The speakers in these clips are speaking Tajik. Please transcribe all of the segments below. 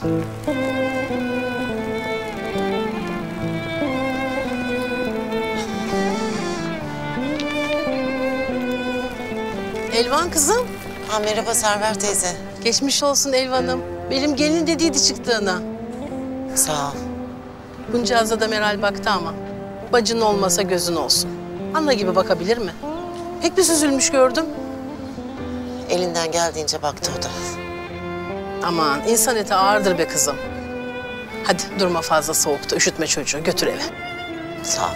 Elvan kızım. Ha, merhaba Server teyze. Geçmiş olsun Elvan'ım. Benim gelin dediydi çıktığına. Sağ ol. Buncaza da Meral baktı ama. Bacın olmasa gözün olsun. Anna gibi bakabilir mi? Pek bir süzülmüş gördüm. Elinden geldiğince baktı o da. Aman insan eti ağırdır be kızım. Hadi durma fazla soğukta, üşütme çocuğu, götür eve. Sağ ol.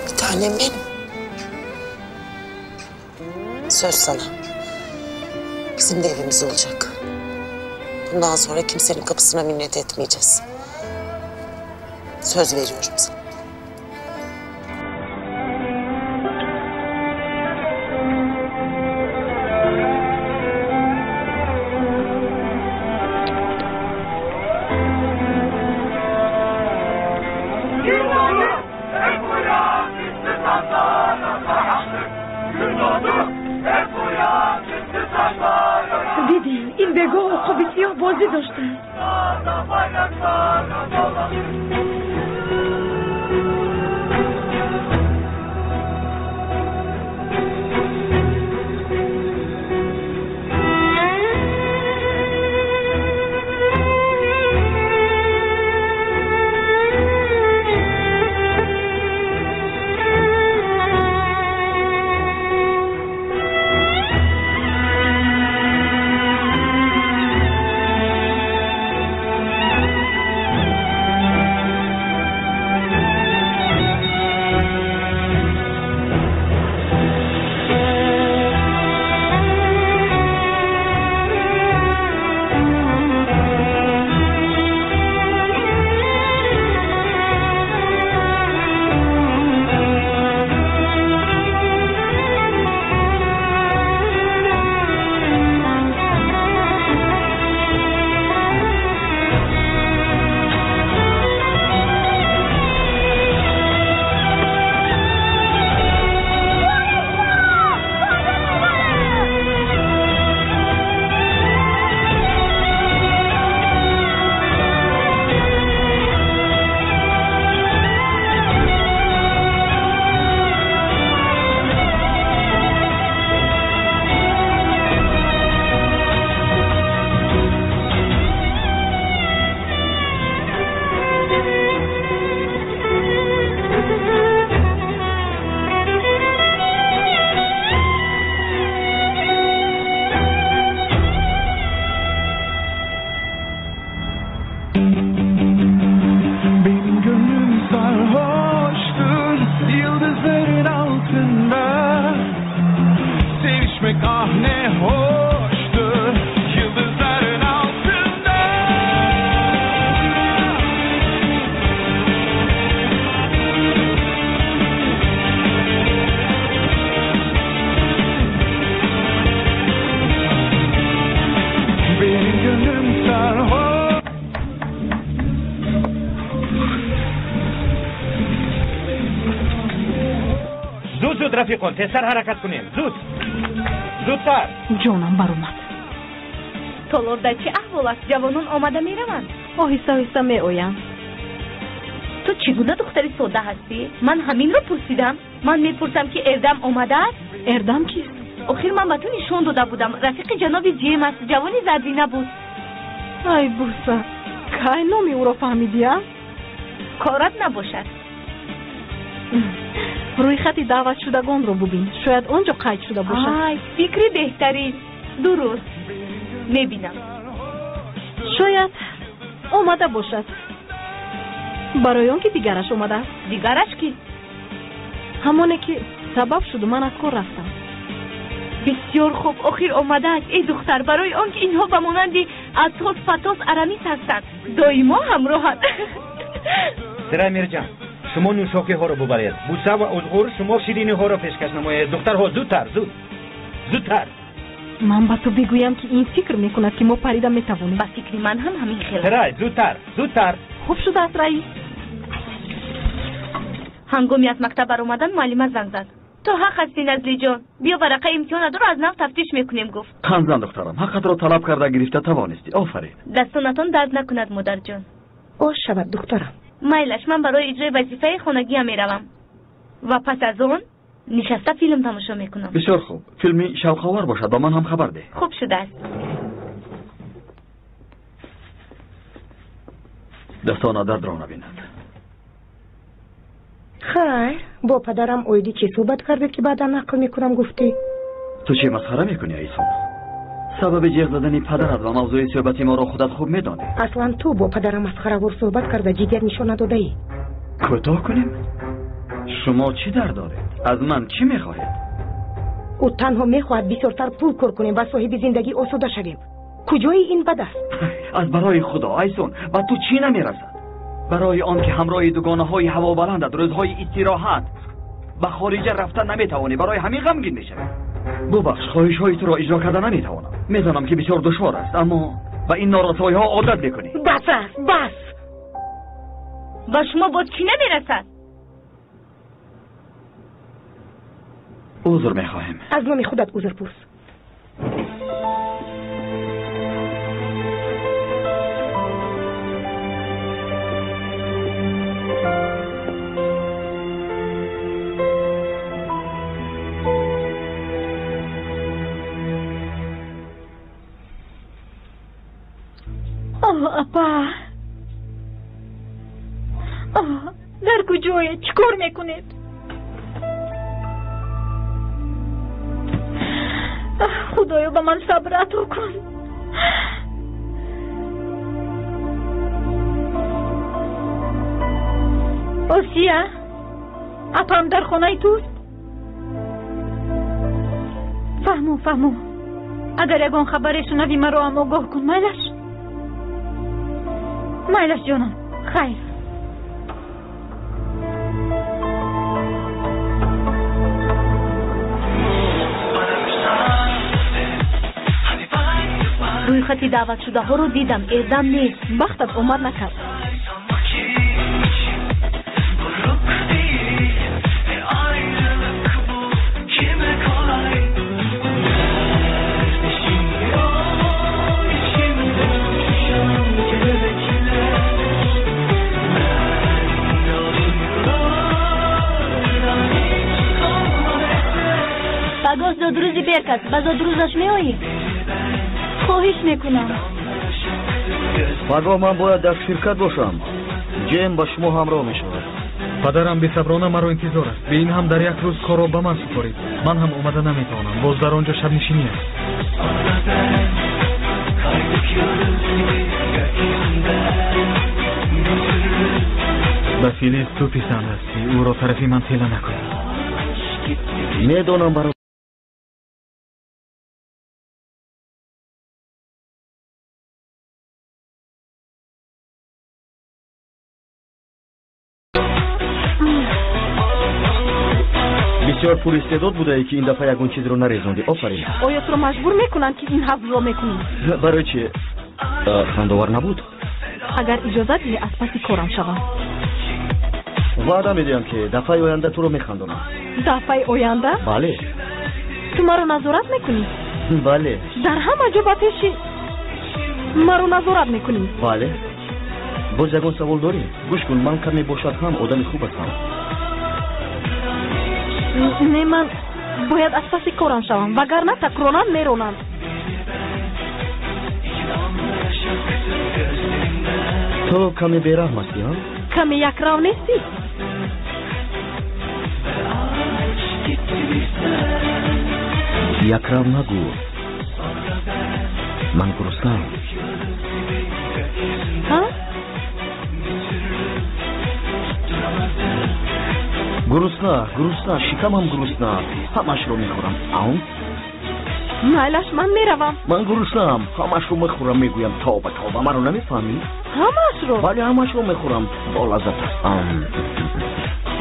Bir tanem benim. Söz sana. Bizim de evimiz olacak. Bundan sonra kimsenin kapısına minnet etmeyeceğiz. Söz veriyorum sana. دیدی این بگو و سیاه بازی داشتن. رفیقان تزتر حرکت کنیم، زود زودتر. جانم بر اومد. толор дар чӣ аҳвол аст? Ҷавонон омада мераванд? Оҳиста оҳиста меоянд. Ту чӣ гуна духтари сода ҳастӣ? Ман ҳаминро пурсидам. Ман мепурсам, ки Эрдам омадааст? Эрдам кист? Охир ман ба ту нишон дода будам. Рафиқи ҷаноби Ҷем аст, ҷавони зардина буд. Ай буса, кай номи ӯро фаҳмидия? Корат набошад. Рӯйхати даъватшудагонро бубин, шояд он ҷо қайд шуда бошад. Ай, фикри беҳтарин. Дуруст, мебинам. Шояд омада бошад, барои он ки дигараш омадааст. Дигараш кист? Ҳамоне ки сабаб шуду ман аз кор рафтам. Бисёр хуб, охир омадааст. Эй духтар, барои он ки инҳо ба монанди Атос, Фатос, Арамис ҳастанд, доимо ҳамроҳанд. Сирамирҷан, шумо нӯшокиҳоро бубаред. Буса ва Узғур, шумо шириниҳоро пешкаш намоед. Духтарҳо, зудтар, зуд, зудтар. Ман ба ту бигӯям, ки ин фикр мекунад, ки мо парида метавонем. Ба фикри ман ҳам ҳамин хел. Сирай, зудтар, зудтар. Хуб шудааст, раис. Ҳангоми аз мактаб баромадан муаллима занг зад. Ту ҳақ ҳастӣ, Назлиҷон. Биё варақаи имтиҳонатро аз нав тафтиш мекунем, гуфт. Ханзан духтарам, ҳаққатро талаб карда гирифта тавонистӣ. Офарин. Дастонатон дард накунад, модарҷон. Ош шавад, духтарам. Майлаш, ман барои иҷрои вазифаи хонагиам меравам ва пас аз он нишаста филм тамошо мекунам. Бисёр хуб. Филми шавқовар бошад, ба ман ҳам хабар деҳ. Хуб шудааст. Дастона дардро набинад. Хайр, бо падарам оиди чӣ суҳбат кардед, ки баъдан нақл мекунам гуфтӣ? Ту чӣ масхара мекунӣ, Айсон? Сабаби ҷеғ задани падарат ва мавзӯи суҳбати моро худат хуб медонӣ. Аслан ту бо падарам масхаравор суҳбат карда ҷиддият нишон надодаӣ. Кӯтоҳ кунем? Шумо чӣ дард доред? Аз ман чӣ мехоҳед? Ӯ танҳо мехоҳад бисёртар пул кор кунем ва соҳиби зиндагӣ осуда шавем. Куҷои ин бад аст? Аз барои худо, Айсон, ба ту чӣ намерасад? Барои он ки ҳамроҳи дугонаҳои ҳавобаландат рӯзҳои истироҳат ба хориҷа рафта наметавонӣ, барои ҳамин ғамгин мешавӣ. Бубахш, хоҳишҳои туро иҷро карда наметавонам. Медонам ки бисёр душвор аст, аммо ба ин норасоиҳо одат мекунӣ. Бас аст, бас! Ба шумо боз чӣ намерасад? Узр мехоҳем. Аз номи худат узр пурс. Оҳ, апа! Оҳ, дар куҷоед? Чӣ кор мекунед? Худоё, ба ман сабр ато кун. Осия, апам дар хонаи туст? Фаҳму, фаҳму. Агар ягон хабаре шунавӣ, маро ҳам огоҳ кун, майлаш? Майлаш, ҷонам, хайр. Рӯйхати даъватшудаҳоро дидам, Эрдам нест. Бахтат омад накард. Пагоҳ зодрӯзи Берк аст. Ба зодрӯзаш меоӣ? Хоҳиш мекунам. Пагоҳ ман бояд дар ширкат бошам. Ҷем ба шумо ҳамроҳ мешавад. Падарам бесаброна маро интизор аст. Бе ин ҳам дар як рӯз корро ба ман супорид. Ман ҳам омада наметавонам. Боз дар он ҷо шабнишинӣ аст. Ба Филиз ту писанд ҳастӣ. Ӯро тарафи ман тела накун. Медонам баро бисёр пуристеъдод будае, ки ин дафъа ягон чизро нарезондӣ. Офарин. Оё туро маҷбур мекунанд, ки ин ҳазлро мекунӣ? Барои чӣ? Хандовар набуд? Агар иҷозат диҳӣ, аз паси корам шавам. Ваъда медиҳам, ки дафъаи оянда туро механдонам. Дафъаи оянда? Бале. Ту маро назорат мекунӣ? Бале. Дар ҳама ҷо ба пеши маро назорат мекунӣ? Бале. Боз ягон савол дорӣ? Гӯш кун, ман каме бошад ҳам одами хуб ҳастам. Не, ман бояд аз паси корам шавам, вагарна такронан меронанд. Ту каме бераҳм ҳастӣ, ҳа? Каме якрав нестӣ? Якрав нагӯ. Ман гуруснаам. Ҳа? Гурусна, гурусна, шикамам гурусна. Ҳамашро мехӯрам. Ам? Майлаш, ман меравам. Ман гуруснаам. Ҳамашро мехӯрам, мегӯям. Тавба, тавба, маро намефаҳмӣ? Ҳамашро? Бале, ҳамашро мехӯрам. Болаззат аст.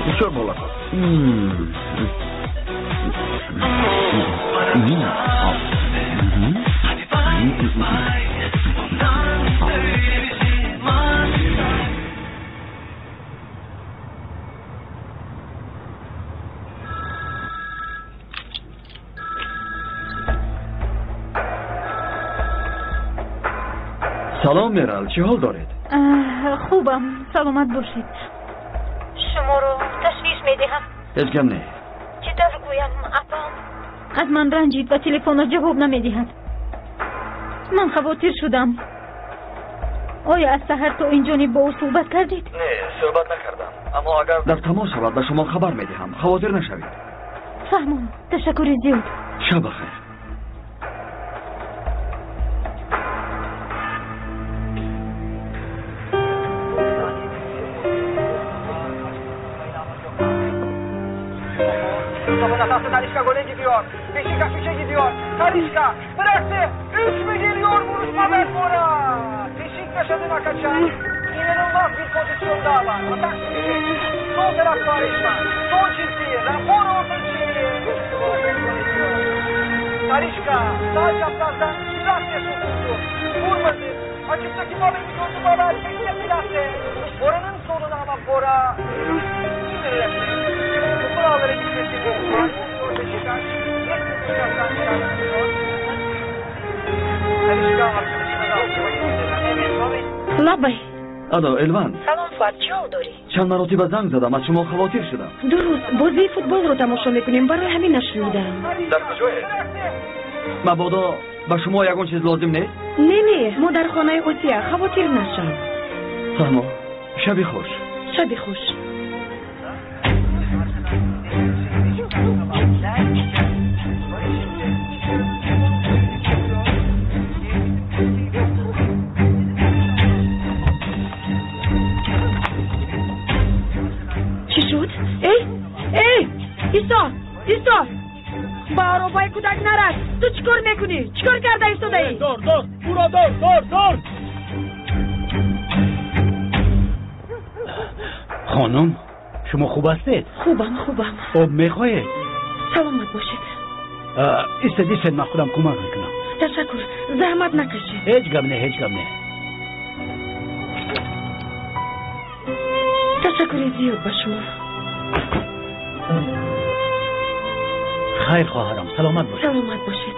Бисёр болаззат. Салом Мерал, чӣ ҳол доред? Хубам, саломат бошед. Шуморо ташвиш медиҳам. Ҳеҷ гап не. Чӣ тавр гӯям, апам аз ман ранҷид ва телефонро ҷавоб намедиҳад. Ман хавотир шудам. Оё аз саҳар то инҷониб бо ӯ суҳбат кардед? Не, суҳбат накардам. Аммо агар дар тамос шавад ба шумо хабар медиҳам. Хавотир нашавед. Фаҳмон, ташаккури зиёд. Шаб бахайр. Talisca gole gidiyor. Beşiktaş 3'e gidiyor. Talisca bıraktı. 3 mü geliyor vuruş Mabel Bora. Beşiktaş adına kaçan inanılmaz bir pozisyon daha var. Atak sürecek. Sol taraf Talisca. Sol çizgiyi. Rapor orta içeri. Talisca sağ çaprazdan Silah'la sokuldu. Vurmadı. Açıktaki Mabel'i gördü Mabel. Tekne Silah'la. Bora'nın soluna ama Bora yine yaptı. Topu ağlara gitmesi. Beşiktaş Лабай. Алло, Элван. Салом, Фуад, чӣ ҳол дорӣ? Чанд маротиба занг задам, аз шумо хавотир шудам. Дуруст, бозии футболро тамошо мекунем, барои ҳамин нашунидам. Дар куҷоед? Мабодо ба шумо ягон чиз лозим нест? Не, не, мо дар хонаи Осия, хавотир нашав. Фаҳмо, шаби хуш. Шаби хуш. Чӣ шуд? Эй, эй, исто, исто! Ба аробаи кӯдак нарас! Ту чӣ кор мекунӣ? Чӣ кор карда истодаӣ? Дор, дор, уро дор, дор, дор! Хонум, шумо хуб ҳастед? Хубам, хубам. Об мехоҳед? Саломат бошед. Истед, истед, ман худам кӯмак мекунам. Ташаккур, заҳмат накашед. Ҳеҷ гап не, ҳеҷ гап не. Ташаккури зиёд ба шумо. Хайр, хоҳарам, саломат бошед. Саломат бошед.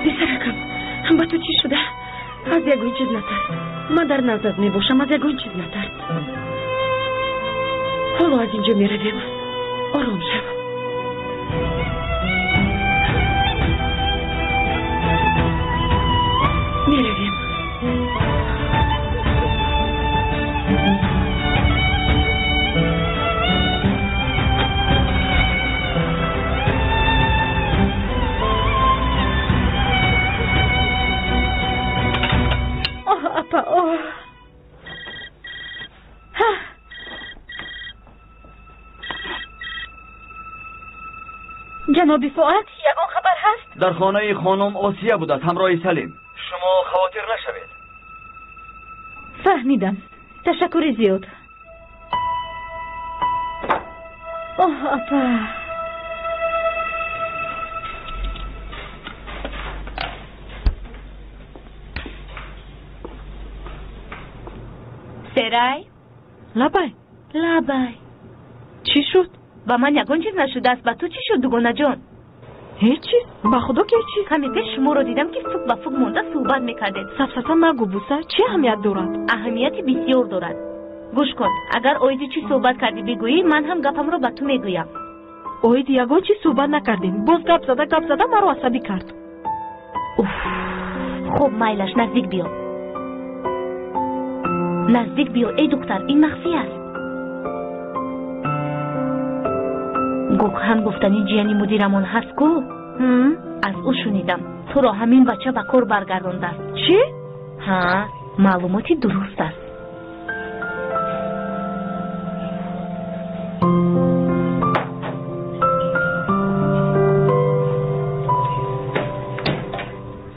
Писаракам, ба ту чӣ шуда? Аз ягон чиз натарс. Ман дар наздат мебошам, аз ягон чиз натарс. Ҳоло аз инҷо меравем. Ором шав. Меравем. Оҳ, апа, оҳ. Ҷаноби Фуад, ягон хабар ҳаст? Дар хонаи хонум Осия будааст ҳамроҳи Салим. Шумо хавотир нашавед. Фаҳмидам. Ташаккури зиёд. Оҳ, апа. Серай? Лабай. Лабай. Чӣ шуд? Ба ман ягон чиз нашудааст. Ба ту чӣ шуд, дугонаҷон? Ҳеҷ чиз. Ба худо ки ҳеҷ чиз. Каме пеш шуморо дидам ки фук ба фук монда суҳбат мекардед. Сафсата нагӯ, Буса. Чӣ аҳамият дорад? Аҳамияти бисёр дорад. Гӯш кун, агар оиди чӣ суҳбат кардӣ бигӯӣ, ман ҳам гапамро ба ту мегӯям. Оиди ягон чиз суҳбат накардем. Боз гап зада гап зада маро асабӣ кард. Уф, хуб, майлаш, наздик биё. Наздик биё, эй духтар, ин махфӣ аст. Гӯкхан гуфтани ҷияни мудирамон ҳаст ку? Аз ӯ шунидам. Туро ҳамин бача ба кор баргардондааст. Чӣ? Ҳа, маълумоти дуруст аст.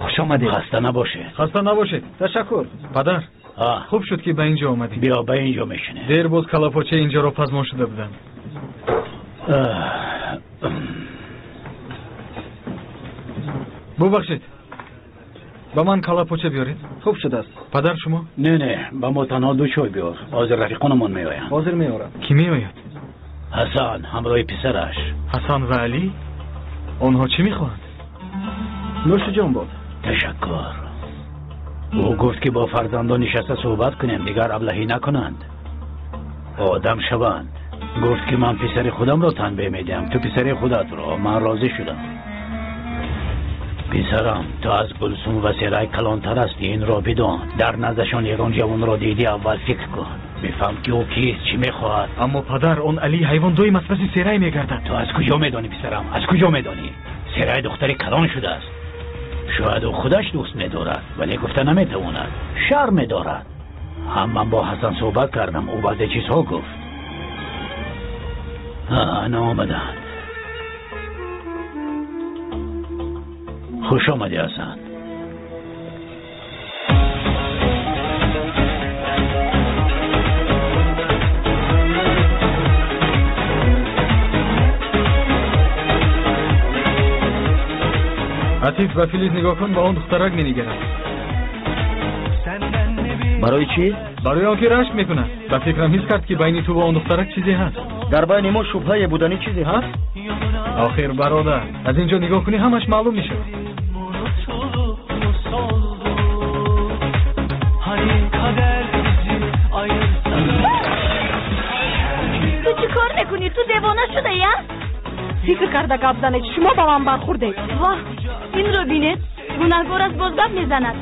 Хуш омадед. Хаста набошед. Хаста набошед. Ташаккур. Падар, хуб шуд ки ба инҷо омадем. Биё, ба инҷо мешинем. Дер боз калапочаи инҷоро пазмон шуда будам. Бубахшед, Ба ман калапоча биёред. Хуб шудааст. Падар, шумо? Не, ба мо танҳо 2 чой биёр. Ҳозир рафиқонамон меоянд. Ҳозир меорам. Кӣ меояд? Ҳасан ҳамроҳи писараш. Ҳасан ва Алӣ? Онҳо чӣ мехоҳанд? Нӯши ҷон бод. Ташаккур. Ӯ гуфт ки бо фарзандон нишаста суҳбат кунем, дигар аблаҳӣ накунанд, одам шаванд. Гуфт ки ман писари худамро танбеҳ медиҳам, ту писари худатро. Ман розӣ шудам. Писарам, ту аз Гулсум ва Серай калонтар ҳастӣ, инро бидон. Дар наздашон ягон ҷавонро дидӣ, аввал фикр кун, бифаҳм ки ӯ кист, чӣ мехоҳад. Аммо падар, он Алии ҳайвон доим аз паси Серай мегардад. Ту аз куҷо медонӣ, писарам? Аз куҷо медонӣ? Серай духтари калон шудааст. Шояд ӯ худаш дӯст медорад, вале гуфта наметавонад, шарм медорад. Ҳам ман бо Ҳасан суҳбат кардам, ӯ баъзе чизҳо гуфт. Ана омаданд. Хуш омадӣ, Ҳасан. Атиф, ба Филиз нигоҳ кун, ба он духтарак менигарад. Барои чӣ? Барои он ки рашк мекунад. Ба фикрам ҳис кард, ки байни ту ва он духтарак чизе ҳаст. Дар байни мо шубҳае будани чизе ҳаст? Охир бародар, аз ин ҷо нигоҳ кунӣ, ҳамаш маълум мешавад. Ту чӣ кор мекунӣ? Ту девона шудаӣ, а? Фикр карда гап занед, шумо ба ман бархӯрдед. Воҳ, инро бинед, гунаҳгор аст, боз гап мезанад.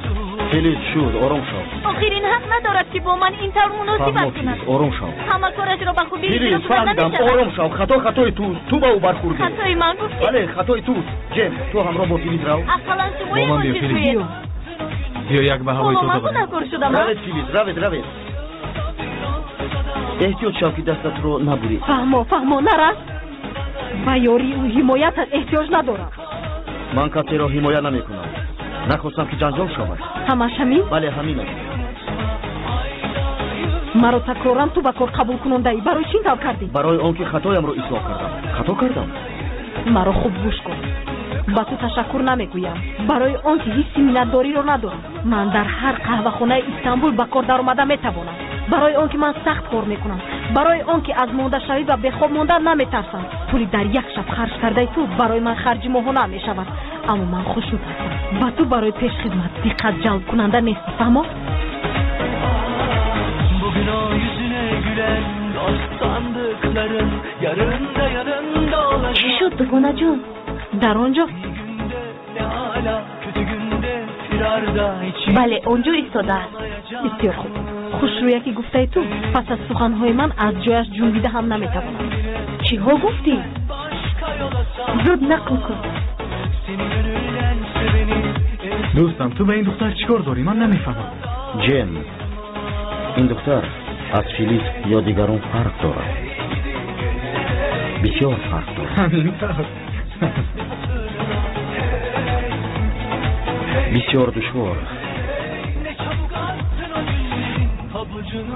Филиз, шуд, ором шав. Охир ин ҳақ надорад, ки бо ман ин тавр муносибат кунад. Ором шав. Ҳама корашро ба хубӣ Филиз, фаҳмидам, ором шав. Хато хатои туст, ту ба ӯ бархӯрдӣ. Хатои ман гуфтӣ? Бале, хатои туст. Ҷем, ту ҳамроҳ бо Филиз рав. Ақаллан шумо Бо ман биё, чиз Филиз. гӯед. Биё, як ба ҳавои Ҳоло тоза ман барем. гунаҳкор шудам, а? Равед, Филиз, равед, равед. Эҳтиёт шав, ки дастатро набурӣ. Фаҳмо, фаҳмо, нарас. Ба ёрии ӯ ҳимоятат эҳтиёҷ надорам. Ман касеро ҳимоя намекунам. Нахостам, ки ҷанҷол шавад. Ҳамаш ҳамин? Бале, ҳамин аст. Маро такроран ту ба кор қабул кунондаӣ. Барои чӣ ин тавр кардӣ? Барои он ки хатоямро ислоҳ кардам. Хато кардам? Маро хуб гӯш кун. Ба ту ташаккур намегӯям, барои он ки ҳисси миннатдориро надорам. Ман дар ҳар қаҳвахонаи Истанбул ба кор даромада метавонам. Барои он ки ман сахт кор мекунам. Барои он ки аз мондашавӣ ва бехоб мондан наметарсам. Пули дар як шаб харҷ кардаи ту барои ман харҷи моҳона мешавад. Аммо ман хушнуд ҳастам. Ба ту барои пешхидмат диққат ҷалбкунанда нестӣ, фаҳмо? Bugün o yüzüne gülen dost sandıkların yarın da yanında olacak. Чӣ шуд, дугонаҷон? Дар он ҷо? Ne hala kötü günde firarda içi. Бале, он ҷо истодааст. Бисёр хуб. Хушрӯя ки гуфтаи ту, пас аз суханҳои ман аз ҷояш ҷунбида ҳам наметавонад. Чиҳо гуфтӣ? Зуд нақл кун. Дӯстам, ту ба ин духтар чӣ кор дорӣ? Ман намефаҳмам. Ҷем, ин духтар аз Филиз ё дигарон фарқ дорад. Бисёр фарқ дорад. Ҳамин тавр. Бисёр душвор,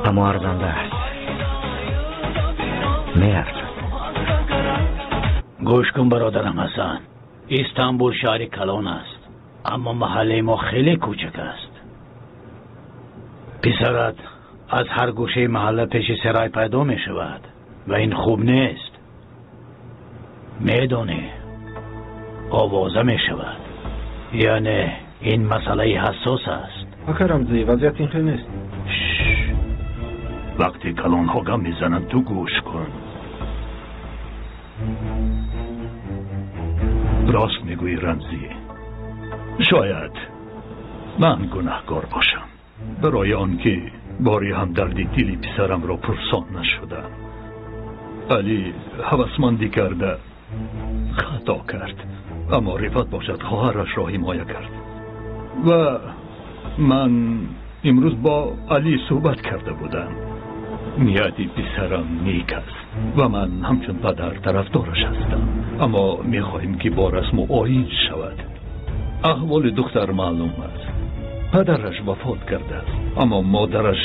аммо арзанда аст. Меарзад. Гӯш кун, бародарам Ҳасан. Истанбул шаҳри калон аст, аммо маҳаллаи мо хеле кӯчак аст. Писарат аз ҳар гӯшаи маҳалла пеши Серай пайдо мешавад ва ин хуб нест. Медонӣ, овоза мешавад. Яъне ин масъалаи ҳассос аст. Ака Рамзӣ, вазъият ин хел нест. Вақте калонҳо гап мезананд, ту гӯш кун. Рост мегӯӣ, Рамзӣ. Шояд ман гунаҳкор бошам, барои он ки бори ҳамдарди дили писарамро пурсон нашудам. Алӣ ҳавасмандӣ карда хато кард, аммо Рифат бошад хоҳарашро ҳимоя кард. Ва ман имрӯз бо Алӣ суҳбат карда будам. Нияти писарам нек аст ва ман ҳамчун падар тарафдораш ҳастам, аммо мехоҳем ки бо расму оин шавад. Аҳволи духтар маълум аст. Падараш вафот кардааст, аммо модараш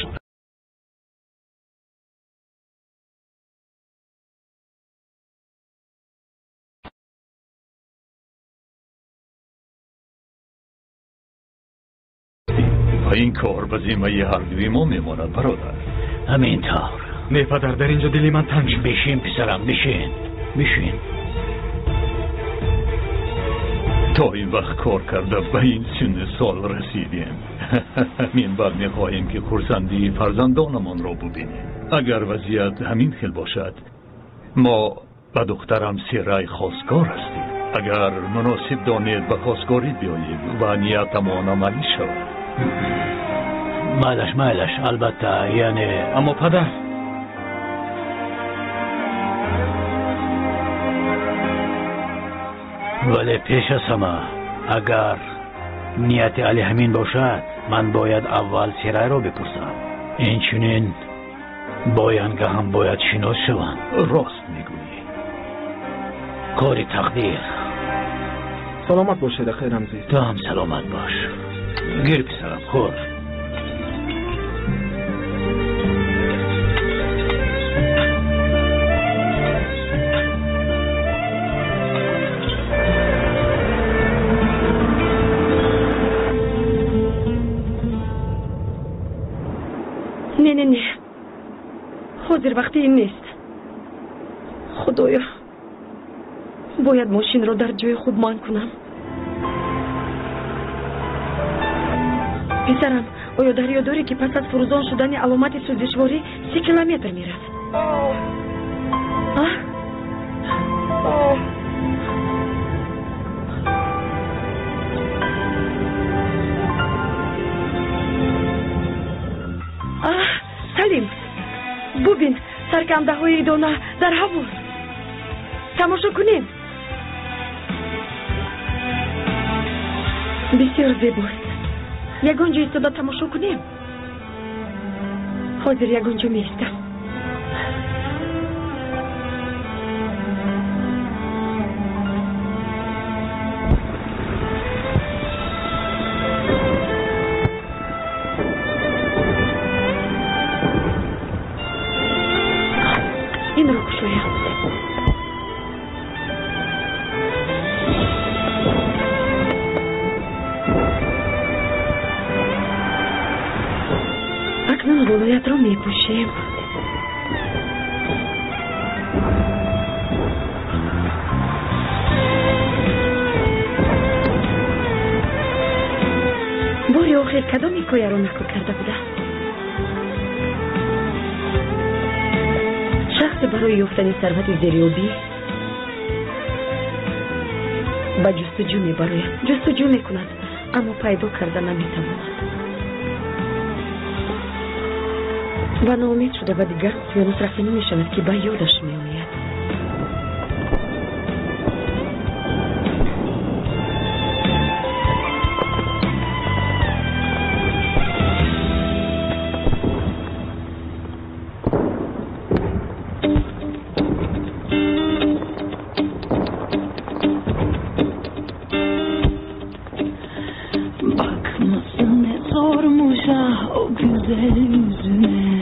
Ва ин кор ба зиммаи ҳар дуи мо мемонад, бародар. Ҳамин тавр. Не, падар, дар инҷо дили ман танг шуд. Бишин, писарам, бишин, бишин. То ин вақт кор карда ба ин синну сол расидем. Мин баъд мехоҳем, ки хурсандии фарзандонамонро бубинем. Агар вазъият ҳамин хел бошад, мо ба духтарам Серай хостгор ҳастем. Агар муносиб донед, ба хостгорӣ биёед ва ниятамон амалӣ шавад. Майлаш, майлаш, албатта, яъне. Аммо, падар. Вале пеш аз ҳама, агар нияти Али ҳамин бошад, ман бояд аввал Серайро бипурсам. Инчунин бо Янга ҳам бояд шинос шавам. Рост мегӯӣ. Кори тақдир. Саломат бошед, акай Рамзӣ. Ту ҳам саломат бош. Гир, писарам, хӯр. Не, не, не, ҳозир вақти ин нест. Худоё, бояд мошинро дар ҷои хуб манг кунам. Писарам, оё дар ёд дорӣ, ки пас аз фурӯзон шудани аломати сӯзишворӣ 30 километр меравд? А? Аҳ, Салим, бубин, саркандаҳои идона дар ҳавост. Тамошо кунем. Бисёр зебост. Ягон ҷо истода тамошо кунем. Ҳозир ягон ҷо меистам. Инро кушоям. Акнун болоятро мепӯшем. Бори охир кадом ҳикояро нақл карда будам? Шахсе барои ёфтани сарвати зериобӣ ба ҷустуҷӯ мебарояд. Ҷустуҷӯ мекунад, аммо пайдо карда наметавонад ва ноумед шуда ба дигар уқёнус рафтанӣ мешавад, ки ба ёдаш меояд. Bakması ne zormuş ah o güzel yüzüne.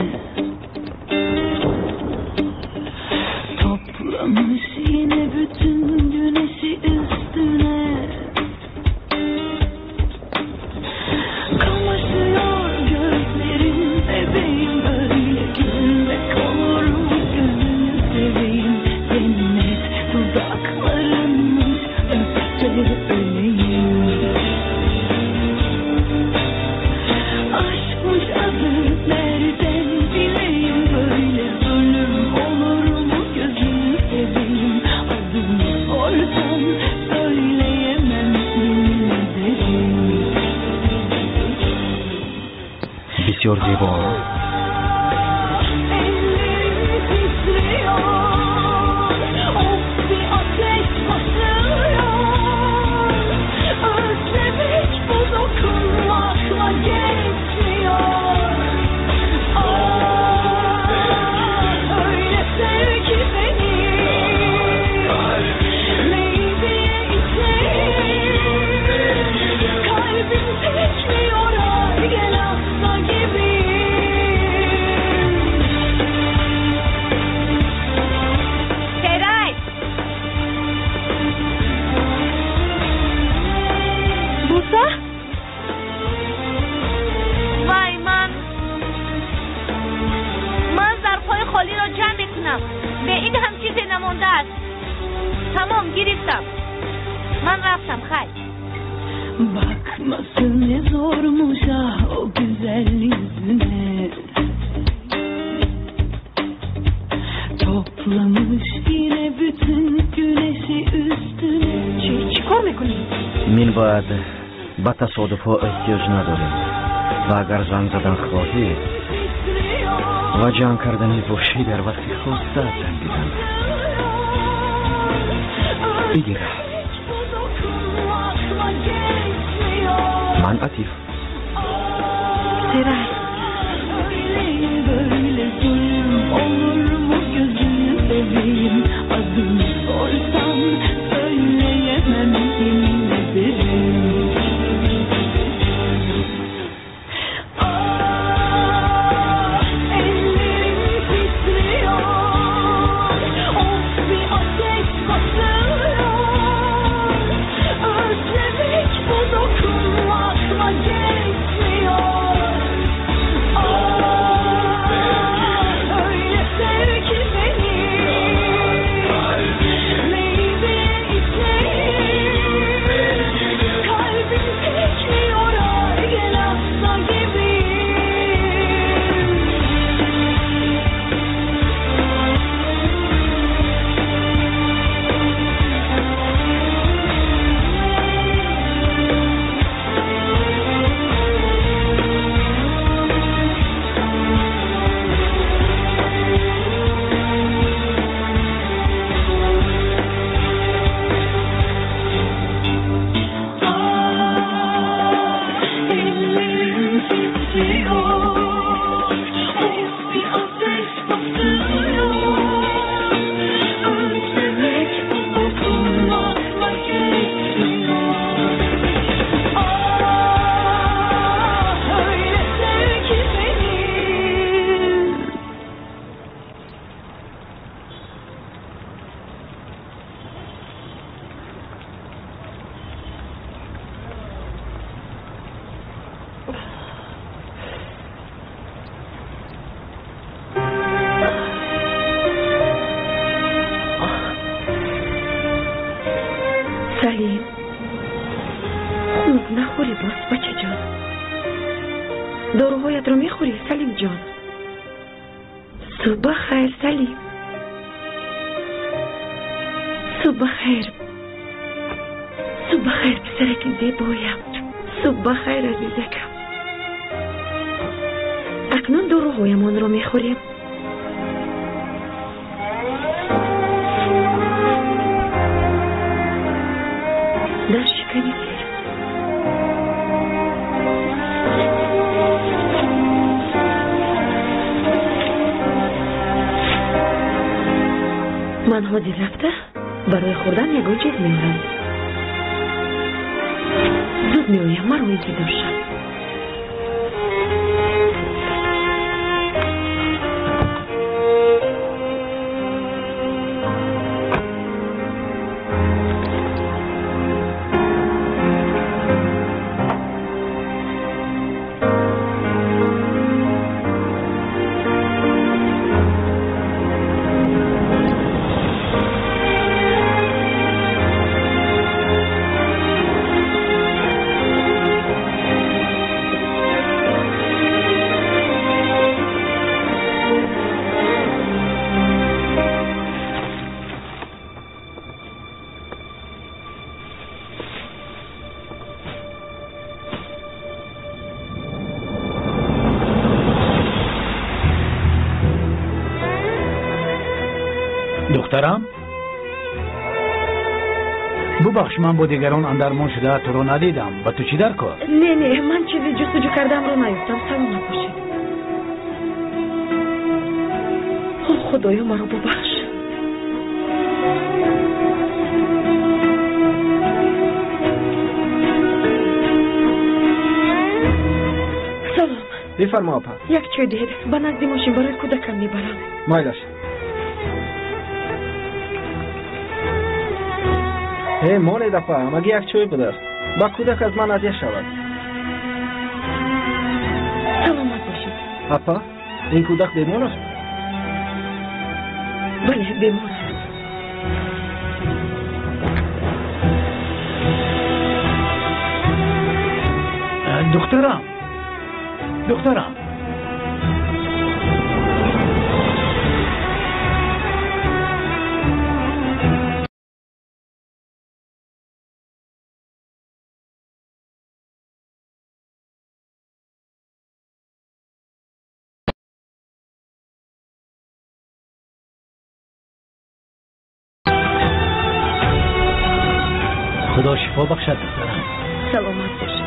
мекунам. Бе ин ҳам чизе намондааст. Тамом, гирифтам. Ман рафтам, хайр. Bakması ne zormuş ah o güzel yüzüne. Toplamış yine bütün güneşi üstüne. Чикор мекунӣ? Мин бояд ба тасодуфҳо эҳтиёҷ надорем ва агар занг задан хоҳӣ ва ҷанг кардани бошӣ дар вақти хоста занг бизан. Бигир. Ман Атиф. Серай. Böyle zulüm olur mu gözünü seveyim? Adını sorsam söyleyemem yemin ederim. Ah, ellerim titriyor. Of bir ateş basıyor. Özlemek bu dokunmakla geçmiyor. Ah, öyle sev ki beni. Meyve içeyim. Kalbim tekliyor gel asla gibi. Ellerim titriyor, of bir ateş basıyor. Özlemek bu dokunmakla geçmiyor. Ah, öyle sev ki beni. Салим, хунук нахӯрӣ боз, бачаҷон. Доруҳоятро мехӯрӣ, Салимҷон? Субҳ ба хайр, Салим. Субҳ ба хайр. Субҳ ба хайр, писараки зебоям. Субҳ ба хайр, азизакам. Акнун доруҳоямонро мехӯрем. Дар шикани сер. Ман ҳозир рафта барои хӯрдан ягон чиз меорам. Зуд меоям, маро интизор шав. Духтарам, бубахш, ман бо дигарон андармон шуда туро надидам. Ба ту чӣ дар кор? Не, не, ман чизи ҷустуҷӯ кардамро наёфтам. Саломат бошед. О, Худоё, маро бубахш. Салом. Бифармо, апа. Як чой диҳед, ба назди мошин барои кӯдакам мебарам. Майлаш. Э, монед, апа, ҳамагӣ як чой будааст. Ба кӯдак аз ман ҳадя шавад. Саломат бошед. Апа, ин кӯдак бемор аст? Бале, бемор аст. Духтарам, духтарам. Худо шифо бахшад, духтарам. Саломат бошед.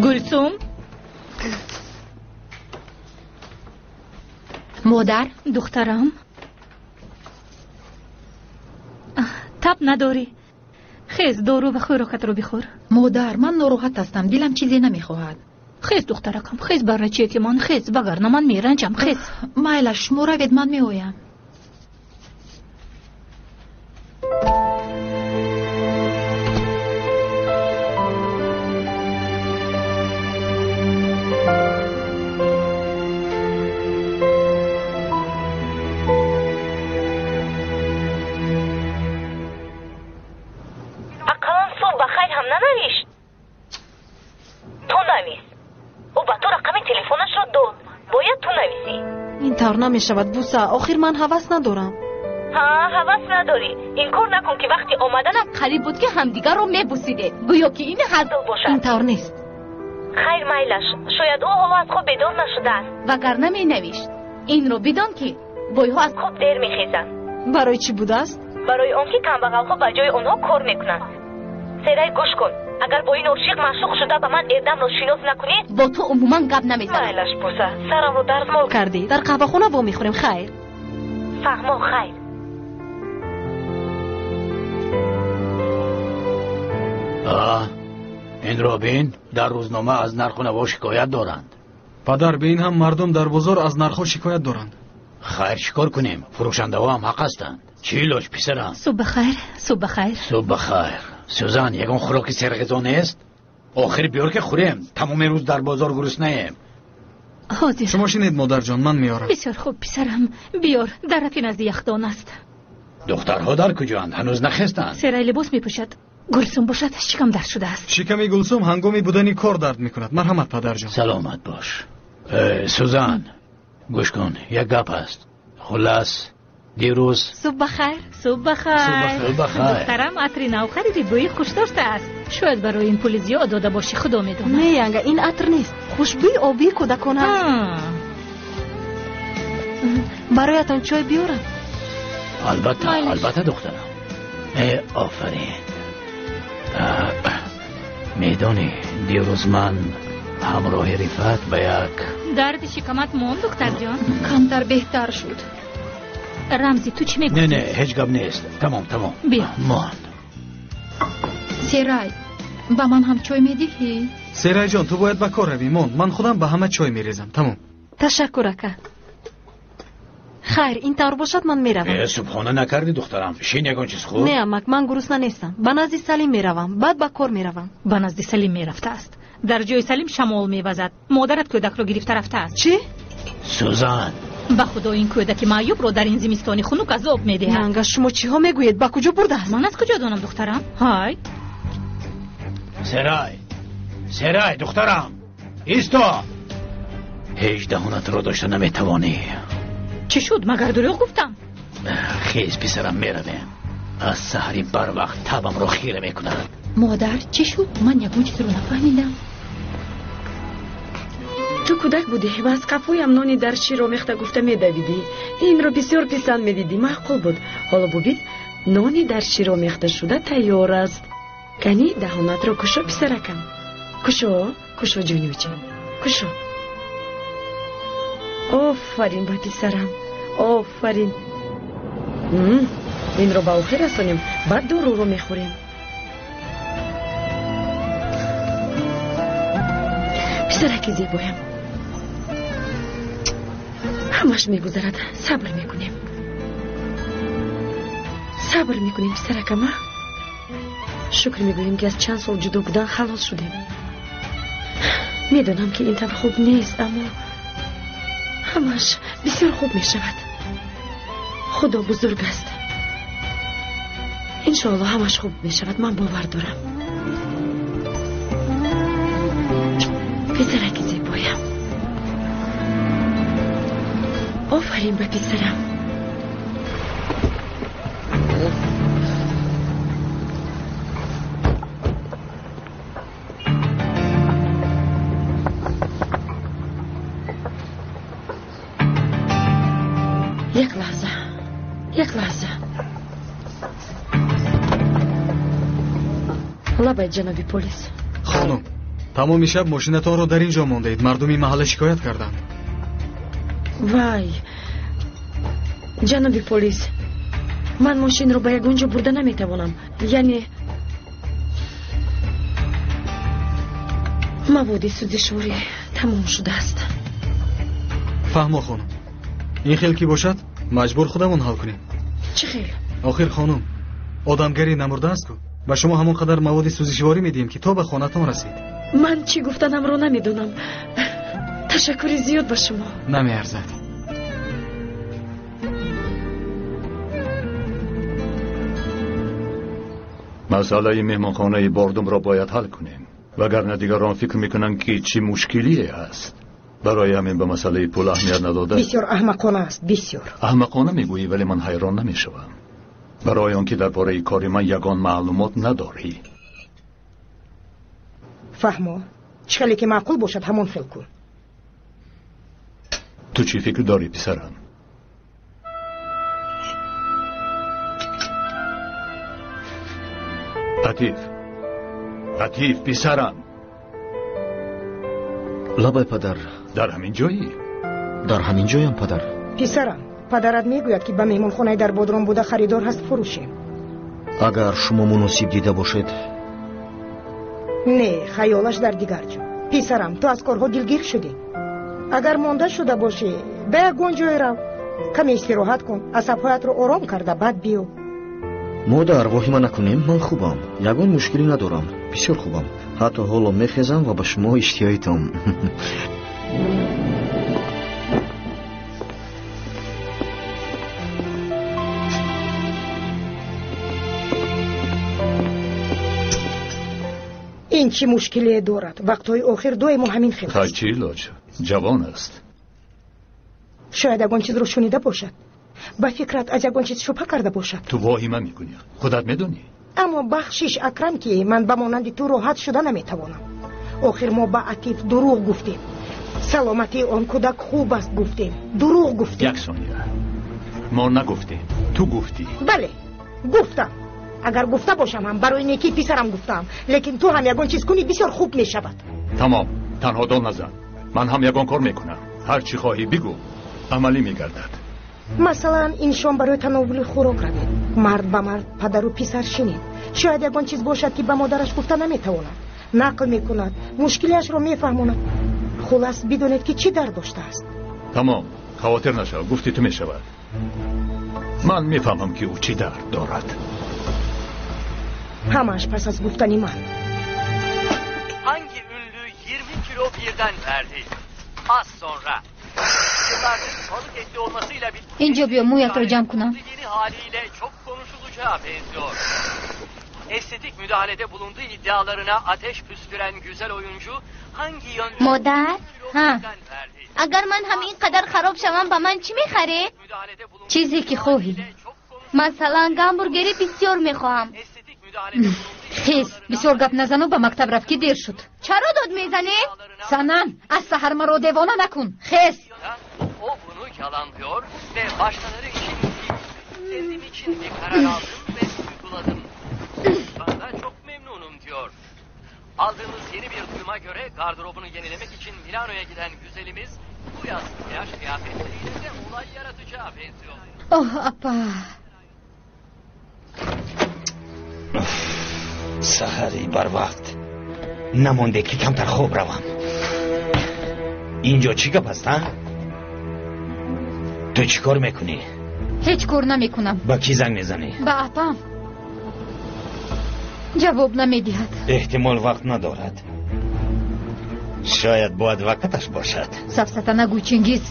Гулсум? Модар? Духтарам. Таб надорӣ. Хез, дору ва хӯрокатро бихӯр. Модар, ман нороҳат ҳастам, дилам чизе намехоҳад. Хез, духтаракам, хез, баррачеки ман, хез, вагарна ман меранҷам, хез. Майлаш, шумо равед, ман меоям. Намешавад, Буса, охир ман ҳавас надорам. Ҳа, ҳавас надорӣ. Инкор накун, ки вақти омаданам қариб буд, ки ҳамдигарро мебусидед. Гӯё ки ин ҳазл бошад. Ин тавр нест. Хайр, майлаш, шояд ӯ ҳоло аз хоб бедор нашудааст. Вагарна менавишт. Инро бидон, ки бойҳо аз хоб дер мехезанд. Барои чӣ будааст? Барои он ки камбағалҳо ба ҷои онҳо кор мекунанд. Серай, гӯш кун. Агар бо ин ошиқ маъшуқ шуда ба ман Эрдамро шинос накунӣ, бо ту умуман гап намезанам. Майлаш, Буса, сарамро дарзмол кардӣ. Дар қаҳвахона вомехӯрем, хайр. Фаҳмо, хайр. Инро бин, дар рӯзнома аз нарху наво шикоят доранд. Падар, бе ин ҳам мардум дар бозор аз нархҳо шикоят доранд. Хайр, чӣ кор кунем? Фурӯшандаҳо ҳам ҳақ ҳастанд. Чӣ илоҷ, писарам? Субҳ бахайр, субҳ бахайр. Субҳ бахайр. Сюзан, ягон хӯроки серғизо нест? Охир биёр, ки хӯрем. Тамоми рӯз дар бозор гуруснаем. Ҳозир. Шумо шинед, модарҷон, ман меорам. Бисёр хуб, писарам, биёр. Дар рафи назди яхдон аст. Духтарҳо дар куҷоанд? Ҳанӯз нахестанд. Серай либос мепӯшад. Гулсум бошад, шикам дард шудааст. Шиками Гулсум ҳангоми будани кор дард мекунад. Марҳамат, падарҷон. Саломат бош. Сюзан, гӯш кун, як гап аст. Хулас, дирӯз. Субҳ бахайр, субҳ бахайр. Субҳ бахайр. Духтарам, атри нав хариди, бӯи хуш доштааст. Шояд барои ин пули зиёд дода бошӣ, худо медонад. Не, янга, ин атр нест. Хушбӯи обии кӯдакон аст. Бароятон чой биёрам? Албатта, албатта, духтарам. Э, офарин. Медонӣ, дирӯз ман ҳамроҳи Рифат ба як дарди шикамат монд, духтарҷон? Камтар беҳтар шуд. Рамзи, ту чӣ мегӯӣ? Не, не, ҳеҷ гап нест. Тамом, тамом. Биё. Монд. Серай, ба ман ҳам чой медиҳӣ? Серайҷон, ту бояд ба кор равӣ. Монд, ман худам ба ҳама чой мерезам. Тамом. Ташаккур, ака. Хайр, ин тавр бошад, ман меравам. Субҳона накардӣ, духтарам. Шин ягон чиз хӯр. Не, амак, ман гурусна нестам. Ба назди Салим меравам, баъд ба кор меравам. Ба назди Салим мерафтааст. Дар ҷои Салим шамол мевазад. Модарат кӯдакро гирифта рафтааст. Чӣ? Сузан! Ба худо, ин кӯдаки маъюбро дар ин зимистони хунук азоб медиҳад. Нанга, шумо чиҳо мегӯед? Ба куҷо бурдааст? Ман аз куҷо донам, духтарам? Ҳай. Серай! Серай, духтарам! Исто! Ҳеҷ даҳонатро дошта наметавонӣ. Чӣ шуд? Магар дурӯғ гуфтам? Хез, писарам, меравем. Аз саҳари барвақт табамро хира мекунад. Модар, чӣ шуд? Ман ягон чизро нафаҳмидам. Ту кӯдак будӣ ва аз қафоям нони дар шир омехта гуфта медавидӣ. Инро бисёр писанд медидӣ, маъқул буд. Ҳоло бубин, нони дар шир омехта шуда тайёр аст. Кани даҳонатро кушо, писаракам. Кушо, кушо, ҷонюча, кушо. Офарин ба писарам, офарин. Инро ба охир расонем, баъд доруро мехӯрем. Писараки зебоям, ҳамаш мегузарад. Сабр мекунем, сабр мекунем, писаракам. Шукр мегӯем, ки аз чанд сол ҷудо будан халос шудем. Медонам, ки ин тавр хуб нест, аммо ҳамаш бисёр хуб мешавад. Худо бузург аст. Иншоалло ҳамаш хуб мешавад, ман бовар дорам. Писараки зебоям, офарин ба писарам. Як лаҳза, як лаҳза. Лабай, ҷаноби полис. Хонум, тамоми шаб мошинатонро дар ин ҷо мондаед. Мардуми маҳалла шикоят карданд. Вай, ҷаноби полис, ман мошинро ба ягон ҷо бурда наметавонам. Яъне маводи сӯзишворӣ тамом шудааст. Фаҳмо, хонум, ин хел ки бошад, маҷбур худамон ҳал кунем. Чӣ хел? Охир, хонум, одамгарӣ намурдааст-ку. Ба шумо ҳамон қадар маводи сӯзишворӣ медиҳем, ки то ба хонатон расид. Ман чӣ гуфтанамро намедонам. Ташаккури зиёд ба шумо. Намеарзад. Масъалаи меҳмонхонаи Бордумро бояд ҳал кунем, вагарна дигарон фикр мекунанд, ки чӣ мушкилие аст. Барои ҳамин ба масъалаи пул аҳамият надода. Бисёр аҳмақона аст, бисёр. Аҳмақона мегӯӣ, вале ман ҳайрон намешавам. Барои он ки дар бораи кори ман ягон маълумот надорӣ. Фаҳмо, чӣ хеле ки маъқул бошад, ҳамон хел кун. Ту чӣ фикр дорӣ, писарам? Атиф, Атиф, писарам. Лабай, падар. Дар ҳамин ҷоӣ? Дар ҳамин ҷоям, падар. Писарам, падарат мегӯяд, ки ба меҳмонхонаи дар Бодром буда харидор ҳаст, фурӯшем. Агар шумо муносиб дида бошед. Не, хаёлаш дар дигар ҷо. Писарам, ту аз корҳо дилгир шудӣ. Агар монда шуда бошӣ, ба ягон ҷое рав, каме истироҳат кун, асабҳоятро ором карда баъд биё. Модар, воҳима накунем, ман хубам, ягон мушкилӣ надорам, бисёр хубам. Ҳатто ҳоло мехезам ва ба шумо иштиҳоитон. Ин чӣ мушкилие дорад? Вақтҳои охир доимо ҳамин хел аст. Чӣ илоҷ? Ҷавон аст. Шояд ягон чизро шунида бошад. Ба фикрат аз ягон чиз шубҳа карда бошад. Ту воҳима мекунӣ, худат медонӣ. Аммо бахшиш, Акрам, ки ман ба монанди ту роҳат шуда наметавонам. Охир мо ба Атиф дурӯғ гуфтем. Саломатии он кӯдак хуб аст гуфтем. Дурӯғ гуфтем. Як сония. Мо нагуфтем, ту гуфтӣ. Бале, гуфтам. Агар гуфта бошам ҳам барои некии писарам гуфтаам. Лекин ту ҳам ягон чиз кунӣ, бисёр хуб мешавад. Тамом, танҳо дол назан. Ман ҳам ягон кор мекунам. Ҳар чӣ хоҳӣ бигӯ, амалӣ мегардад. Масалан, ин шом барои тановули хӯрок равед. Мард ба мард, падару писар шинед. Шояд ягон чиз бошад, ки ба модараш гуфта наметавонад. Нақл мекунад, мушкилиашро мефаҳмонад. Хулас, бидонед, ки чӣ дард доштааст. Тамом, хавотир нашав, гуфти ту мешавад. Ман мефаҳмам, ки ӯ чӣ дард дорад. Ҳамааш пас аз гуфтани ман. Hangi ünlü 20 kilo birden verdi? Az sonra. Yıllardır balık etli olmasıyla bir... Инҷо биё, мӯятро ҷамъ кунам. Yeni haliyle çok konuşulacağı benziyor. Estetik müdahalede bulunduğu iddialarına ateş püsküren güzel oyuncu hangi yönde... Модар? Ҳа. Агар ман ҳам ин қадар хароб шавам, ба ман чӣ мехаред? Чизе ки хоҳӣ. Масалан, гамбургери бисёр мехоҳам. Хез, бисёр гап назану ба мактаб рафт, ки дер шуд. Чаро дод мезанед? Санам, аз саҳар маро девона накун. Хез. O bunu yalanlıyor ve başkaları için değil, kendim için bir karar aldım ve uyguladım. Ben çok memnunum diyor. Aldığımız yeni bir duyuma göre gardırobunu yenilemek için Milano'ya giden güzelimiz bu yaz plaj kıyafetleriyle de olay yaratacağı benziyor. Oh апа. Саҳари барвақт намонде, ки камтар хоб равам. Инҷо чӣ гап аст, а? Ту чӣ кор мекунӣ? Ҳеҷ кор намекунам. Ба кӣ занг мезанӣ? Ба апам. Ҷавоб намедиҳад. Эҳтимол, вақт надорад. Шояд бо адвокаташ бошад. Сафсата нагӯй, Чингиз.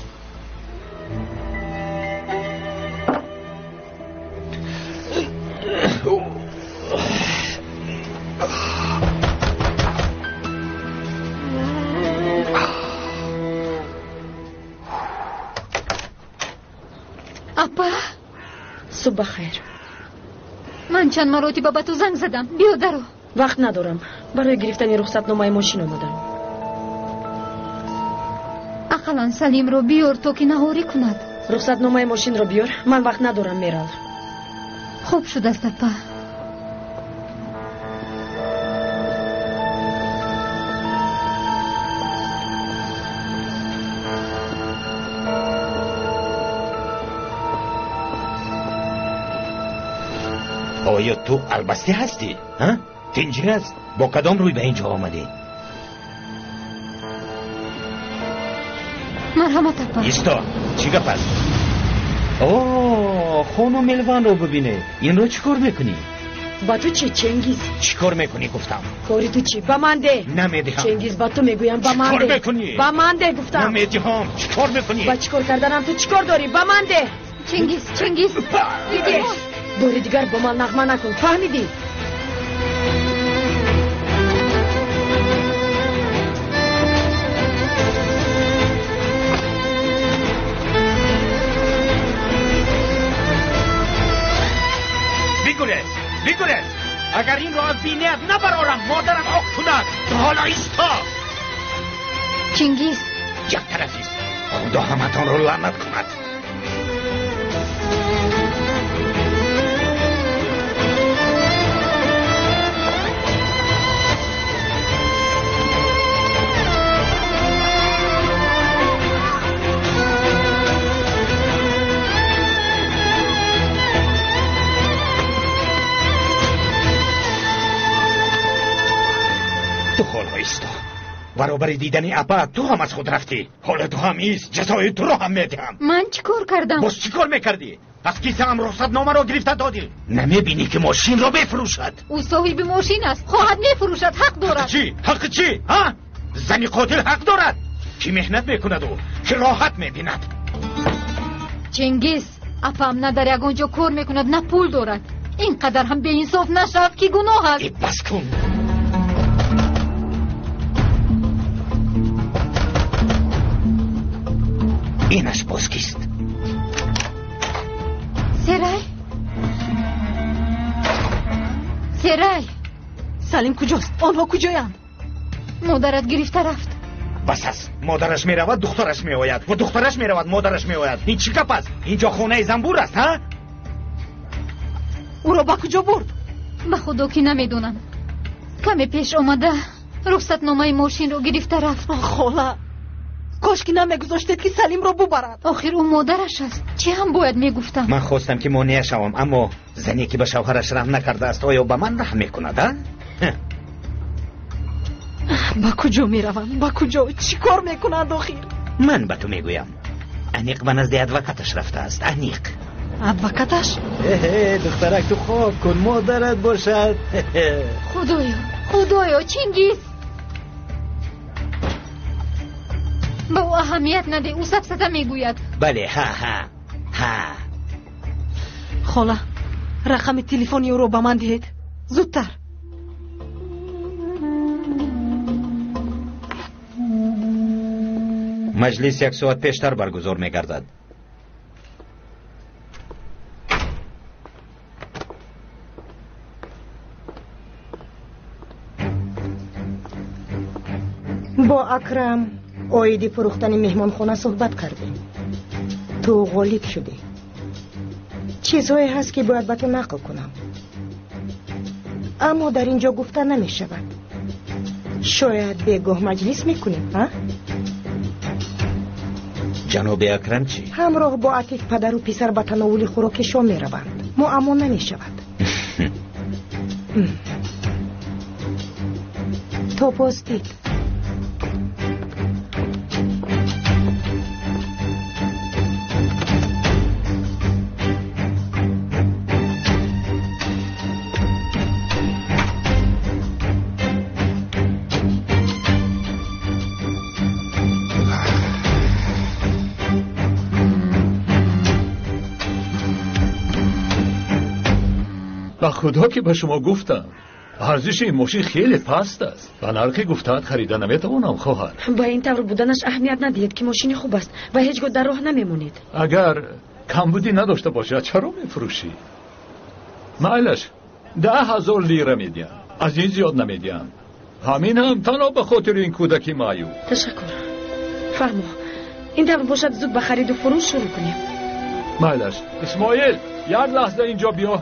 Апа. Субҳ бахайр. Ман чанд маротиба ба ту занг задам. Биё даро. Вақт надорам. Барои гирифтани рухсатномаи мошин омадам. Ақаллан Салимро биёр, то ки наҳорӣ кунад. Рухсатномаи мошинро биёр. Ман вақт надорам, Мерал. Хуб шудааст, апа. Оё ту албастӣ ҳастӣ? Тинҷӣ аст? Бо кадом рӯй ба ин ҷо омадӣ? Марҳамат, апа. Исто, чӣ гап аст? О, хонум Мелванро бибинед. Инро чӣ кор мекунӣ? Ба ту чӣ, Чингиз? Чӣ кор мекунӣ, гуфтам? Кори ту чӣ? Ба ман де. Намедиҳам. Чингиз, ба ту мегӯям, ба ман Чӣ кор де. мекунӣ? Ба ман де, гуфтам. Намедиҳам. Чӣ кор мекунӣ? Ба чӣ кор карданам ту чӣ кор дорӣ? Ба ман де. Чингиз, Чингиз. Бори дигар бо ман нағма накун, фаҳмидӣ? Бигурез, бигурез! Агар инро аз биният набарорам, модарам оқ кунад. Ту ҳоло исто. Чингиз. Як тараф ист. Худо ҳаматонро лаънат кунад. Ту ҳоло исто. Баробари дидани апа ту ҳам аз худ рафтӣ. Ҳоло ту ҳам ист, ҷазои туро ҳам медиҳам. Ман чӣ кор кардам? Боз чӣ кор мекардӣ? Аз кисаам рухсатномаро гирифта додӣ. Намебинӣ, ки мошинро мефурӯшад? Ӯ соҳиби мошин аст, хоҳад мефурӯшад, ҳақ дорад. Чӣ? Ҳаққи чӣ? Ҳа? Зани қотил ҳақ дорад, ки меҳнат мекунаду ки роҳат мебинад. Чингиз, апам на дар ягон ҷо кор мекунад, на пул дорад. Ин қадар ҳам беинсоф нашав, ки гуноҳ аст. Бас кун. Инаш боз кист? Серай, Серай. Салим куҷост? Онҳо куҷоянд? Модарат гирифта рафт. Бас аст. Модараш меравад, духтараш меояд, ва духтараш меравад, модараш меояд. Ин чӣ гап аст? Инҷо хонаи занбур аст, ҳа? Ӯро ба куҷо бурд? Ба худо, ки намедонам. Каме пеш омада, рухсатномаи мошинро гирифта рафт. Хола, кош ки намегузоштед, ки Салимро бубарад. Охир ӯ модараш аст. Чӣ ҳам бояд мегуфтам? Ман хостам, ки монеа шавам, аммо зане, ки ба шавҳараш раҳм накардааст, оё ба ман раҳм мекунад, а? Ба куҷо мераванд? Ба куҷо? Чӣ кор мекунанд охир? Ман ба ту мегӯям. Аниқ ба назди адвокаташ рафтааст, аниқ. Адвокаташ? Духтарак, ту хоб кун, модарат бошад. Худоё, худоё, Чингиз! Ба ӯ аҳамият надеҳ, ӯ сафсата мегӯяд. Бале, ҳа, ҳа, ҳа. Хола, рақами телефони ӯро ба ман диҳед. Зудтар. Маҷлис як соат пештар баргузор мегардад. Бо Акрам оиди фурӯхтани меҳмонхона суҳбат кардем. Ту ғолиб шудӣ. Чизҳое ҳаст, ки бояд ба ту нақл кунам, аммо дар ин ҷо гуфта намешавад. Шояд бегоҳ маҷлис мекунем, а? Ҷаноби Акрам чӣ? Ҳамроҳ бо Атиф падару писар ба тановули хӯроки шом мераванд. Муаммо намешавад. То боздид. Ба худо ки ба шумо гуфтам, арзиши ин мошин хеле паст аст. Ба нархи гуфтаат харида наметавонам, хоҳар. Ба ин тавр буданаш аҳамият надиҳед, ки мошини хуб аст ва ҳеҷ гоҳ дар роҳ намемонед. Агар камбудӣ надошта бошад, чаро мефурӯшӣ? Майлаш, 10,000 лира медиҳам, аз ин зиёд намедиҳам. Ҳамин ҳам танҳо ба хотири ин кӯдаки маъюб. Ташаккур. Фаҳмо, ин тавр бошад, зуд ба хариду фурӯш шурӯъ кунем. Майлаш, Исмоил, як лаҳза инҷо биё.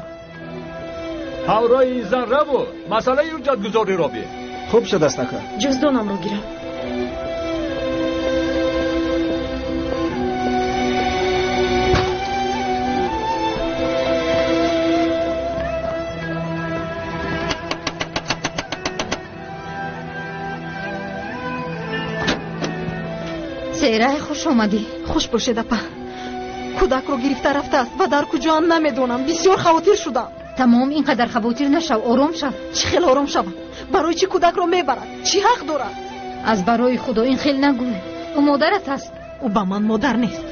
Ҳамроҳи ин зан раву масъалаи ҳуҷҷатгузориро бе. Хуб шудааст, ака. Ҷуздонамро гирам. Серай, хуш омадӣ. Хуш бошед, апа. Кӯдакро гирифта рафтааст ва дар куҷоам намедонам. Бисёр хавотир шудам. Тамом, ин қадар хавотир нашав, ором шав. Чӣ хел ором шавам? Барои чӣ кӯдакро мебарад? Чӣ ҳақ дорад? Аз барои худо ин хел нагӯй. Ӯ модарат аст. Ӯ ба ман модар нест.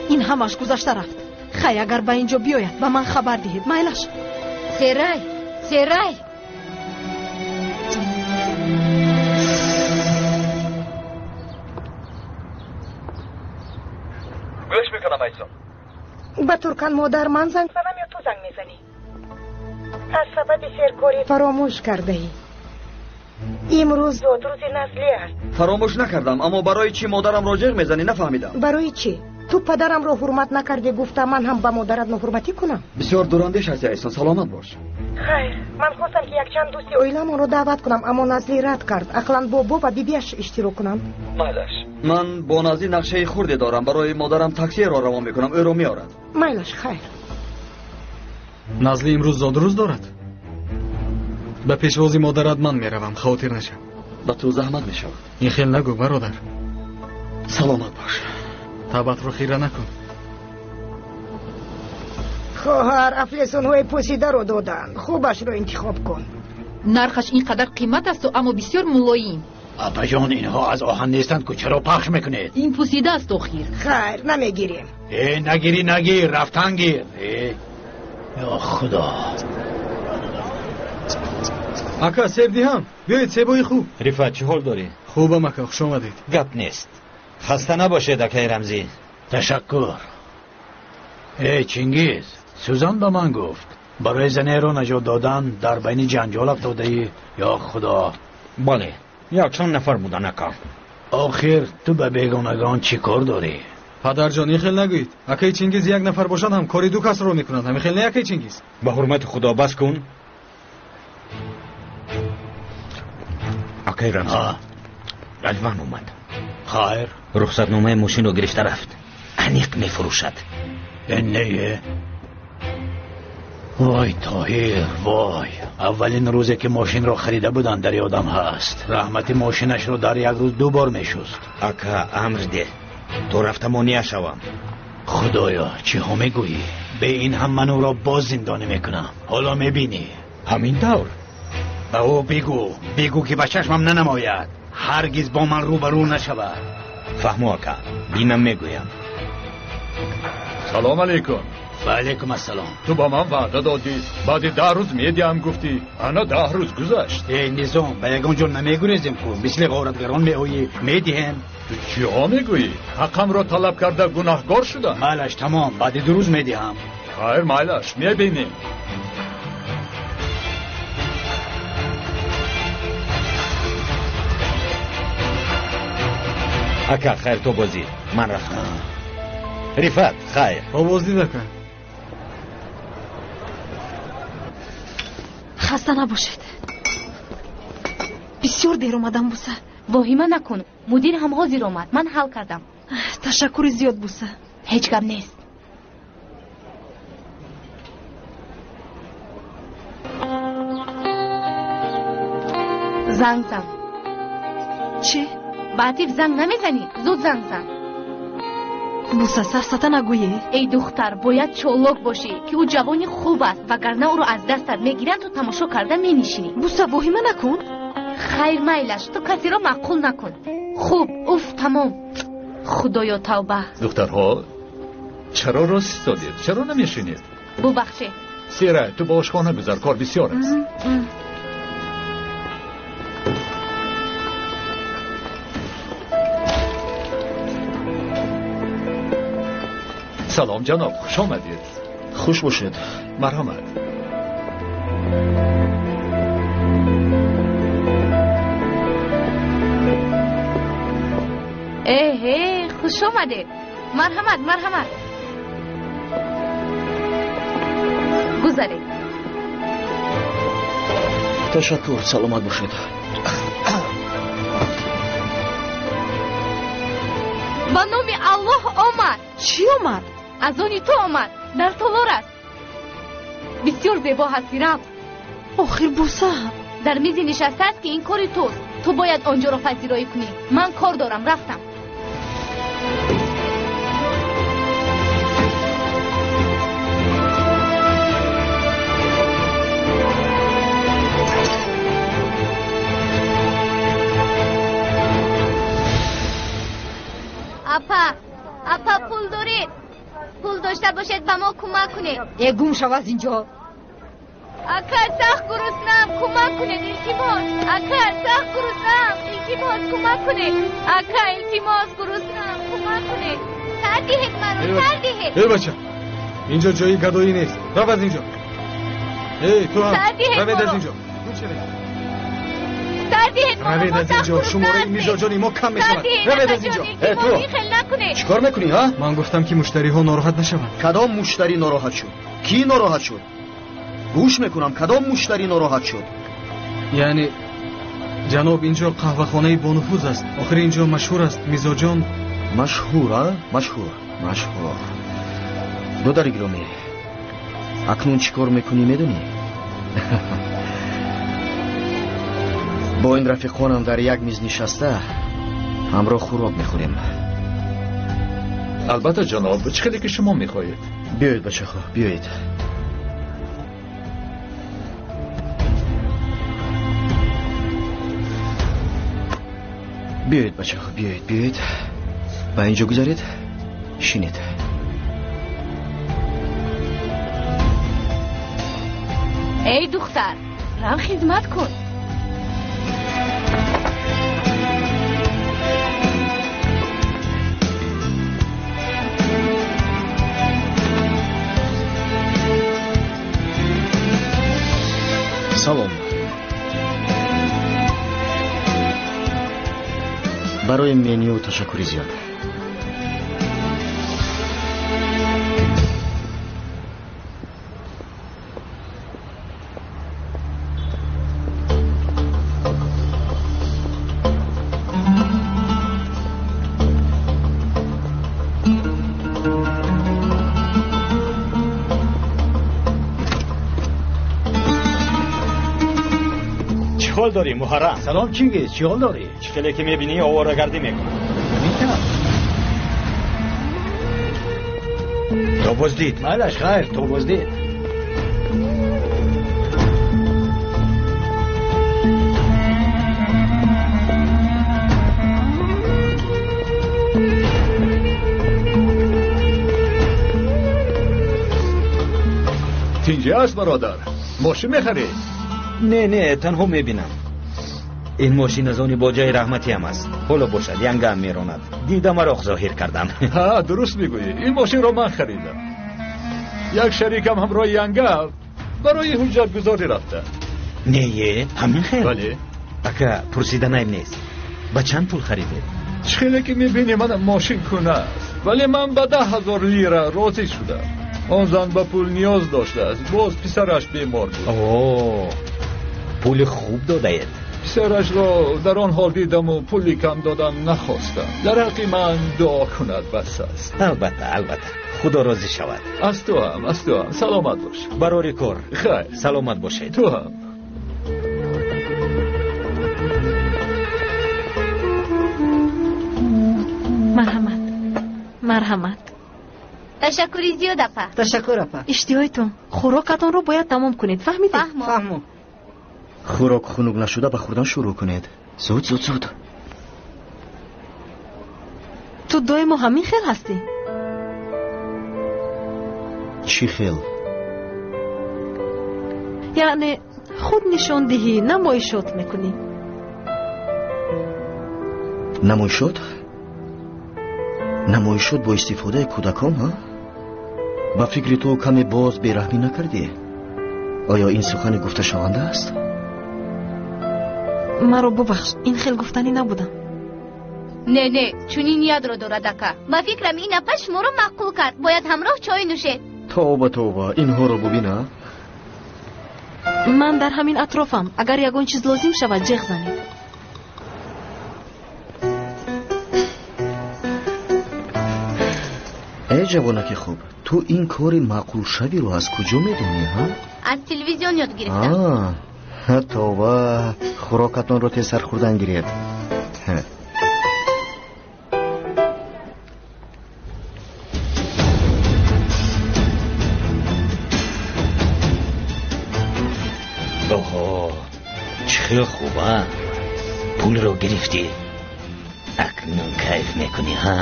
Ин ҳамаш гузашта рафт. Хай, агар ба ин ҷо биёяд, ба ман хабар диҳед. Майлаш. Серай, Серай. Гӯш мекунам, Айсон. Ба Туркан модар ман занг занам ё ту занг мезанӣ? Аз сабаби серкорӣ фаромӯш кардаӣ. Имрӯз зодрӯзи Назлӣ аст. Фаромӯш накардам, аммо барои чӣ модарамро ҷеғ мезанӣ нафаҳмидам. Барои чӣ? Ту падарамро ҳурмат накардӣ, гуфта ман ҳам ба модарат ноҳурматӣ кунам? Бисёр дурандеш ҳасти, Айсон, саломат бош. Хайр, ман хостам ки якчанд дӯсти оиламонро даъват кунам, аммо Назлӣ рад кард. Ақлан бобо ва бибиаш иштирок кунанд. Майлаш, ман бо Назлӣ нақшаи хурде дорам. Барои модарам таксиеро равон мекунам, ӯро меорад. Майлаш, хайр. Назлӣ имрӯз зодрӯз дорад. Ба пешвози модарат ман меравам, хавотир нашав. Ба ту заҳмат мешавад. Ин хел нагӯ, бародар. Саломат бош. Табатро хира накун. Хоҳар, афлесунҳои пӯсидаро доданд. Хубашро интихоб кун. Нархаш ин қадар қимат асту, аммо бисёр мулоим. Апаҷон, инҳо аз оҳан нестанд ку, чаро пахш мекунед? Ин пӯсида аст охир. Хайр, намегирем. Э, нагирӣ, нагир, рафтан гир. Э, ё худо. Ака, себ диҳам? Биёед, себои хуб. Рифат, чӣ ҳол дорӣ? Хубам, ака, хуш омадед. Гап нест. Хаста набошед, акаи Рамзӣ. Ташаккур. Э, Чингиз, Сузан ба ман гуфт, барои занеро наҷот додан дар байни ҷанҷол афтодаӣ. Ё худо. Бале, якчанд нафар будан, ака. Охир ту ба бегонагон чӣ кор дорӣ? Падарҷон, ин хел нагӯед. Акаи Чингиз як нафар бошад ҳам кори ду касро мекунад. Ҳамин хел не, акаи Чингиз? Ба ҳурмати худо бас кун. Акаи Рамзӣ, Алван омад. Хайр. Рухсатномаи мошинро гирифта рафт. Аниқ мефурӯшад. Не. Вой, Тоҳир, вой. Аввалин рӯзе ки мошинро харида буданд дар ёдам ҳаст. Раҳмати мошинашро дар як рӯз ду бор мешуст. Ака, амр деҳ. То рафта монеа шавам. Худоё, чиҳо мегӯӣ? Бе ин ҳам ман ӯро боз зиндонӣ мекунам. Ҳоло мебинӣ. Ҳамин тавр? Ба ӯ бигӯ, бигӯ ки ба чашмам нанамояд. Ҳаргиз бо ман рӯбарӯ нашавад. Фаҳмо ака, бинам мегӯям. Салом алейкум. Ва алейкум ассалом. Ту ба ман ваъда додӣ, баъди 10 рӯз медиҳам гуфтӣ. Ана 10 рӯз гузашт. Эй Низом, ба ягон ҷо намегурезем ку. Мисли ғоратгарон меоӣ, медиҳем. Ту чиҳо мегӯӣ? Ҳаққамро талаб карда гунаҳгор шудам. Майлаш, тамом, баъди 2 рӯз медиҳам. Хайр, майлаш, мебинем. Ака, хайр, то бозӣ. Ман рафтам. Рифат, хайр. Бо боздид, ака. Хаста набошед. Бисёр дер омадам, Буса. Воҳима накун. Мудир ҳам ҳозир омад. Ман ҳал кардам. Ташаккури зиёд, Буса. Ҳеҷ гап нест. Занг зан. Чӣ? Ба Атиф занг намезанӣ? Зуд занг зан. Буса, сафсата нагӯӣ. Эй духтар, бояд чолок бошӣ, ки ӯ ҷавони хуб аст, вагарна ӯро аз дастат мегиранд, ту тамошо карда менишинӣ. Буса, воҳима накун. Хайр, майлаш, ту касеро маъқул накун. Хуб, уф, тамом. Худоё, тавба. Духтарҳо, чаро рост истодед? Чаро намешинед? Бубахшед. Сера, ту ба ошхона гузар, кор бисёр аст. Салом ҷаноб, хуш омадед. Хуш бошед. Марҳамат. Эҳе, хуш омадед. Марҳамат, марҳамат. Гузаред. Ташаккур, саломат бошед. Ба номи Аллоҳ омад. Чӣ омад? Аз они ту омад. Дар толор аст. Бисёр зебо ҳасти, рафт. Охир, Буса. Дар мизе нишастааст, ки ин кори туст. Ту бояд онҷоро пазироӣ кунӣ. Ман кор дорам, рафтам. Апа, апа, пул доред? Пул дошта бошед, ба мо кӯмак кунед. Э, гум шав аз инҷо. Ака, сахт гуруснам, кӯмак кунед, илтимос. Ака, сахт гуруснам, илтимос, кӯмак кунед. Ака, илтимос, гуруснам, кӯмак кунед. Сар диҳед маро, сар диҳед. Эй бача, инҷо ҷои гадоӣ нест. Рав аз инҷо. Эй, ту ҳам равед аз инҷо. Равед аз инҷо, шумораи мизоҷони мо кам мешавад. Равед аз инҷо. Э, ту чӣ кор мекунӣ, ҳа? Ман гуфтам, ки муштариҳо нороҳат нашаванд. Кадом муштарӣ нороҳат шуд? Кӣ нороҳат шуд? Гӯш мекунам, кадом муштарӣ нороҳат шуд? Яъне, ҷаноб, инҷо қаҳвахонаи бонуфуз аст. Охир инҷо машҳур аст, мизоҷон. Машҳур, а? Машҳур, машҳур. Додари гиромӣ, акнун чӣ кор мекунӣ, медонӣ? Бо ин рафиқонам дар як миз нишаста ҳамроҳ хӯрок мехӯрем. Албатта ҷаноб, чӣ хеле ки шумо мехоҳед. Биёед бачаҳо, биёед. Биёед бачаҳо, биёед, биёед. Ба инҷо гузаред, шинед. Эй духтар, рав хизмат кун. Салом. Барои меню ташаккури зиёд. Чӣ ҳол дорӣ, Муҳаррам? Салом, Чингиз, чӣ ҳол дорӣ? Чӣ хеле ки мебинӣ, оворагардӣ мекунам. Метавон. То боздид. Майлаш, хайр, то боздид. Тинҷӣ аст, бародар? Мошин мехарӣ? Не, не, танҳо мебинам. Ин мошин аз они боҷаи раҳматиам аст. Ҳоло бошад, янгаам меронад. Дида мароқ зоҳир кардам. Ҳа, дуруст мегӯӣ. Ин мошинро ман харидам. Як шарикам ҳамроҳи янга барои ҳуҷҷатгузорӣ рафта. Не, ҳамин хел? Бале. Ака, пурсиданаем нест. Ба чанд пул харидед? Чӣ хеле ки мебинӣ, мана мошин кӯна аст. Вале ман ба 10 000 лира розӣ шудам. Он зан ба пул ниёз доштааст. Боз писараш бемор буд. О, пули хуб додаед. Писарашро дар он ҳол дидаму пули кам додам нахостам. Дар ҳаққи ман дуо кунад, бас аст. Албатта, албатта, худо розӣ шавад. Аз ту ҳам, аз ту ҳам. Саломат бош. Барори кор. Хайр. Саломат бошед. Ту ҳам. Марҳамат, марҳамат. Ташаккури зиёд, апа. Ташаккур, апа. Иштиҳоятон, хӯрокатонро бояд тамом кунед, фаҳмидед? Фаҳмо. Фаҳмо. Хӯрок хунук нашуда ба хӯрдан шурӯъ кунед. Зуд, зуд, зуд. Ту доимо ҳамин хел ҳастӣ? Чӣ хел? Яъне худ нишондиҳӣ, намоишот мекунӣ. Намоишот? Намоишот бо истифодаи кӯдакон, ҳа? Ба фикри ту каме боз бераҳмӣ накардӣ? Оё ин сухане гуфташаванда аст? Маро бубахш, ин хел гуфтанӣ набудам. Не, не, чунин ниятро дорад, ака. Ба фикрам, ин апа шуморо маъқул кард. Бояд ҳамроҳ чой нӯшед. Тавба, тавба, инҳоро бубина. Ман дар ҳамин атрофам. Агар ягон чиз лозим шавад, ҷеғ занед. Э, ҷавонаки хуб, ту ин кори маъқулшавиро аз куҷо медонӣ, ҳа? Аз телевизион ёд гирифтам. Тавба, хӯрокатонро тезтар хӯрдан гиред. Оҳо, чӣ хел хуба! Пулро гирифтӣ, акнун кайф мекунӣ, ҳа?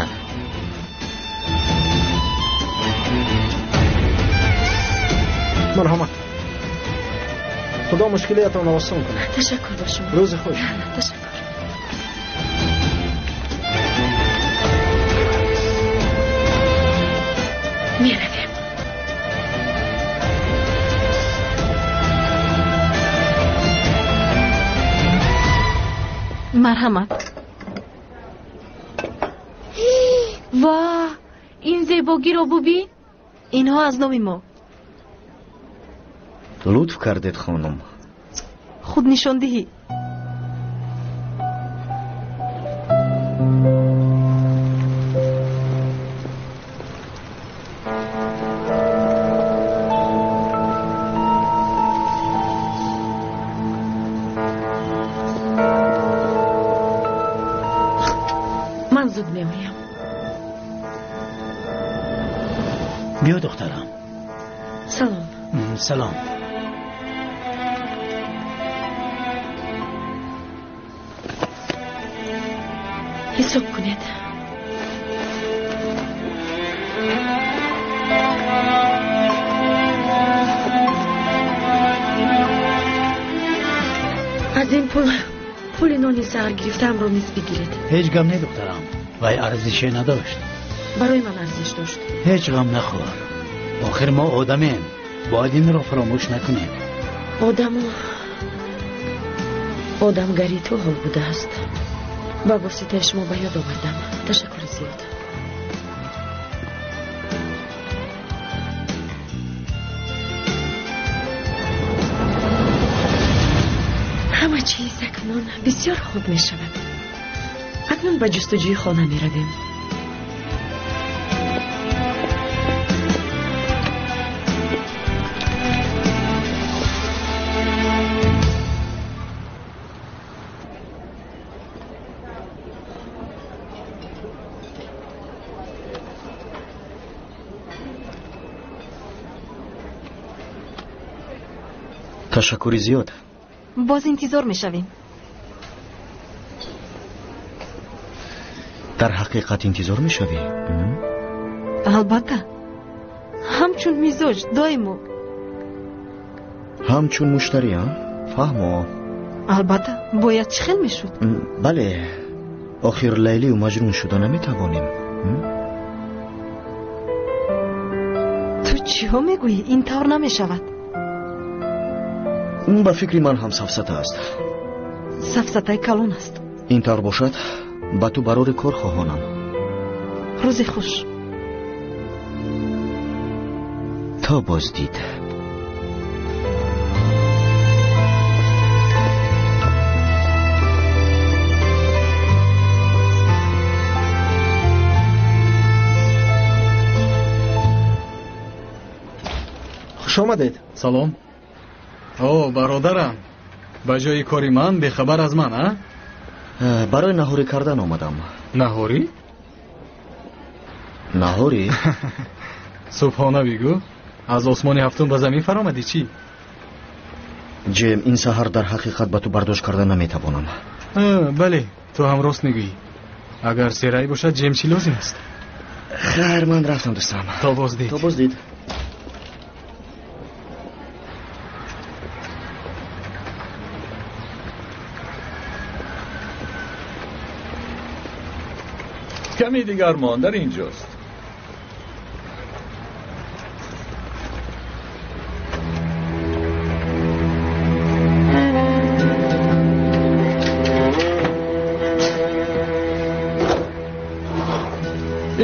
Марҳамат. Худо мушкилиятонро осон кунад. Ташаккур ба шумо. Рӯзи хуш. Ташаккур. Меравем. Марҳамат. Ва, ин зебогиро бубин. Инҳо аз номи мо. Лутф кардед, хонум. Худнишондиҳӣ. Ман зуд меоям. Биё, духтарам. Салом. Салом. Ҳисоб кунед. Аз ин пул пули нони саҳар гирифтаамро низ бигиред. Ҳеҷ гам не, духтарам, вай арзише надошт. Барои ман арзиш дошт. Ҳеҷ ғам нахӯр, охир мо одамем, бояд инро фаромӯш накунем. Одаму одамгарӣ то ҳол будааст. Ба воситаи шумо ба ёд овардам. Ташаккури зиёд. Ҳама чиз акнун бисёр хуб мешавад. Акнун ба ҷустуҷӯи хона меравем. Ташаккури зиёд. Боз интизор мешавем. Дар ҳақиқат интизор мешавӣ? Албатта. Ҳамчун мизоҷ доимо. Ҳамчун муштарӣ, а? Фаҳмо. Албатта, бояд чӣ хел мешуд? Бале, охир Лайлию Маҷнун шуда наметавонем. Ту чиҳо мегӯӣ? Ин тавр намешавад. Ба фикри ман ҳам сафсата аст. Сафсатаи калон аст. Ин тавр бошад, ба ту барори кор хоҳонам. Рӯзи хуш. То боздид. Хуш омадед. Салом. О, бародарам, ба ҷои кори ман бехабар аз ман, а? Барои наҳорӣ кардан омадам. Наҳорӣ? Наҳорӣ? Субҳона бигӯ, аз осмони ҳафтум ба замин фаромадӣ чӣ? Ҷем, ин саҳар дар ҳақиқат ба ту бардошт карда наметавонам. Бале, ту ҳам рост мегӯӣ. Агар серай бошад, ҷем чӣ лозим аст? Хайр, ман рафтам, дӯстам. То боздид. То боздид. Ками дигар мон дар инҷост.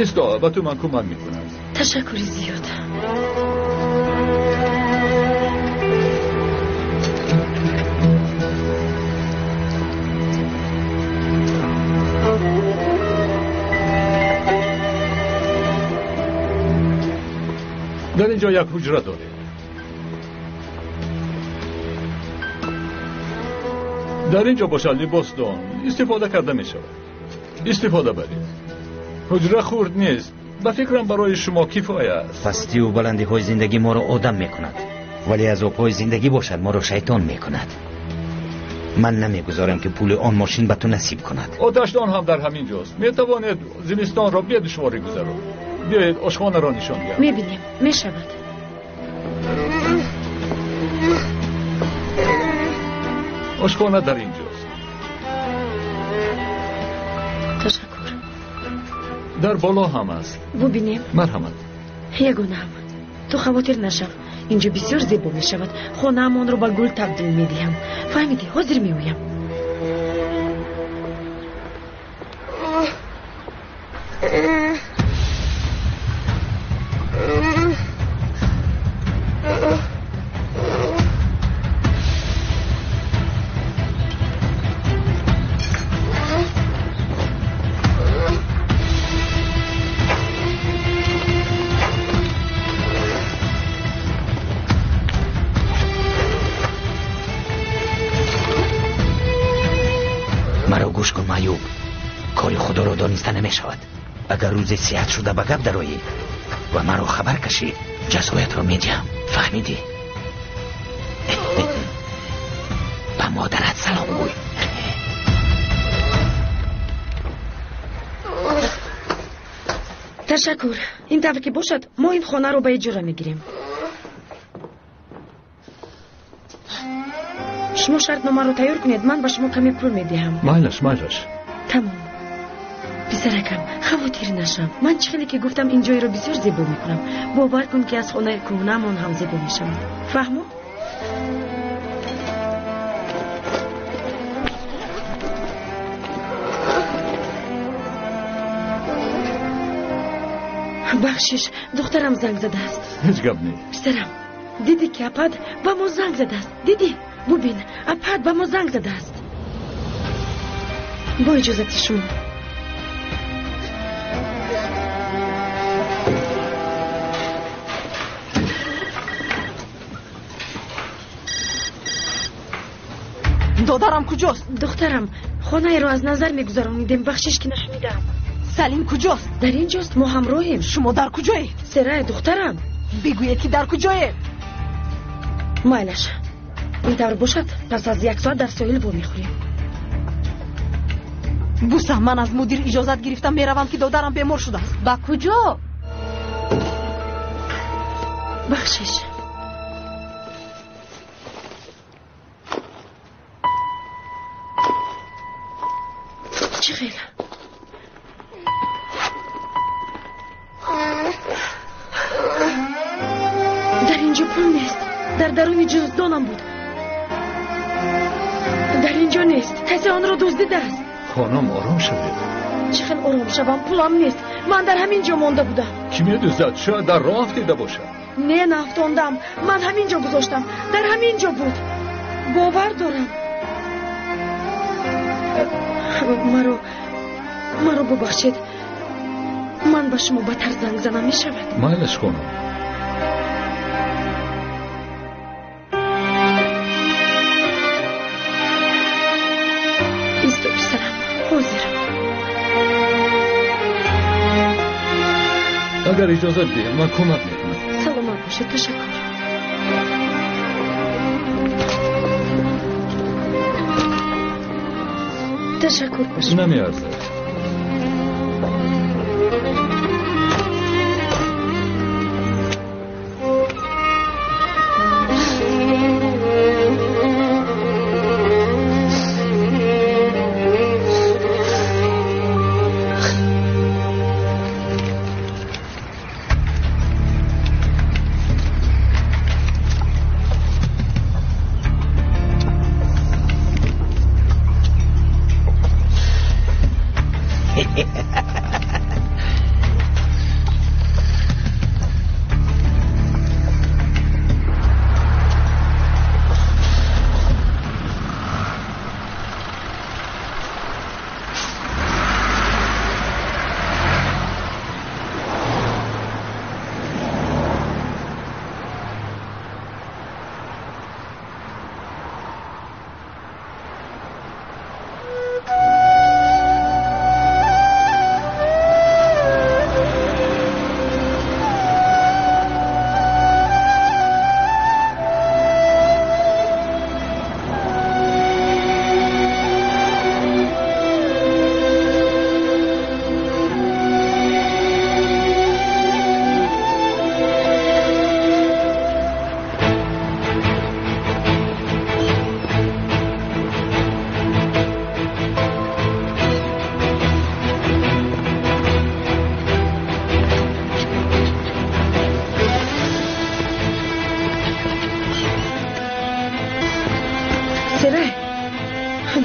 Исто, ба ту ман кӯмак мекунам. Ташаккури зиёд. Дар инҷо як ҳуҷра дорем. Дар инҷо бошад либосдон истифода карда мешавад. Истифода баред. Ҳуҷра хурд нест. Ба фикрам барои шумо кифоя аст. Пастию баландиҳои зиндагӣ моро одам мекунад, вале азобҳои зиндагӣ бошад моро шайтон мекунад. Ман намегузорам ки пули он мошин ба ту насиб кунад. Оташдон ҳам дар ҳамин ҷост. Метавонед зимистонро бедушворӣ гузаронед. Биёед ошхонаро нишон диҳам. Мебинем, мешавад. Ошхона дар инҷост. Ташаккур. Дар боло ҳам аст. Бубинем. Марҳамат. Ягонаам, ту хавотир нашав. Инҷо бисёр зебо мешавад. Хонаамонро ба гул табдил медиҳам. Фаҳмидӣ? Ҳозир меоям. Маро гӯш кун, Маъюб. Кори худоро дониста намешавад. Агар рӯзе сиҳат шуда ба гап дароӣ ва маро хабар кашӣ, ҷазоятро медиҳам. Фаҳмидӣ? Ба модарат салом гӯй. Ташаккур. Ин тавр ки бошад, мо ин хонаро ба иҷора мегирем. Шумо шартномаро тайёр кунед, ман ба шумо каме пул медиҳам. Майлаш, майлаш. Тамом. Писаракам, хавотир нашав. Ман чӣ хеле ки гуфтам, ин ҷойро бисёр зебо мекунам. Бовар кун ки аз хонаи кӯҳнаамон ҳам зебо мешавад. Фаҳмо? Бахшиш, духтарам занг задааст. Ҳеҷ гап не. Писарам, дидӣ ки апад ба мо занг задааст? Дидӣ? Бубин, апад ба мо занг задааст. Бо иҷозати шумо. Додарам куҷост? Духтарам, хонаеро аз назар мегузаронидем. Бахшиш ки нашунидам. Салим куҷост? Дар ин ҷост, мо ҳамроҳем. Шумо дар куҷоед? Серая, духтарам. Бигӯед ки дар куҷоед? Майлаш, Ин тавр бошад, пас аз як соат дар соҳил вомехӯрем. Буса, ман аз мудир иҷозат гирифтам, меравам ки додарам бемор шудааст. Ба куҷо? Бахшиш. Чӣ хел? Дар инҷо пул нест. Дар даруни ҷуздонам буд. Дар инҷо нест. Касе онро дуздидааст. Хонум, ором шавед. Чӣ хел ором шавам? Пулам нест. Ман дар ҳамин ҷо монда будам. Кӣ медуздад? Шояд дар роҳ афтида бошад. Не, наафтондам. Ман ҳамин ҷо гузоштам. Дар ҳамин ҷо буд. Бовар дорам. Маро бубахшед. Ман ба шумо батар занг занам мешавад? Майлаш, хонум. Исто, писарам, ҳозир. Агар иҷозат диҳед, ман кӯмак мекунам. Саломат бошед, ташаккур. Ташаккур ба шумо. Намеарзад.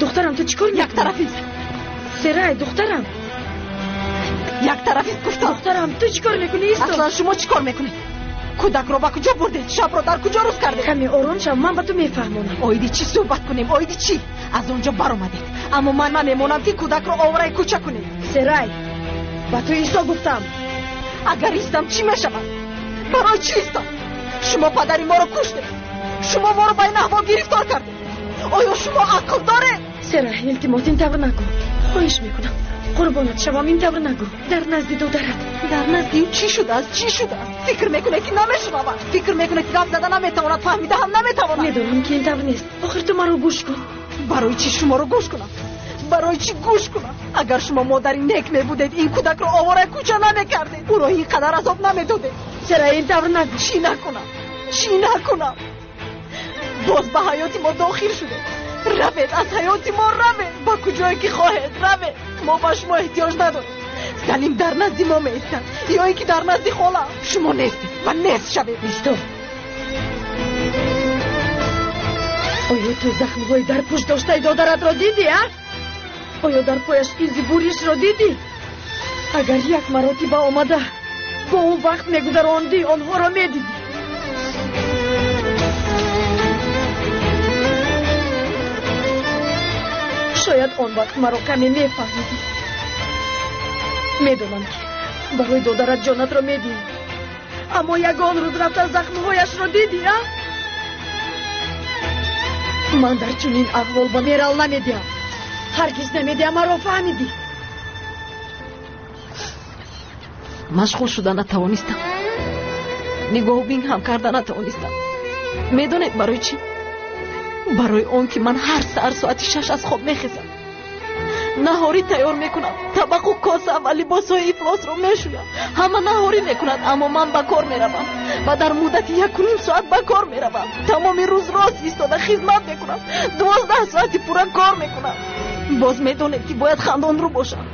Духтарам, ту чӣ кор мекунӣ? Як тарафист. Серай, духтарам. Як тарафист гуфтам. Духтарам, ту чӣ кор мекунӣ? Исто. Аслан шумо чӣ кор мекунед? Кӯдакро ба куҷо бурдед? Шабро дар куҷо рӯз кардед? Каме ором шав, ман ба ту мефаҳмонам. Оиди чӣ суҳбат кунем? Оиди чӣ? Аз он ҷо баромадед. Аммо ман намемонам ки кӯдакро овораи кӯча кунед. Серай, ба ту исто гуфтам. Агар истам чӣ мешавад? Барои чӣ истам? Шумо падари моро куштед. Шумо моро ба ин аҳвол гирифтор кардед. Оё шумо ақл доред? Серай, илтимос, ин тавр нагӯ. Хоҳиш мекунам, қурбонат шавам, ин тавр нагӯ. Дар назди додарат. Дар назди ӯ чӣ шудааст? Чӣ шудааст? Фикр мекунед ки намешунавад. Фикр мекунед ки гап зада наметавонад, фаҳмида ҳам наметавонад. Медонам ки ин тавр нест. Охир ту маро гӯш кун. Барои чӣ шуморо гӯш кунам? Барои чӣ гӯш кунам? Агар шумо модари нек мебудед, ин кӯдакро овораи кӯча намекардед. Ӯро ин қадар азоб намедодед. Серай, ин тавр нагӯ. Чӣ накунам? Чӣ накунам? Боз ба ҳаёти мо дохил шудед. Равед, аз ҳаёти мо равед. Ба куҷое ки хоҳед равед. Мо ба шумо эҳтиёҷ надорем. Салим дар назди мо меистад ё ин ки дар назди хола. Шумо нестед ва нест шавед. Исто. Оё ту захмҳои дар пушт доштаи додаратро дидӣ, а? Оё дар пояш изи буришро дидӣ? Агар як маротиба омада бо ӯ вақт мегузарондӣ, онҳоро медидӣ. Шояд он вақт маро каме мефаҳмидӣ. Медонам ки барои додарат ҷонатро медиҳӣ, аммо ягон рӯз рафта захмҳояшро дидӣ, а? Ман дар чунин аҳвол ба Мерал намедиҳам. Ҳаргиз намедиҳам, маро фаҳмидӣ? Машғул шуда натавонистам. Нигоҳубин ҳам карда натавонистам. Медонед барои чӣ? Барои он ки ман ҳар саҳар соати 6 аз хоб мехезам, наҳорӣ тайёр мекунам, табақу коса ва либосҳои ифлосро мешӯям. Ҳама наҳорӣ мекунад, аммо ман ба кор меравам ва дар муддати 1.5 соат ба кор меравам. Тамоми рӯз рост истода хизмат мекунам, 12 соати пурра кор мекунам. Боз медонед ки бояд хандонрӯ бошам,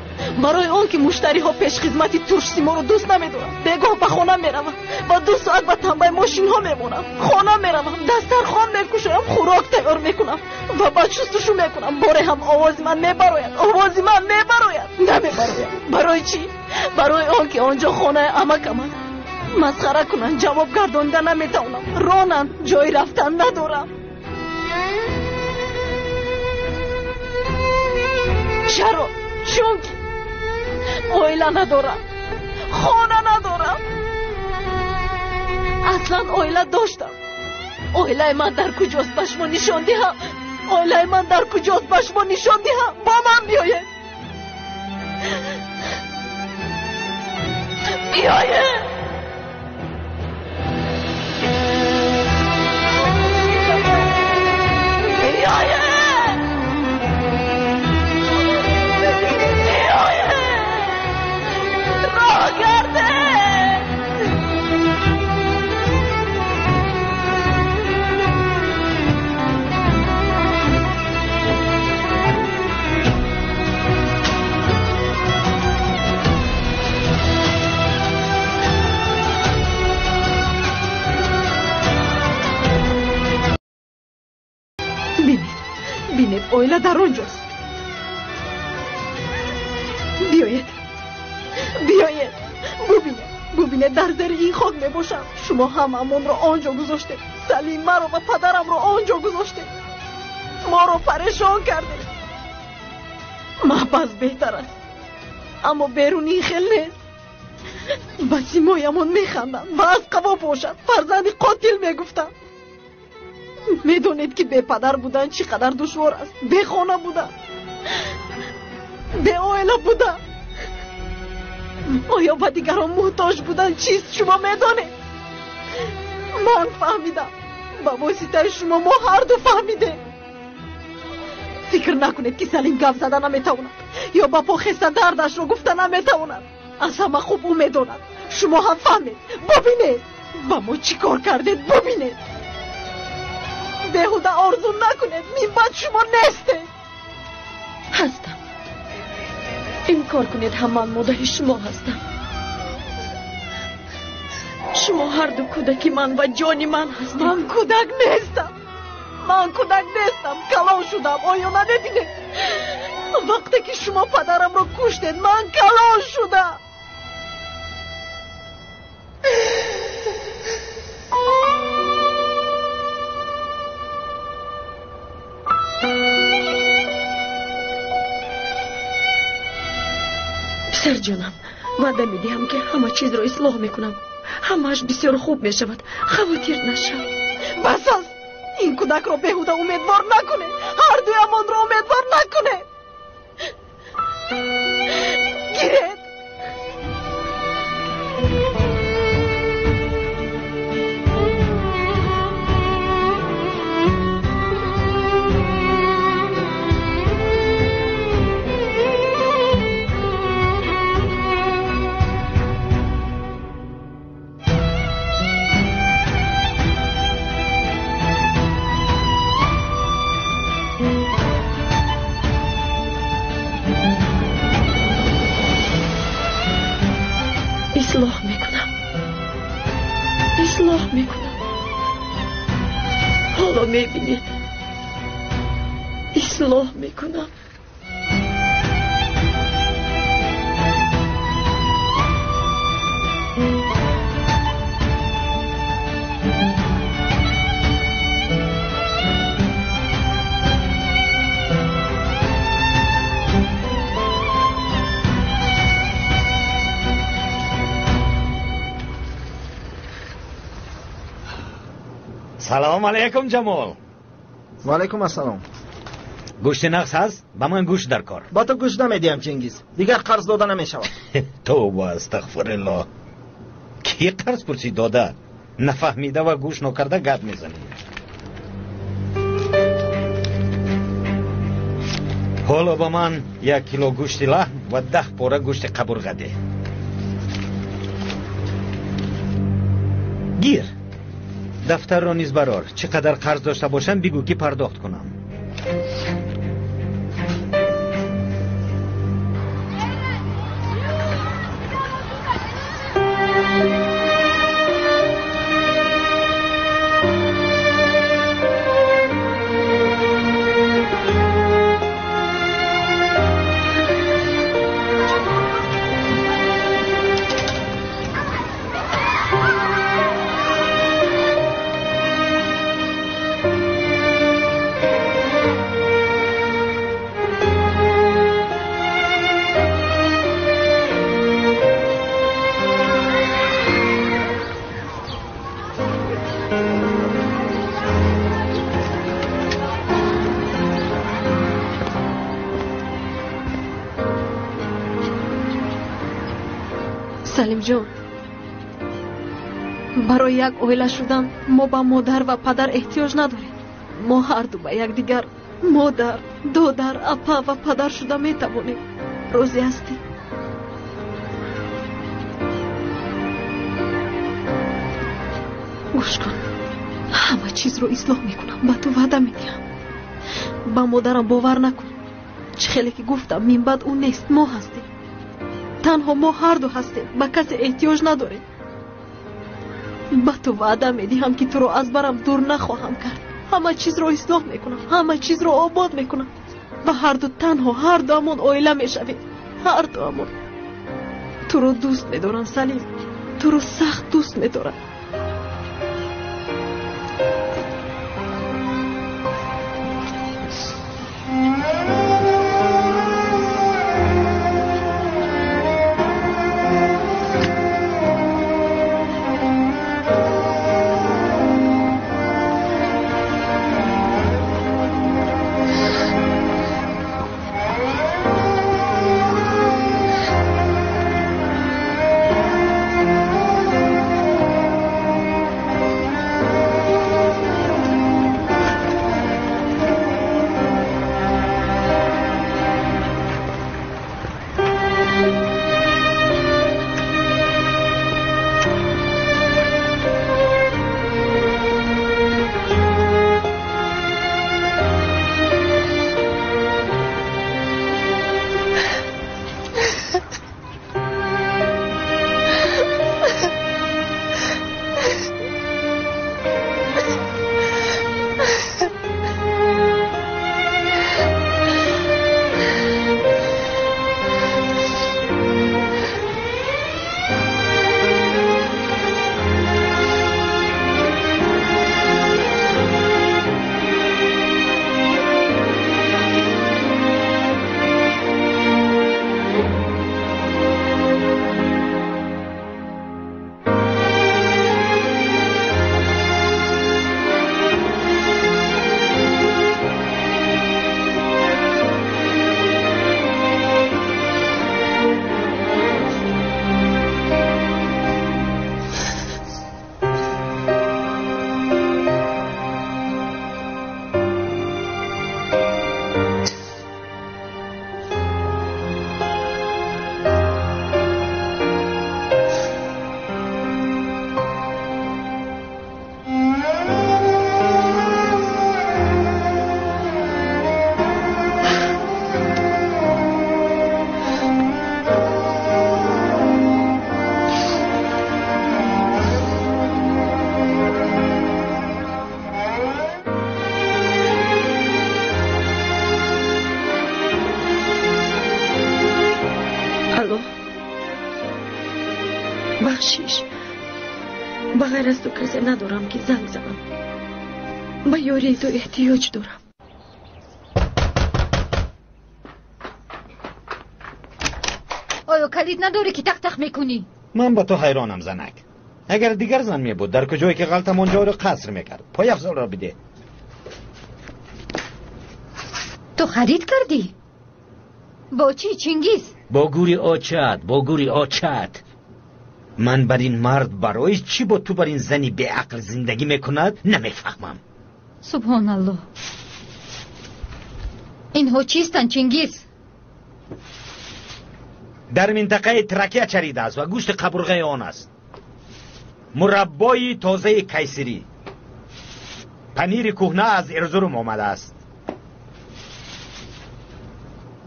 барои он ки муштариҳо пешхизмати туршсиморо дӯст намедоранд. Бегоҳ ба хона меравам ва 2 соат ба танбаи мошинҳо мемонам. Хона меравам, дастархон мекушоям, хӯрок тайёр мекунам ва баъд шустушу мекунам. Боре ҳам овози ман мебарояд, овози ман мебарояд, намебарояд. Барои чӣ? Барои он ки он ҷо хонаи амакам аст. Масхара кунанд, ҷавоб гардонида наметавонам, ронанд, ҷои рафтан надорам. Чаро? Чунки оила надорам, хона надорам. Аслан оила доштам. Оилаи ман дар куҷост ба шумо нишон диҳам? Оилаи ман дар куҷост ба шумо нишон диҳам? Бо ман биёед, биёед. Биёед. Роҳ карде. Бинед, бинед, оила дар он ҷост. Биёед, биёед, бубинед, бубинед, дар зери ин хок мебошам. Шумо ҳамаамонро он ҷо гузоштед. Салим маро ва падарамро он ҷо гузоштед. Моро парешон кардед. Маҳбас беҳтар аст, аммо берун ин хел нест. Ба симоямон механданд ва аз қафо бошад фарзанди қотил мегуфтанд. Медонед ки бепадар будан чӣ қадар душвор аст, бехона будан, беоила будан. Оё ба дигарон муҳтоҷ будан чист, шумо медонед? Ман фаҳмидам. Ба воситаи шумо мо ҳарду фаҳмидем. Фикр накунед ки Салим гап зада наметавонад ё ба по хеста дардашро гуфта наметавонад. Аз ҳама хуб ӯ медонад. Шумо ҳам фаҳмед. Бубинед ба мо чӣ кор кардед, бубинед. Беҳуда орзу накунед, минбаъд шумо нестед. Ҳастам. Инкор кунед, ҳам ман модари шумо ҳастам. Шумо ҳарду кӯдаки ман ва ҷони ман ҳастед. Ман кӯдак нестам, ман кӯдак нестам, калон шудам. Оё намебинед? Вақте ки шумо падарамро куштед, ман калон шудам. Писарҷонам, ваъда медиҳам ки ҳама чизро ислоҳ мекунам. Ҳамааш бисёр хуб мешавад. Хавотир нашав. Бас аст. Ин кӯдакро беҳуда умедвор накунед. Ҳардуямонро умедвор накунед. Гиред. Ислоҳ мекунам, ислоҳ мекунам. Ҳоло мебинед, ислоҳ мекунам. Салом алейкум, Ҷамол. Ва алейкум ассалом. Гӯшти нақс ҳаст? Ба ман гӯшт дар кор. Ба ту гӯшт намедиҳам, Чингиз. Дигар қарз дода намешавад. Тавба, астағфируллоҳ. Кӣ қарз пурсид дода? Нафаҳмида ва гӯш нокарда гап мезанӣ. Ҳоло ба ман 1 кило гӯшти лаҳм ва 10 пора гӯшти қабурға деҳ. Гир. Дафтарро низ барор. Чӣ қадар қарз дошта бошам бигӯ ки пардохт кунам. Салимҷон, барои як оила шудан мо ба модар ва падар эҳтиёҷ надорем. Мо ҳарду ба якдигар модар, додар, апа ва падар шуда метавонем. Розӣ ҳастӣ? Гӯш кун, ҳама чизро ислоҳ мекунам, ба ту ваъда медиҳам. Ба модарам бовар накун. Чӣ хеле ки гуфтам, минбаъд ӯ нест, мо ҳастем. Танҳо мо ҳарду ҳастем, ба касе эҳтиёҷ надорем. Ба ту ваъда медиҳам ки туро аз барам дур нахоҳам кард. Ҳама чизро ислоҳ мекунам, ҳама чизро обод мекунам ва ҳарду танҳо ҳардуамон оила мешавем. Ҳардуамон. Туро дӯст медорам, Салим. Туро сахт дӯст медорам. Бахшиш, ба ғайр аз ту касе надорам ки занг занам. Ба ёрии ту эҳтиёҷ дорам. Оё калид надорӣ ки тақ-тақ мекунӣ? Ман ба ту ҳайронам, занак. Агар дигар зан мебуд, дар куҷое ки ғалтам онҷоро қаср мекард. Пойафзолро биде. Ту харид кардӣ? Бо чӣ, Чингиз? Бо гури очат, бо гури очат. Ман бар ин мард барои чӣ бо ту бар ин зани беақл зиндагӣ мекунад намефаҳмам. Субҳоналлоҳ. Инҳо чистанд, Чингиз? Дар минтақаи Тракия чаридааст ва гӯшти қабурғаи он аст. Мураббои тозаи Кайсирӣ. Панири кӯҳна аз Эрзурум омадааст.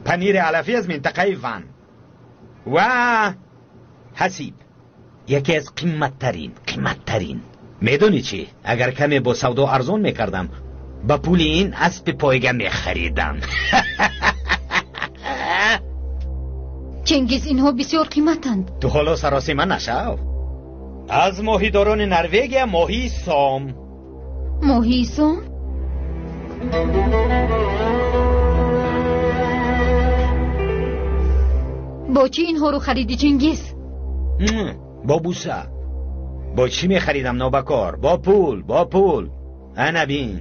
Панири алафӣ аз минтақаи Ван ва ҳасиб, яке аз қиматтарин. Медонӣ чӣ? Агар каме бо савдо арзон мекардам, ба пули ин аспи пойга мехаридам. Чингиз, инҳо бисёр қиматанд. Ту ҳоло саросима нашав. Аз моҳидорони Норвегия моҳии сом. Моҳии сом? Бо чӣ инҳоро харидӣ, Чингиз? Бо буса. Бо чӣ мехаридам, нобакор? Бо пул, бо пул. Ана бин.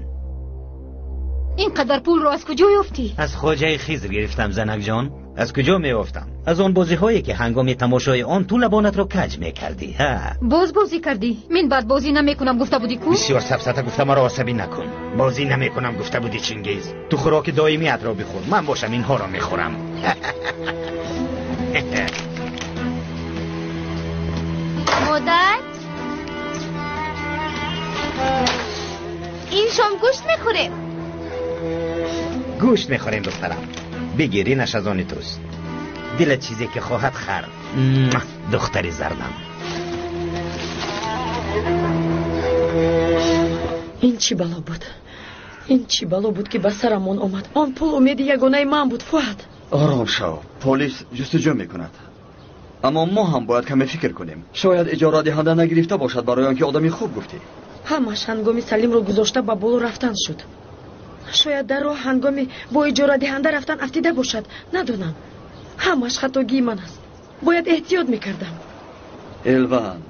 Ин қадар пулро аз куҷо ёфтӣ? Аз хоҷаи Хизр гирифтам, занакҷон. Аз куҷо меёфтам? Аз он бозиҳое ки ҳангоми тамошои он ту лабонатро каҷ мекардӣ. Ҳа, боз бозӣ кардӣ? Мин баъд бозӣ намекунам гуфта будӣ ку? Бисёр сафсата гуфта маро асабӣ накун. Бозӣ намекунам гуфта будӣ, Чингиз. Ту хӯроки доимиятро бихӯр, ман бошам инҳоро мехӯрам. Модар, ин шом гӯшт мехӯрем. Гӯшт мехӯрем, духтарам. Бигир, инаш аз они туст. Дилат чизе ки хоҳад хар. Духтари зардам. Ин чӣ бало буд? Ин чӣ бало буд, ки ба сарамон омад? Он пул умеди ягонаи ман буд, Фуад. Ором шав, полис ҷустуҷӯ мекунад. Аммо мо ҳам бояд каме фикр кунем. Шояд иҷорадиҳанда нагирифта бошад барои он ки одами хуб гуфтӣ. Ҳамаш ҳангоми Салимро гузошта ба боло рафтан шуд. Шояд дар роҳ ҳангоми бо иҷорадиҳанда рафтан афтида бошад. Надонам. Ҳамаш хатогии ман аст. Бояд эҳтиёт мекардам. Элван,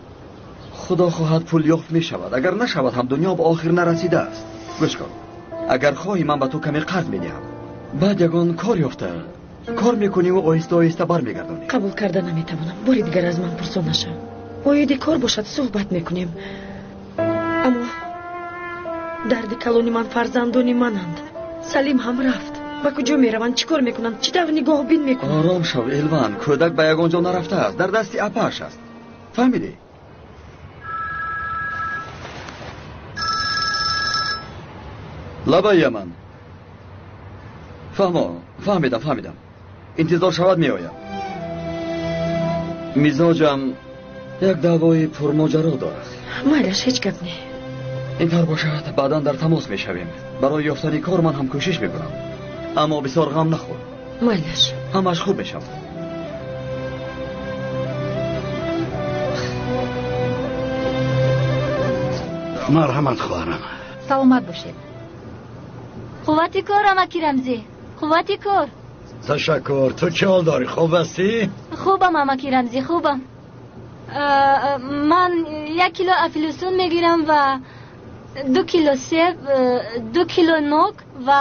худо хоҳад пул ёфт мешавад. Агар нашавад ҳам дунё ба охир нарасидааст. Гӯш кун, агар хоҳӣ ман ба ту каме қарз медиҳам. Баъд ягон кор ёфта кор мекунӣ ва оҳиста оҳиста бармегардонӣ. Қабул карда наметавонам. Бори дигар аз ман пурсон нашав. Оиди кор бошад суҳбат мекунем. Аммо дарди калони ман фарзандони мананд. Салим ҳам рафт. Ба куҷо мераванд? Чӣ кор мекунанд? Чӣ тавр нигоҳбин мекунанд? Ором шав, Элван. Кӯдак ба ягон ҷо нарафтааст. Дар дасти апааш аст. Фаҳмидӣ? Лабаи ман. Фаҳмо, фаҳмидам, фаҳмидам. Интизор шавад, меоям. Мизоҷам як даъвои пурмоҷаро дорад. Майлаш, ҳеҷ гап не. Ин тавр бошад, баъдан дар тамос мешавем. Барои ёфтани кор ман ҳам кӯшиш мекунам. Аммо бисёр ғам нахӯр. Майлаш. Ҳамаш хуб мешавад. Марҳамат, хоҳарам. Саломат бошед. Қуввати кор, амаки Рамзӣ. Қуввати кор. Ташаккур. Ту чӣ ҳол дорӣ? Хуб ҳастӣ? Хубам, амаки Рамзӣ, хубам. Ман 1 кило афлесун мегирам ва 2 кило себ, 2 кило нок ва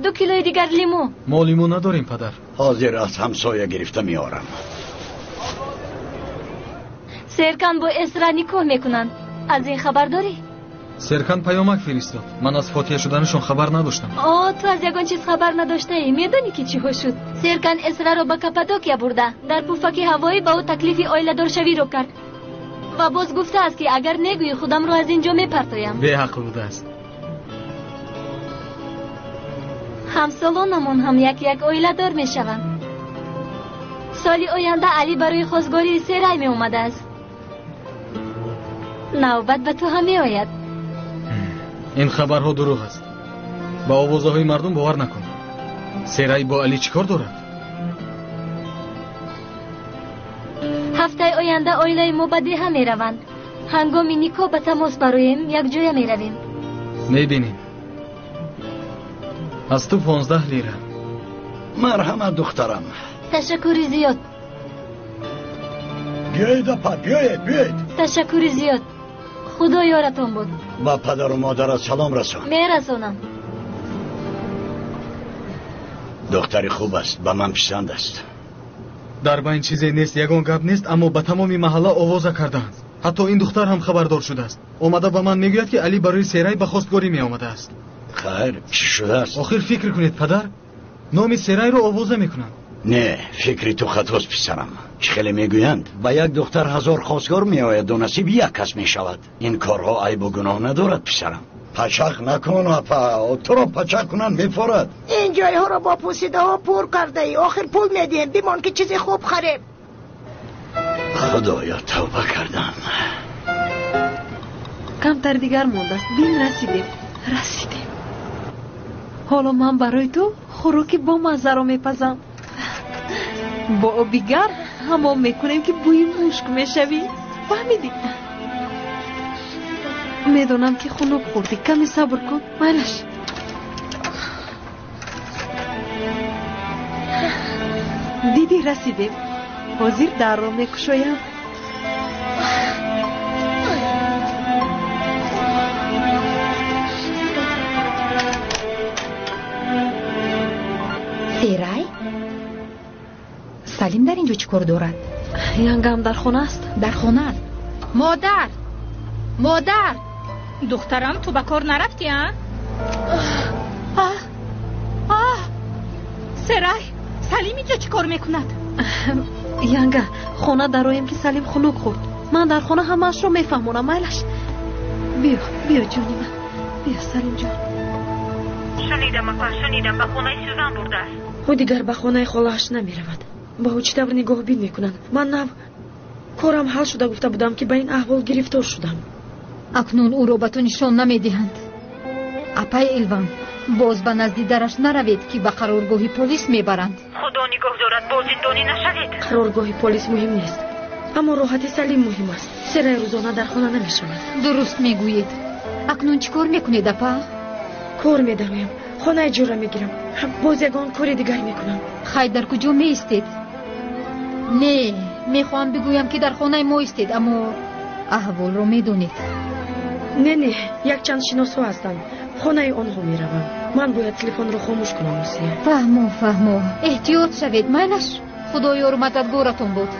2 килои дигар лимӯ. Мо лимӯ надорем, падар. Ҳозир аз ҳамсоя гирифта меорам. Серкан бо Эсра никоҳ мекунанд. Аз ин хабар дорӣ? Серкан паёмак фиристод. Ман аз фотиҳа шуданашон хабар надоштам. О, ту аз ягон чиз хабар надоштаӣ. Медонӣ ки чиҳо шуд? Серкан Эсраро ба Каппадокия бурда. Дар пуфаки ҳавоӣ ба ӯ таклифи оиладоршавиро кард. Ва боз гуфтааст, ки агар негӯӣ худамро аз ин ҷо мепартоям. Беақл будааст. Ҳамсолонамон ҳам як-як оиладор мешаванд. Соли оянда Али барои хостгории Серай меомадааст. Навбат ба ту ҳам меояд. Ин хабарҳо дурӯғ аст. Ба овозаҳои мардум бовар накун. Серай бо Али чӣ кор дорад? Ҳафтаи оянда оилаи мо ба деҳа мераванд. Ҳангоми никоҳ ба тамос бароем, якҷоя меравем. Мебинем. Аз ту 15 лира. Марҳамат, духтарам. Ташаккури зиёд. Биёед, апа, биёед, биёед. Ташаккури зиёд. Худо ёратон буд. Ба падару модарат салом расон. Мерасонам. Духтари хуб аст, ба ман писанд аст. Дар байн чизе нест, ягон гап нест, аммо ба тамоми маҳалла овоза кардаанд. Ҳатто ин духтар ҳам хабардор шудааст. Омада ба ман мегӯяд, ки Али барои Серай ба хостгорӣ меомадааст. Хайр, чӣ шудааст? Охир фикр кунед, падар. Номи Серайро овоза мекунанд. Не, фикри ту хатост, писарам. Чӣ хеле мегӯянд, ба як духтар 1000 хостгор меояду насиб як кас мешавад. Ин корҳо айбу гуноҳ надорад, писарам. Пачақ накун, апа, туро пачақ кунанд мефорад. Ин ҷойҳоро бо пӯсидаҳо пур кардаӣ. Охир пул медиҳем, бимон ки чизи хуб харем. Худоё, тавба кардам. Камтар дигар мондааст. Бин, расидем, расидем. Ҳоло ман барои ту хӯроки бомаззаро мепазам. Бо оби гарм ҳамом мекунем, ки бӯи мушк мешавӣ. Фаҳмидӣ? Медонам, ки хунук хӯрдӣ. Каме сабр кун, майлаш. Дидӣ, расидем. Ҳозир дарро мекушоям. Серай? Салим дар инҷо чӣ кор дорад? Янгам дар хона аст? Дар хона аст. Модар! Модар! Духтарам, ту ба кор нарафтӣ, а? Серай, Салим инҷо чӣ кор мекунад? Янга, хона дароем, ки Салим хунук хӯрд. Ман дар хона ҳамаашро мефаҳмонам, майлаш. Биё, биё, ҷони ман. Биё, Салим ҷон. Шунидам, апа, шунидам, ба хонаи Сюзан бурдааст. Ӯ дигар ба хонаи холааш намеравад. Ба ӯ чӣ тавр нигоҳбин мекунанд? Ман нав корам ҳал шуда гуфта будам, ки ба ин аҳвол гирифтор шудам. Акнун ӯро ба ту нишон намедиҳанд. Апаи Элван, боз ба назди дараш наравед, ки ба қароргоҳи полис мебаранд. Худо нигоҳ дорад, боз зиндонӣ нашавед. Қароргоҳи полис муҳим нест, аммо роҳати Салим муҳим аст. Серай рӯзона дар хона намешавад. Дуруст мегӯед. Акнун чӣ кор мекунед, апа? Кор медароям, хона иҷора мегирам, боз ягон кори дигар мекунам. Хай, дар куҷо меистед? Не, мехоҳам бигӯям, ки дар хонаи мо истед, аммо аҳволро медонед. Не, не, якчанд шиносҳо ҳастанд. Хонаи онҳо меравам. Ман бояд телефонро хомӯш кунам, Русия. Фаҳмо, фаҳмо. Эҳтиёт шавед, майлаш. Худо ёру мададгоратон буд.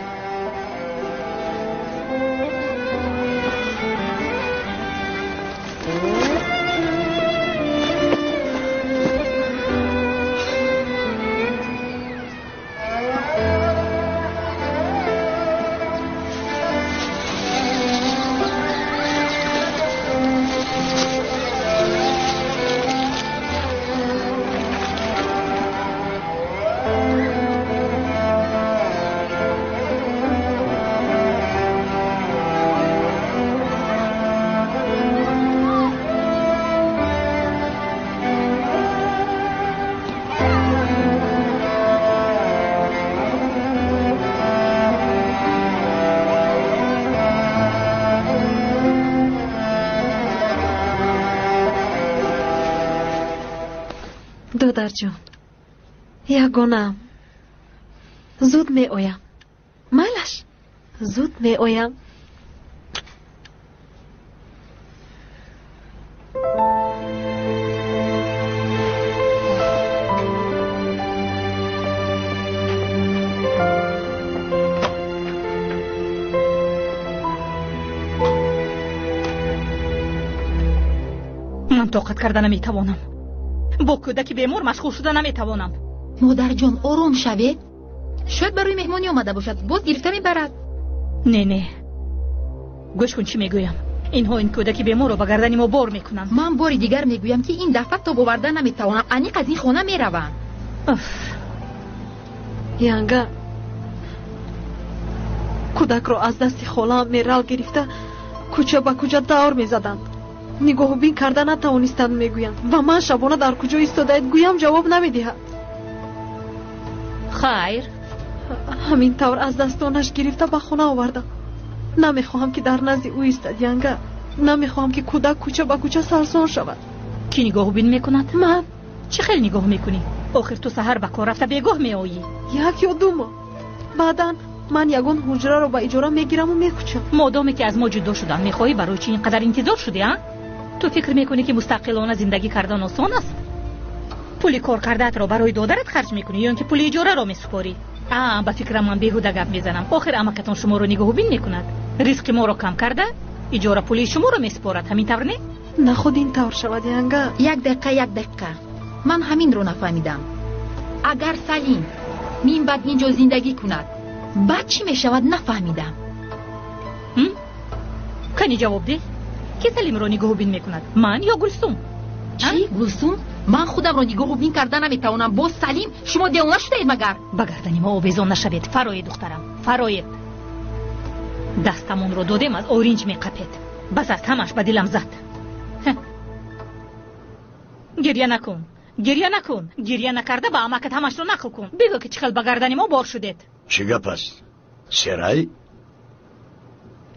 Додарҷон, ягонаам, зуд меоям. Майлаш, зуд меоям. Ман тоқат карда наметавонам. Бо кӯдаки бемор машғул шуда наметавонам. Модарҷон, ором шавед. Шояд барои меҳмонӣ омада бошад, боз гирифта мебарад. Не, не, гӯш кун, чӣ мегӯям. Инҳо ин кӯдаки беморро ба гардани мо бор мекунанд. Ман бори дигар мегӯям, ки ин дафъа тоб оварда наметавонам. Аниқ аз ин хона меравам. Янга, кӯдакро аз дасти холаам Мерал гирифта кӯча ба кӯча давр мезаданд. Нигоҳубин карда натавонистанд, мегӯянд. Ва ман шабона дар куҷо истодаед гӯям, ҷавоб намедиҳад. Хайр, ҳамин тавр аз дастонаш гирифта ба хона овардам. Намехоҳам, ки дар назди ӯ истад, Янга. Намехоҳам, ки кӯдак кӯча ба кӯча сарсон шавад. Кӣ нигоҳубин мекунад? Ман. Чӣ хел нигоҳ мекунӣ? Охир ту саҳар ба кор рафта бегоҳ меоӣ. 1 ё 2 моҳ баъдан ман ягон ҳуҷраро ба иҷора мегираму мекӯчам. Модоме ки аз мо ҷудо шудан мехоҳӣ, барои чӣ ин қадар интизор шудӣ, а? Ту фикр мекунӣ, ки мустақилона зиндагӣ кардан осон аст? Пули кор кардаатро барои додарат харҷ мекунӣ ё ин ки пули иҷораро месупорӣ? А, ба фикрам ман беҳуда гап мезанам. Охир амакатон шуморо нигоҳубин мекунад. Ризқи моро кам карда, иҷора пули шуморо месупорад. Ҳамин тавр не? Нахуд ин тавр шавад, Янга. Як дақиқа, як дақиқа. Ман ҳаминро нафаҳмидам. Агар Салим минбаъд инҷо зиндагӣ кунад, баъд чӣ мешавад нафаҳмидам. Кани ҷавоб деҳ, ки Салимро нигоҳубин мекунад, ман ё Гулсум? Чӣ, Гулсум? Ман худамро нигоҳубин карда наметавонам. Боз Салим, шумо девона шудаед магар? Ба гардани мо овезон нашавед. Фароед, духтарам, фароед. Дастамонро додем, аз оринҷ меқапед. Бас аст, ҳамаш ба дилам зад. Гирья накун, гирья накун. Гирья накарда ба амакат ҳамашро нақл кун. Бигӯ ки чӣ хел ба гардани мо бор шудед. Чӣ гап аст, Серай?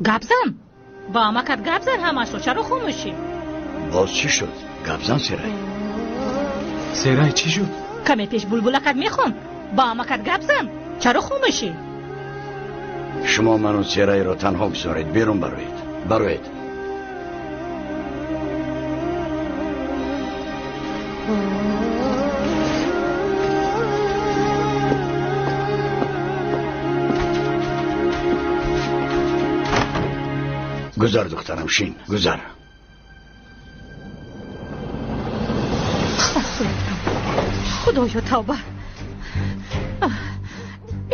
Гап зан, ба амакат гап зан ҳамашро. Чаро хомӯшӣ? Боз чӣ шуд? Гап зан, Серай. Серай, чӣ шуд? Каме пеш булбулакат мехонд. Ба амакат гап зан. Чаро хомӯшӣ? Шумо ману Серайро танҳо гузоред, берун бароед. Бароед. Гузар, духтарам, шин, гузар. Худоё, тавба!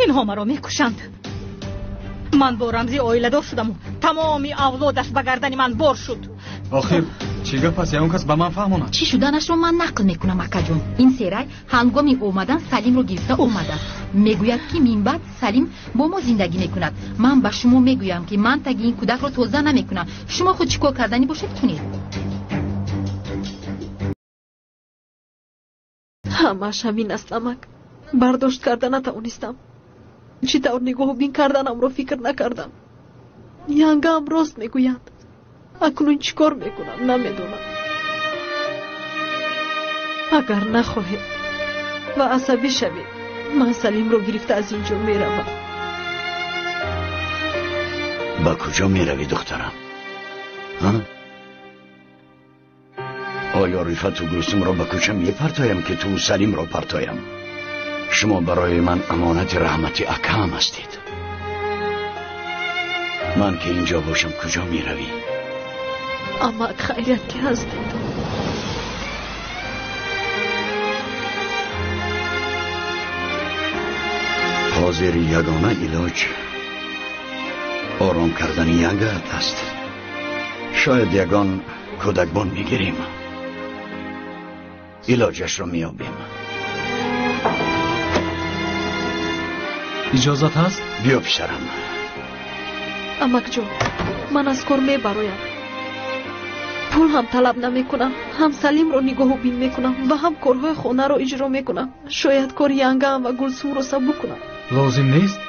Инҳо маро мекушанд. Ман бо Рамзӣ оиладор шудаму тамоми авлодаш ба гардани ман бор шуд. Охир чӣ гап аст? Ягон кас ба ман фаҳмонад. Чӣ шуданашро ман нақл мекунам, акаҷон. Ин Серай ҳангоми омадан Салимро гирифта омадааст. Мегӯяд, ки минбаъд Салим бо мо зиндагӣ мекунад. Ман ба шумо мегӯям, ки ман таги ин кӯдакро тоза намекунам. Шумо худ чӣ кор карданӣ бошед, кунед. Ҳамаш ҳамин аст, амак. Бардошт карда натавонистам. Чӣ тавр нигоҳубин карданамро фикр накардам. Янгаам рост мегӯянд. Акнун чӣ кор мекунам, намедонам. Агар нахоҳед ва асабӣ шавед, ман Салимро гирифта аз ин ҷо меравам. Ба куҷо меравӣ, духтарам? Оё Рифату Гулсумро ба кӯча мепартоям, ки ту Салимро партоям? Шумо барои ман амонати раҳмати акаам ҳастед. Ман ки инҷо бошам, куҷо меравӣ? Амак, хайрият ки ҳастед. Ҳозир ягона илоҷ ором кардани янгаат аст. Шояд ягон кӯдакбон мегирем, илоҷашро меёбем. Иҷозат ҳаст? Биё, писарам. Амакҷон, ман аз кор мебароям. Пул ҳам талаб намекунам, ҳам Салимро нигоҳубин мекунам ва ҳам корҳои хонаро иҷро мекунам. Шояд кори янгаам ва Гулсумро сабук кунам. Лозим нест.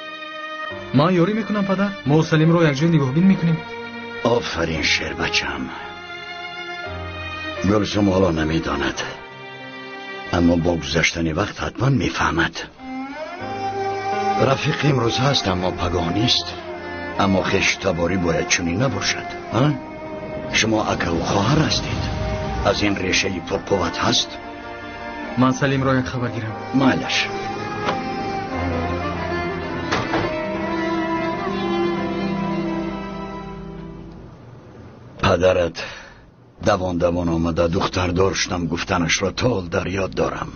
Ман ёрӣ мекунам, падар. Мо Салимро якҷоя нигоҳубин мекунем. Офарин, шербачам. Гулсум ҳоло намедонад, аммо бо гузаштани вақт ҳатман мефаҳмад. Рафиқ имрӯз ҳаст, аммо пагоҳ нест. Аммо хештаборӣ бояд чунин набошад. Шумо акаву хоҳар ҳастед. Аз ин решаи пурқувват ҳаст? Ман Салимро як хабар гирам. Майлаш. Падарат давон давон омада духтардор шудам гуфтанашро тол дар ёд дорам.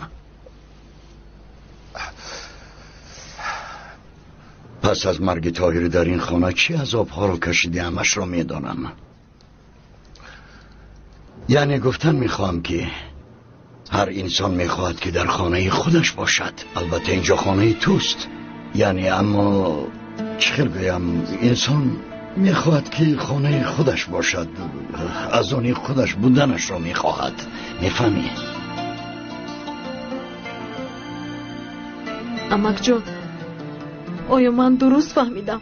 Пас аз марги Тоҳир дар ин хона чӣ азобҳоро кашиди, ҳамашро медонам. Яъне гуфтан мехоҳам, ки ҳар инсон мехоҳад, ки дар хонаи худаш бошад. Албатта инҷо хонаи туст, яъне аммо чӣ хел гӯям, инсон мехоҳад, ки хонаи худаш бошад, аз они худаш буданашро мехоҳад. Мефаҳмӣ? Амакҷон, оё ман дуруст фаҳмидам?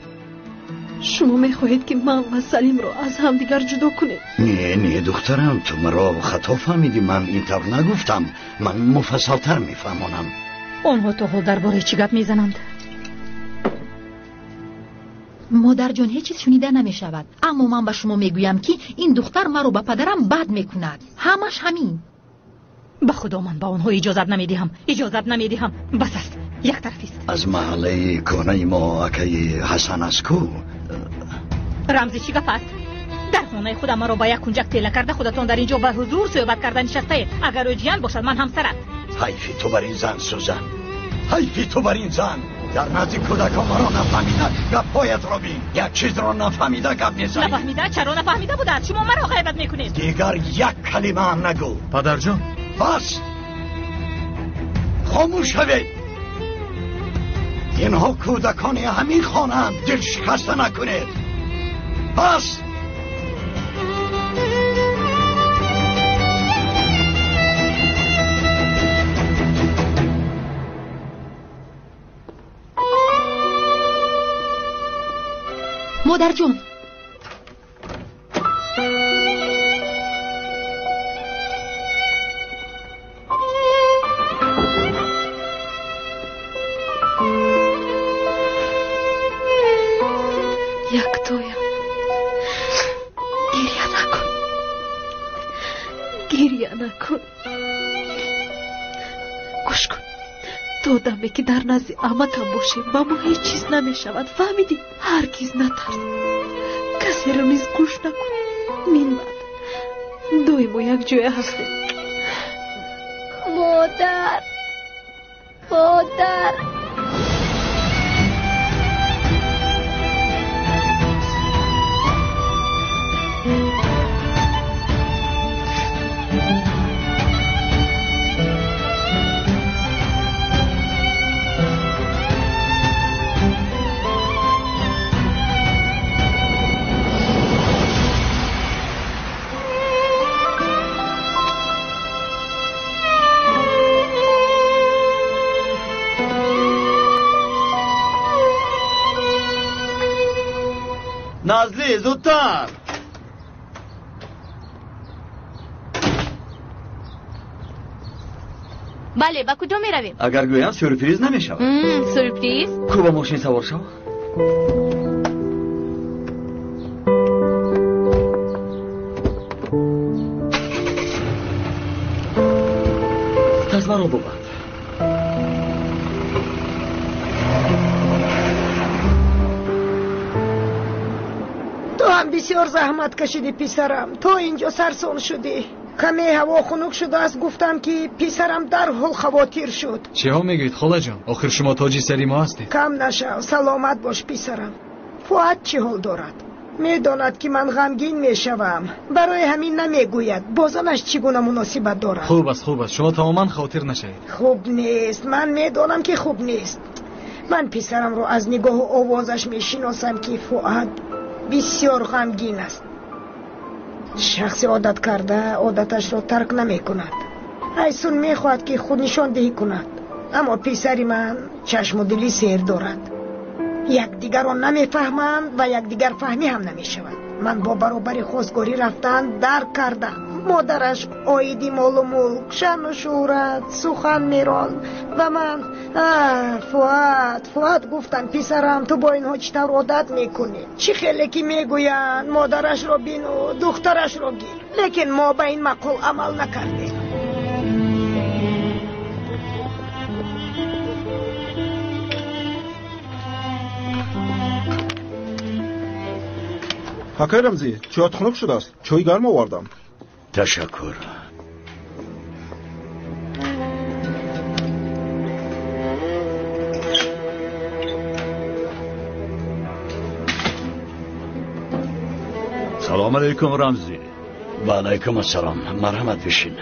Шумо мехоҳед, ки ман ва Салимро аз ҳамдигар ҷудо кунед? Не, не, духтарам, ту маро хато фаҳмидӣ. Ман ин тавр нагуфтам. Ман муфассалтар мефаҳмонам. Онҳо то ҳол дар бораи чӣ гап мезананд? Модарҷон, ҳеҷ чиз шунида намешавад. Аммо ман ба шумо мегӯям, ки ин духтар маро ба падарам бад мекунад. Ҳамаш ҳамин. Ба худо, ман ба онҳо иҷозат намедиҳам, иҷозат намедиҳам. Бас аст, як тарафист. Аз маҳаллаи кӯҳнаи мо акаи Ҳасан аст ку? Рамзи, чӣ гап аст? Дар хонаи худам маро ба як кунҷак тела карда, худатон дар ин ҷо ба ҳузур суҳбат карда нишастаед. Агар ӯ ҷиян бошад, ман ҳамсарат. Ҳайфи ту бар ин зан, Сузан. Ҳайфи ту бар ин зан. Дар назди кӯдакон маро нафаҳмида гапҳоятро бин. Як чизро нафаҳмида гап мезанӣ. Нафаҳмида? Чаро нафаҳмида будааст? Шумо маро ғайбат мекунед. Дигар як калима ҳам нагӯ. Падарҷон. Бас! Хомӯш шавед. Инҳо кӯдакони ҳамин хонаанд. Дилшикаста накунед. Бас! Модарҷон, яктоям, гиря накун, гиря накун. Гӯш кун, то даме ки дар назди амакам бошем ба мо ҳеҷ чиз намешавад, фаҳмидӣ? Ҳаргиз натарс, касеро низ гӯш накун. Минбаъд доимо якҷоя ҳастем. Модар, модар. Назли, зудтар! Бале, ба куҷо меравем? Агар гӯям сюрприз намешавад. Сюрприз? Ку ба мошин савор шав. Тасмаро бубанд. Бисёр заҳмат кашидӣ писарам, то инҷо сарсон шудӣ. Каме ҳаво хунук шудааст, гуфтам ки писарам дарҳол хавотир шуд. Чиҳо мегӯед холаҷон? Охир шумо тоҷи сари мо ҳастед. Кам нашав, саломат бош писарам. Фуат чӣ ҳол дорад? Медонад ки ман ғамгин мешавам, барои ҳамин намегӯяд. Бо занаш чӣ гуна муносибат дорад? Хуб аст, хуб аст, шумо тамоман хотир нашавед. Хуб нест, ман медонам ки хуб нест. Ман писарамро аз нигоҳу овозаш мешиносам ки Фуат бисёр ғамгин аст. Шахси одат карда одаташро тарк намекунад. Айсун мехоҳад ки худнишондиҳӣ кунад, аммо писари ман чашму дили сер дорад. Якдигарро намефаҳманд ва якдигарфаҳмӣ ҳам намешавад. Ман бо баробари хостгорӣ рафтан дарк кардам. Модараш оиди молу мулк, шаъну шӯҳрат сухан меронд ва ман Фуат, Фуат гуфтам, писарам, ту бо инҳо чӣ тавр одат мекунӣ? Чӣ хеле ки мегӯянд модарашро бину, духтарашро гир. Лекин мо ба ин мақол амал накардем. Акай Рамзӣ, чоят хунук шудааст. Чойи гарм овардам. Ташаккур. Салом алейкум, Рамзӣ. Ва алайкум ассалом. Марҳамат, бишин.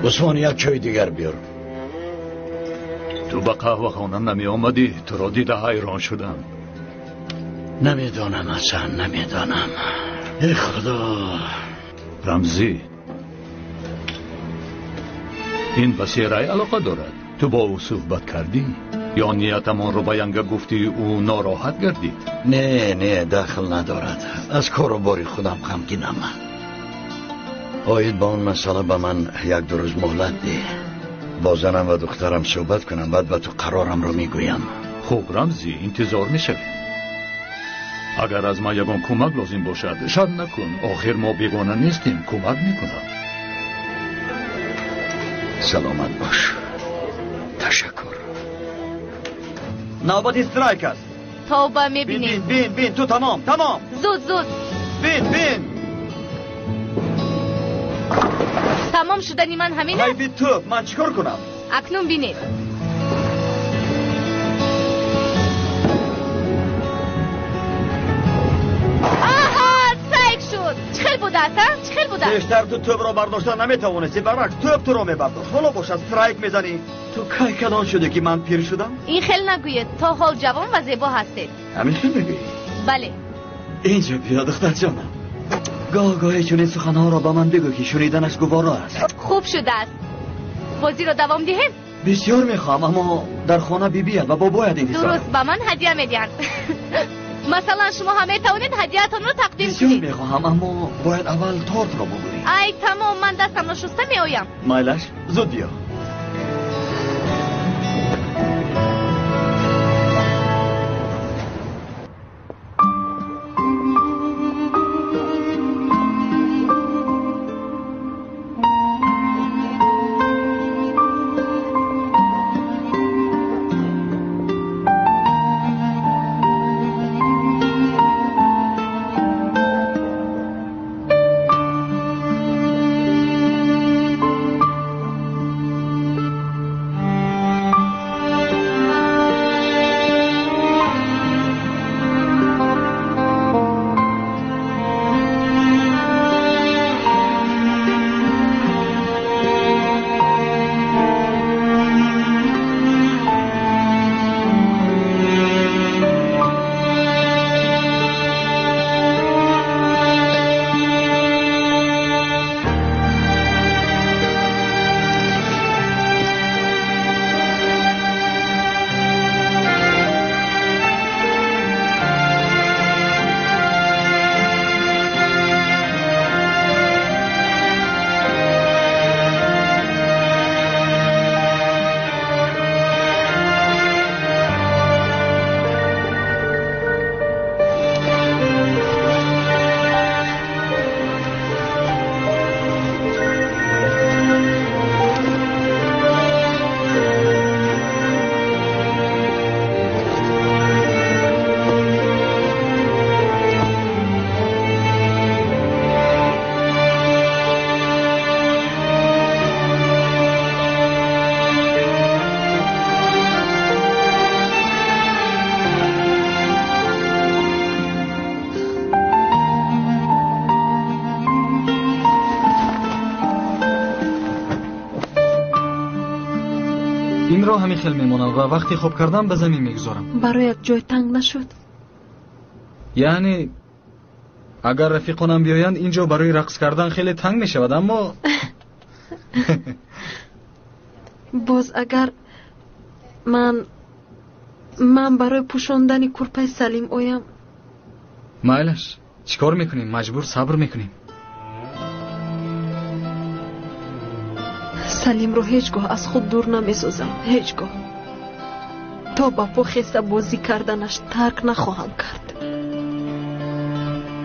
Усмон, як чойи дигар биёр. Ту ба қаҳвахона намеомадӣ, туро дида ҳайрон шудам. Намедонам, Ҳасан, намедонам. Эй Худо. Рамзӣ, ин ба Серай алоқа дорад. Ту бо ӯ суҳбат кардӣ? Ё ниятамонро ба янга гуфтӣ, ӯ нороҳат гардид? Не, не, дахл надорад. Аз кору бори худам ғамгинам. Оид ба он масъала ба ман як-ду рӯз муҳлат деҳ. Бо занам ва духтарам суҳбат кунам, баъд ба ту қарорамро мегӯям. Хуб, Рамзӣ, интизор мешавем. Агар аз ман ягон кӯмак лозим бошад, шарм накун. Охир мо бегона нестем, кӯмак мекунам. Саломат бош. Ташаккур. Навбати страйк аст. Тавба, мебинем. Бин, бин, бин, ту тамом, тамом. Зуд, зуд. Бин, бин. Тамом шудани ман ҳамин аст? Айби тӯб, ман чӣ кор кунам? Акнун бинед. Аҳа, страйк шуд. Чӣ хел будааст, а? Чӣ хел будааст? Пештар ту тӯбро бардошта наметавонисти, баръакс тӯб туро мебардошт. Ҳоло бошад страйк мезанӣ. Ту кай калон шудӣ ки ман пир шудам? Ин хел нагӯед, то ҳол ҷавон ва зебо ҳастед. Ҳамин хел мегӯӣ? Бале. Инҷо биё, духтарҷонам. Гоҳ-гоҳе чунин суханҳоро ба ман бигӯ, ки шуниданаш гуворо аст. Хуб шудааст. Бозиро давом диҳем? Бисёр мехоҳам, аммо дар хона бибият ва бобояд интизор. Дуруст, ба ман ҳадя медиҳанд. Масалан, шумо ҳам метавонед ҳадияатонро тақдим кунед. Бисёр мехоҳам, аммо бояд аввал тортро бубурӣ. Ай, тамом, ман дастамро шуста меоям. Майлаш, зуд биё. Инро ҳамин хел мемонам ва вақти хоб кардан ба замин мегузорам. Бароят ҷой танг нашуд? Яъне агар рафиқонам биёянд, ин ҷо барои рақс кардан хеле танг мешавад, аммо боз агар ман барои пӯшондани курпаи Салим оям. Майлаш, чӣ кор мекунем? Маҷбур сабр мекунем. Салимро ҳеҷ гоҳ аз худ дур намесозам, ҳеҷ гоҳ. То ба по хеста бозӣ карданаш тарк нахоҳам кард.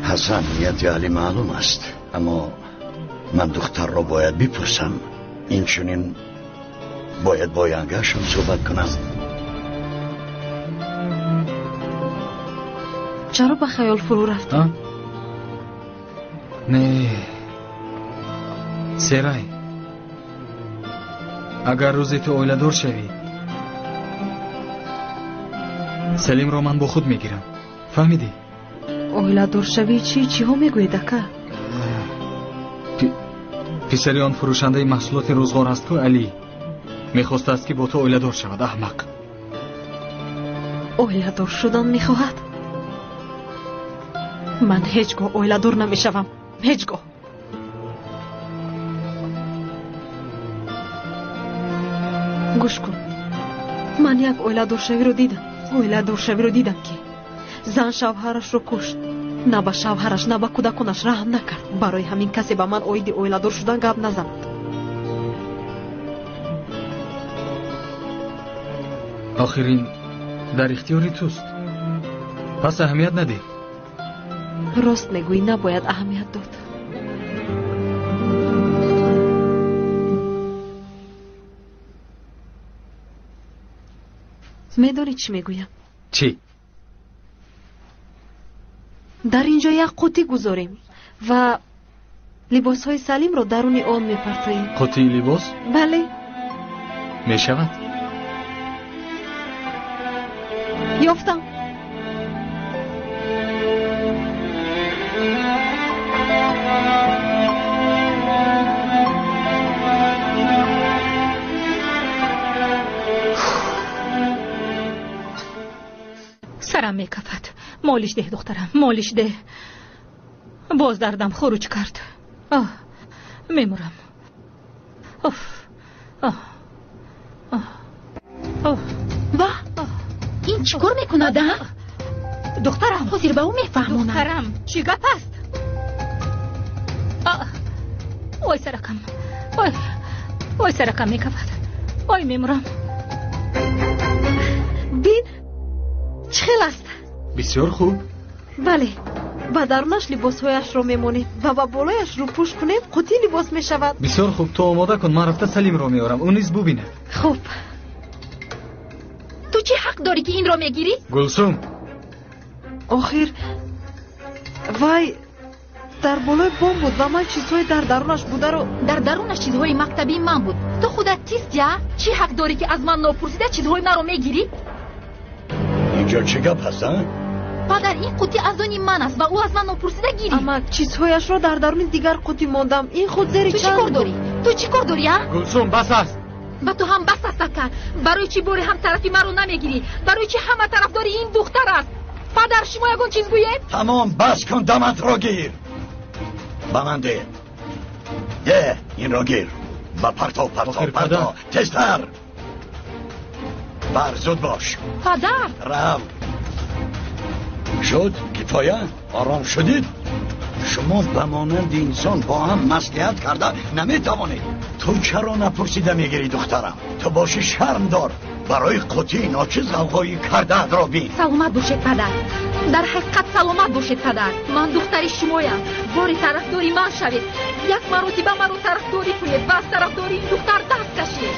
Ҳасан, нияти Али маълум аст, аммо ман духтарро бояд бипурсам. Инчунин бояд бо янгаашам суҳбат кунам. Чаро ба хаёл фурӯ рафтӣ? Не, Серай, агар рӯзе ту оиладор шавӣ, Салимро ман бо худ мегирам. Фаҳмидӣ? Оиладор шавӣ чӣ? Чиҳо мегӯед, ака? Писари он фурӯшандаи маҳсулоти рӯзғор аст ку, Алӣ. Мехостааст ки бо ту оиладор шавад, аҳмақ. Оиладор шудан мехоҳад? Ман ҳеҷ гоҳ оиладор намешавам. Ҳеҷ гоҳ. Гӯш кун, ман як оиладоршавиро дидам. Оиладоршавиро дидам, ки зан шавҳарашро кушт. На ба шавҳараш, на ба кӯдаконаш раҳм накард. Барои ҳамин касе ба ман оиди оиладор шудан гап назанад. Охир ин дар ихтиёри туст, пас аҳамият надеҳ. Рост мегӯӣ, набояд аҳамият дод. Медонӣ чӣ мегӯям? Чӣ? Дар ин ҷо як қутӣ гузорем ва Либосҳои Салимро даруни он мепартоем. Қутии либос? Бале. Мешавад. Ёфтам. Сарам мекафад. Молиш деҳ, духтарам, молиш деҳ. Боз дардам хуруҷ кард. Оҳ, мемурам. Оф, оҳ, оҳ, оҳ. Ва, ин чӣ кор мекунад, а? Духтарам, ҳозир ба ӯ мефаҳмонам. Духтарам, чӣ гап аст? Ой, саракам, ой, ой, саракам мекафад. Ой, мемурам. Бин, чӣ хел аст? Бисёр хуб. Бале, ба дарунаш либосҳояшро мемонем ва ба болояш рӯпӯш кунем, қутии либос мешавад. Бисёр хуб, ту омода кун, ман рафта Салимро меорам, ӯ низ бубинад. Хуб. Ту чӣ ҳақ дорӣ, ки инро мегирӣ? Гулсум. Охир вай дар болои бом буд ва ман чизҳои дар дарунаш бударо. Дар дарунаш чизҳои мактабии ман буд. Ту худат кистӣ, а? Чӣ ҳақ дорӣ, ки аз ман нопурсида чизҳои маро мегирӣ? Инҷо чӣ гап ҳаст, а? Падар, ин қутӣ аз они ман аст ва ӯ аз ман нопурсида гирифт. Амма чизҳояшро дар даруни дигар қутӣ мондам. Ин худ зери Ту чӣ кор дорӣ? Ту чӣ кор дорӣ, а? Гулсум, бас аст. Ба ту ҳам бас аст, ака. Барои чӣ боре ҳам тарафи маро намегирӣ? Барои чӣ ҳама тарафдори ин духтар аст? Падар, шумо ягон чиз гӯед? Тамом, бас кун, даматро гир. Ба ман деҳ. Деҳ, инро гир. Ба партов, партов, партов. Тезтар. Бар, зуд бош. Падар! Рав. Шуд, кифоя? Ором шудид? Шумо ба монанди инсон бо ҳам маслиҳат карда наметавонед. Ту чаро напурсида мегирӣ, духтарам? Ту боши шарм дор. Барои қутии ночиз ғавғоӣ кардаатро бин. Саломат бошед, падар. Дар ҳақиқат саломат бошед, падар. Ман духтари шумоям. Бори тарафдори ман шавед. Як маротиба маро тарафдорӣ кунед ва аз тарафдори ин духтар даст кашед.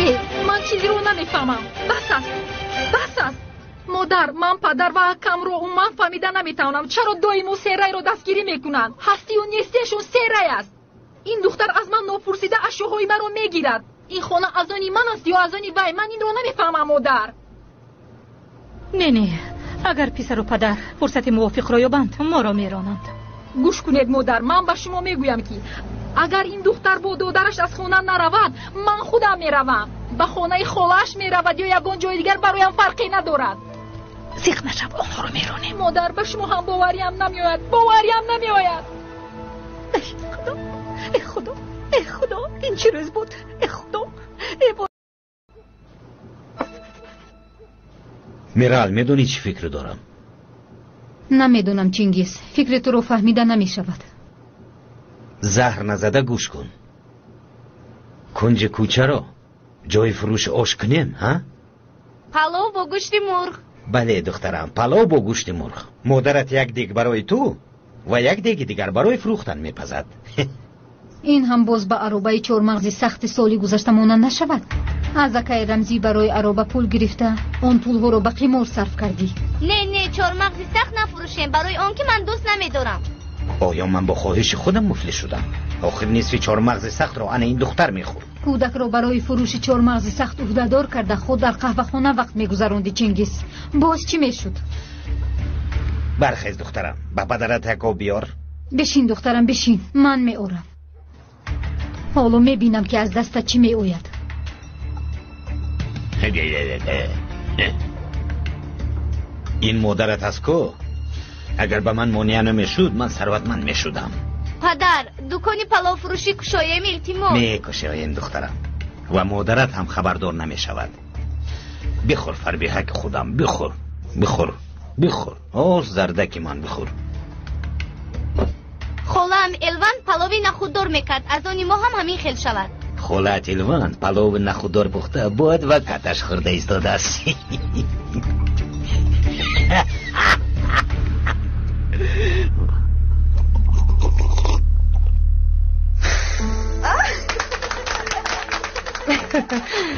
Не, ман чизеро намефаҳмам. Бас аст, бас аст. Модар, ман падар ва акамро умуман фаҳмида наметавонам. Чаро доимо Серайро дастгирӣ мекунанд? Ҳастию нестиашон Серай аст. Ин духтар аз ман нопурсида ашёҳои маро мегирад. Ин хона аз они ман аст ё аз они вай? Ман инро намефаҳмам, модар. Не, не, агар писару падар фурсати мувофиқро ёбанд, моро меронанд. Гӯш кунед, модар, ман ба шумо мегӯям, ки агар ин духтар бо додараш аз хона наравад, ман худам меравам. Ба хонаи холааш меравад ё ягон ҷои дигар, бароям фарқе надорад. Зиқ нашав, онҳоро меронем. Модар, ба шумо ҳам бовариам намеояд, бовариам намеояд. Эй Худо, эй Худо, эй Худо, ин чӣ рӯз буд? Эй Худо, эй. Мирал, медонӣ чӣ фикр дорам? Намедонам, Чингиз, фикри туро фаҳмида намешавад. Заҳр назада гӯш кун. Кунҷи кӯчаро ҷои фурӯши ош кунем, ҳа? Палов бо гӯшти мурғ. Бале, духтарам, палов бо гӯшти мурғ. Модарат як дег барои ту ва як деги дигар барои фурӯхтан мепазад. Ин ҳам боз ба аробаи чормағзи сахти соли гузашта монанд нашавад. Аз акаи Рамзӣ барои ароба пул гирифта, он пулҳоро ба қимор сарф кардӣ. Не, не, чормағзи сахт нафурӯшем, барои он ки ман дӯст намедорам. Оё ман бо хоҳиши худам муфлис шудам? Охир нисфи чормағзи сахтро ана ин духтар мехӯрд. Кӯдакро барои фурӯши чормағзи сахт ӯҳдадор карда, худ дар қаҳвахона вақт мегузаронди, Чингиз. Боз чӣ мешуд? Бархез, духтарам, ба падарат як об биёр. Бишин, духтарам, бишин, ман меорам. Ҳоло мебинам, ки аз дастат чӣ меояд. Ин модарат аст ку? Агар ба ман монеа намешуд, ман сарватманд мешудам. Падар, дукони паловфурӯшӣ кушоем, илтимос. Мекушоем, духтарам, ва модарат ҳам хабардор намешавад. Бихӯр, фарбиҳаки худам, бихӯр, бихӯр, бихӯр. Оз зардаки ман, бихӯр. Холаам Элван палови нахуддор мекард, аз они мо ҳам ҳамин хел шавад. Холаат Элван палови нахуддор пухта буд ва каташ хӯрда истодааст.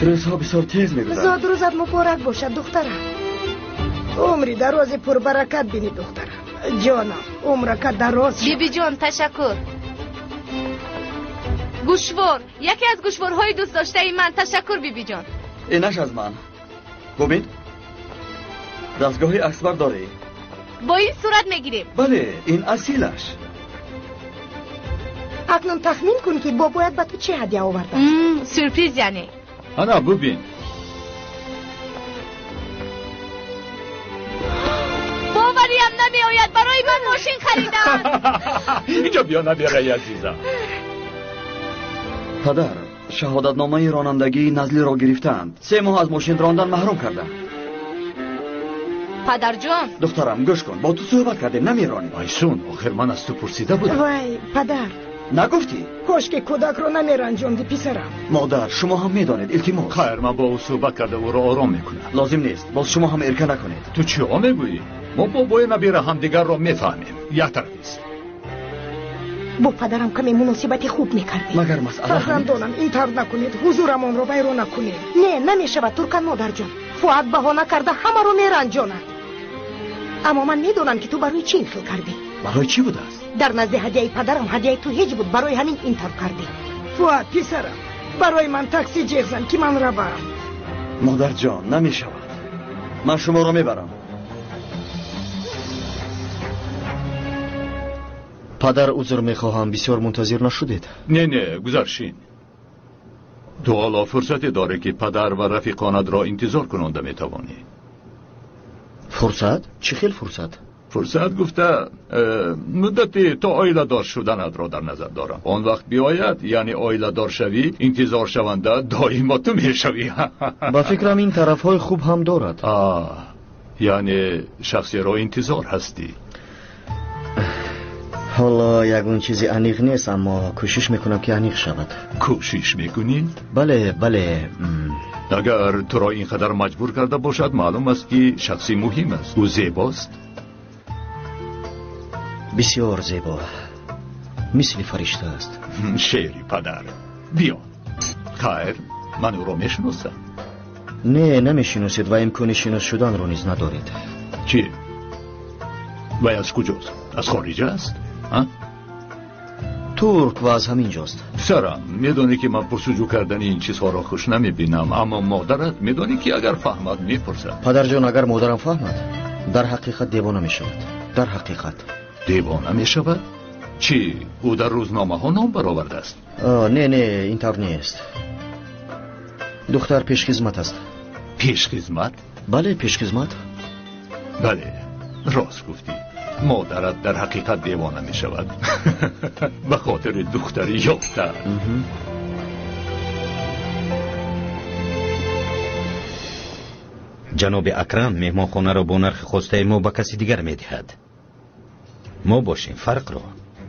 Рӯзҳо бисёр тез мегузаранд. Зодрӯзат муборак бошад, духтарам. Умри дарози пурбаракат бини, духтарам. Ҷонам, умрака дароз. Бибиҷон, ташаккур. Гӯшвор, яке аз гӯшворҳои дӯстдоштаи ман. Ташаккур, бибиҷон. Инаш аз ман. Бубин, дастгоҳи аксбардорӣ. Бо ин сурат мегирем. Бале, ин асилаш. Акнун тахмин кун, ки бобоят ба ту чӣ ҳадя овардааст. Сюрприз яъне. Ана, бубин. Бовариам намеояд, барои ман мошин хариданд. Инҷо биё, набираи азизам. Падар, шаҳодатномаи ронандагии Назлиро гирифтаанд. 3 моҳ аз мошин рондан маҳрум карданд. Падарҷон. Духтарам, гӯш кун, бо ту суҳбат кардем, намеронӣ. Айсун, охир ман аз ту пурсида будам. Вай, падар. Нагуфтӣ? Кошки кӯдакро намеранҷонди, писарам. Модар, шумо ҳам медонед, илтимос. Хайр, ман бо ӯ суҳбат карда ӯро ором мекунам. Лозим нест, боз шумо ҳам эрка накунед. Ту чиҳо мегӯӣ? Мо бобои набира ҳамдигарро мефаҳмем. Як тарафист. Бо падарам каме муносибати хуб мекардем. Магар масъала фарзандонам, ин тавр накунед, ҳузурамонро вайрон накунед. Не, намешавад, Туркан модарҷон. Фуат баҳона карда ҳамаро меранҷонад. Аммо ман медонам, ки ту барои чӣ ин хел кардӣ. Барои чӣ будааст? Дар назди ҳадияи падарам ҳадияи ту ҳеҷ буд, барои ҳамин ин тавр кардӣ. Фуат, писарам, барои ман такси ҷеғ зан, ки ман равам. Модарҷон, намешавад. Ман шуморо мебарам. Падар, узр мехоҳам, бисёр мунтазир нашудед. Не, не, гузар, шин. Ту ҳоло фурсате дорӣ, ки падар ва рафиқонатро интизор кунонда метавонӣ. Фурсат? Чӣ хел фурсат? Фурсат гуфта, муддати то оиладор шуданатро дар назар дорам. Он вақт биояд, яъне оиладор шавӣ, интизоршаванда доимо ту мешавӣ. Ба фикрам, ин тарафҳои хуб ҳам дорад. Яъне шахсеро интизор ҳастӣ. Ҳоло ягон чизи аниқ нест, аммо кӯшиш мекунам, ки аниқ шавад. Кӯшиш мекунӣ? Бале, бале. Агар туро ин қадар маҷбур карда бошад, маълум аст, ки шахси муҳим аст. Ӯ зебост? Бисёр зебо, мисли фаришта аст. Шери падар, биё. Хайр, ман ӯро мешиносам. Не, намешиносед ва имкони шинос шуданро низ надоред. Чӣ? Вай аз куҷост? Аз хориҷа аст? Турк ва аз ҳамин ҷост. Писарам, медонӣ, ки ман пурсуҷӯ кардани ин чизҳоро хуш намебинам, аммо модарат медонӣ, ки агар фаҳмад, мепурсад. Падарҷон, агар модарам фаҳмад, дар ҳақиқат девона мешавад. Дар ҳақиқат девона мешавад? Чӣ, ӯ дар рӯзномаҳо ном баровардааст? Не, не, ин тавр нест. Духтар пешхизмат аст. Пешхизмат? Бале, пешхизмат. Бале, рост гуфтӣ. Модарат дар ҳақиқат девона мешавад ба хотири духтари ёфта. Ҷаноби Акрам меҳмонхонаро бо нархи хостаи мо ба каси дигар медиҳад. Мо бошем, фарқро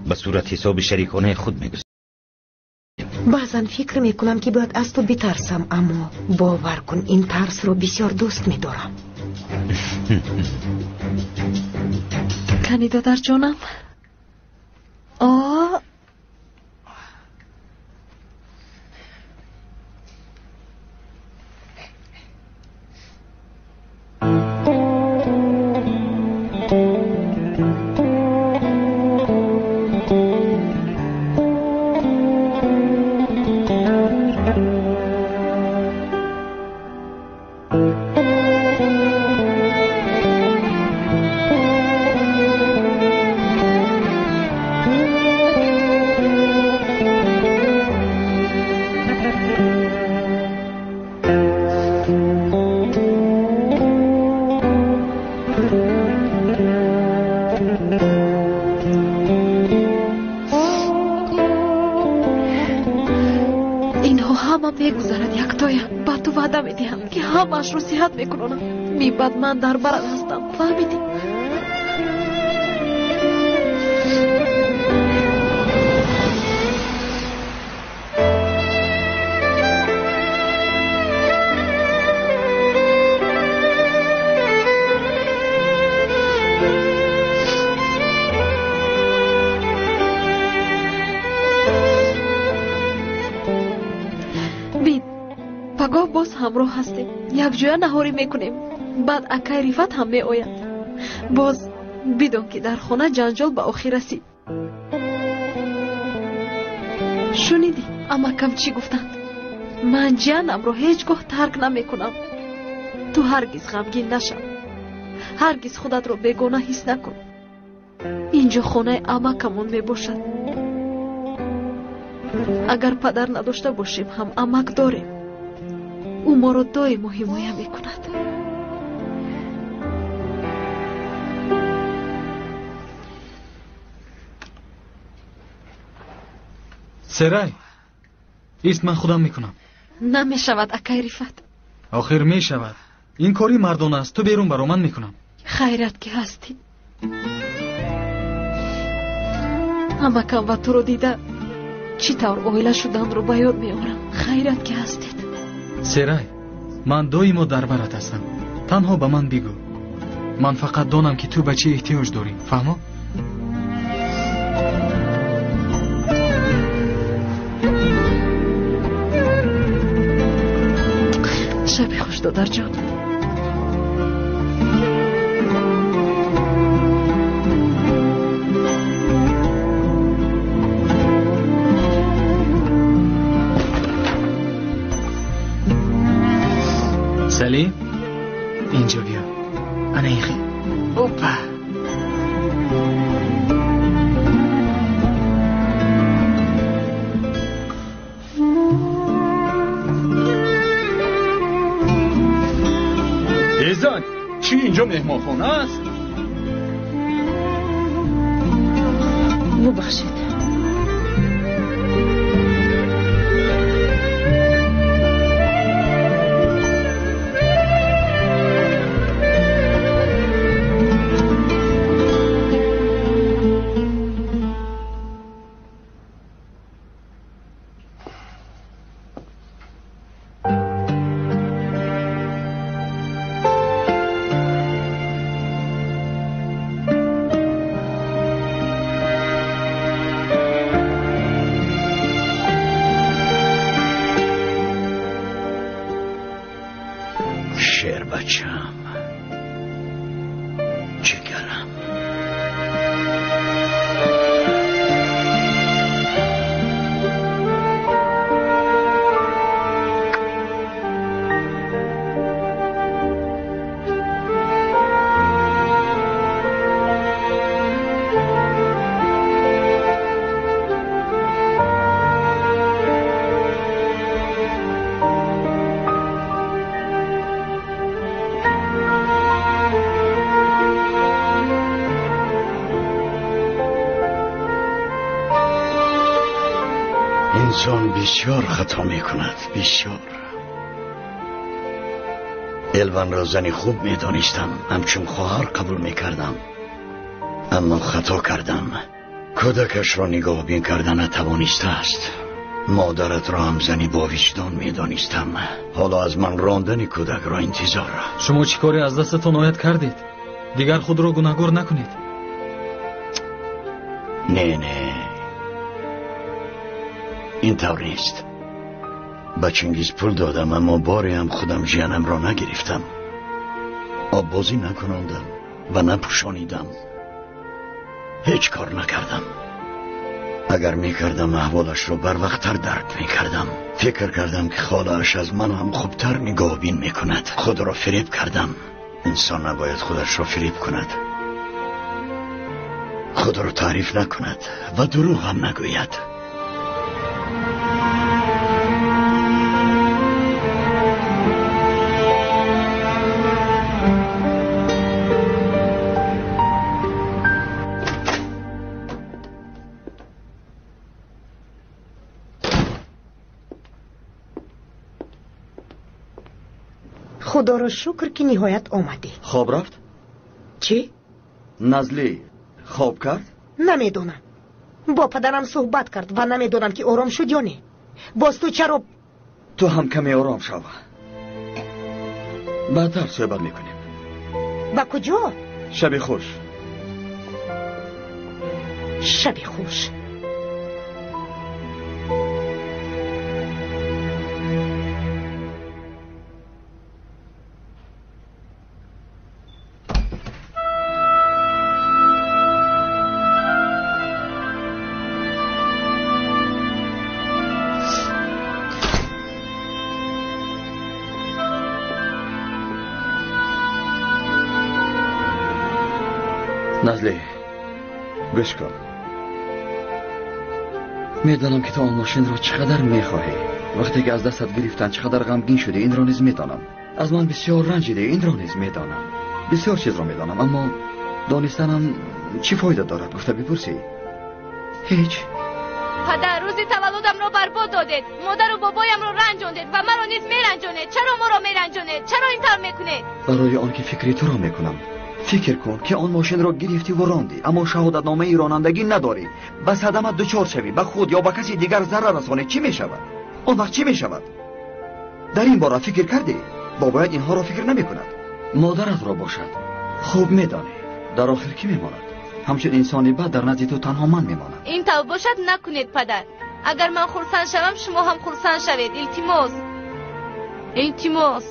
ба сурат ҳисоби шариконаи худ мегузорем. Баъзан фикр мекунам, ки бояд аз ту битарсам, аммо бовар кун, ин тарсро бисёр дӯст медорам. Кани, додарҷонам? О, мегузарад, яктоя. Ба ту ваъда медиҳам, ки ҳамаашро сиҳат мекунонам. Мибаъд ман дар барат ҳастам, фаҳмидӣ? Пагоҳ боз ҳамроҳ ҳастем, якҷоя наҳорӣ мекунем. Баъд акай Рифат ҳам меояд. Боз бидон ки дар хона ҷанҷол ба охир расид. Шунидӣ амакам чӣ гуфтанд? Ман ҷиянамро ҳеҷ гоҳ тарк намекунам. Ту ҳаргиз ғамгин нашав. Ҳаргиз худатро бегона ҳис накун. Инҷо хонаи амакамон мебошад. Агар падар надошта бошем ҳам амак дорем. Ӯ моро доимо ҳимоя мекунад. Серай, ист, ман худам мекунам. Намешавад, акай Рифат. Охир мешавад. Ин кори мардона аст. Ту берун баро, ман мекунам. Хайрат ки ҳастӣ. Амакам ва туро дида чӣ тавр оила шуданро ба ёд меорам. Хайрат ки ҳастед. Серай, ман доимо дар барат ҳастам. Танҳо ба ман бигӯ. Ман фақат донам ки ту ба чӣ эҳтиёҷ дорӣ. Фаҳмо? Шаби хуш, додарҷон. Салим, инҷо биё. Ана ин хел. Опа! Эзан, чӣ инҷо меҳмонхона аст? Бубахшед. Шербачам, ҷигарам. Инсон бисёр хато мекунад, бисёр. Элванро зани хуб медонистам, ҳамчун хоҳар қабул мекардам. Аммо хато кардам. Кӯдакашро нигоҳбин карда натавонистааст. Модаратро ҳам зани бовиҷдон медонистам. Ҳоло аз ман рондани кӯдакро интизор. Шумо чӣ коре аз дастатон ояд кардед? Дигар худро гунаҳгор накунед. Не, не. Ин тавр нест. Ба Чингиз пул додам, аммо боре ҳам худам ҷиянамро нагирифтам. Оббозӣ накунондам ва напӯшонидам. Ҳеҷ кор накардам. Агар мекардам, аҳволашро барвақттар дарк мекардам. Фикр кардам ки холааш аз ман ҳам хубтар нигоҳбин мекунад. Худро фиреб кардам. Инсон набояд худашро фиреб кунад. Худро таъриф накунад ва дурӯғ ҳам нагӯяд. Худоро шукр ки ниҳоят омадӣ. Хоб рафт? Чӣ? Назлӣ хоб кард? Намедонам. Бо падарам суҳбат кард ва намедонам ки ором шуд ё не. Боз ту чаро? Ту ҳам каме ором шав. Баъдтар суҳбат мекунем. Ба куҷо? Шаби хуш. Шаби хуш. Назли, гӯш кун. Медонам ки ту он мошинро чӣ қадар мехоҳӣ. Вақте ки аз дастат гирифтан чӣ қадар ғамгин шудӣ, инро низ медонам. Аз ман бисёр ранҷидӣ, инро низ медонам. Бисёр чизро медонам, аммо донистанам чӣ фоида дорад, гуфта бипурсӣ? Ҳеҷ. Падар, рӯзи таваллудамро барбод додед, модару бобоямро ранҷондед ва маро низ меранҷонед. Чаро моро меранҷонед? Чаро ин тавр мекунед? Барои он ки фикри туро мекунам. Фикр кун ки он мошинро гирифтӣ ва рондӣ, аммо шаҳодатномаи ронандагӣ надорӣ. Ба садама дучор шавӣ, ба худ ё ба каси дигар зарар расонӣ, чӣ мешавад? Он вақт чӣ мешавад? Дар ин бора фикр кардӣ? Бобоят инҳоро фикр намекунад. Модаратро бошад хуб медонӣ. Дар охир кӣ мемонад? Ҳамчун инсони бад дар назди ту танҳо ман мемонам. Ин тавр бошад накунед, падар. Агар ман хурсанд шавам, шумо ҳам хурсанд шавед. Илтимос, илтимос.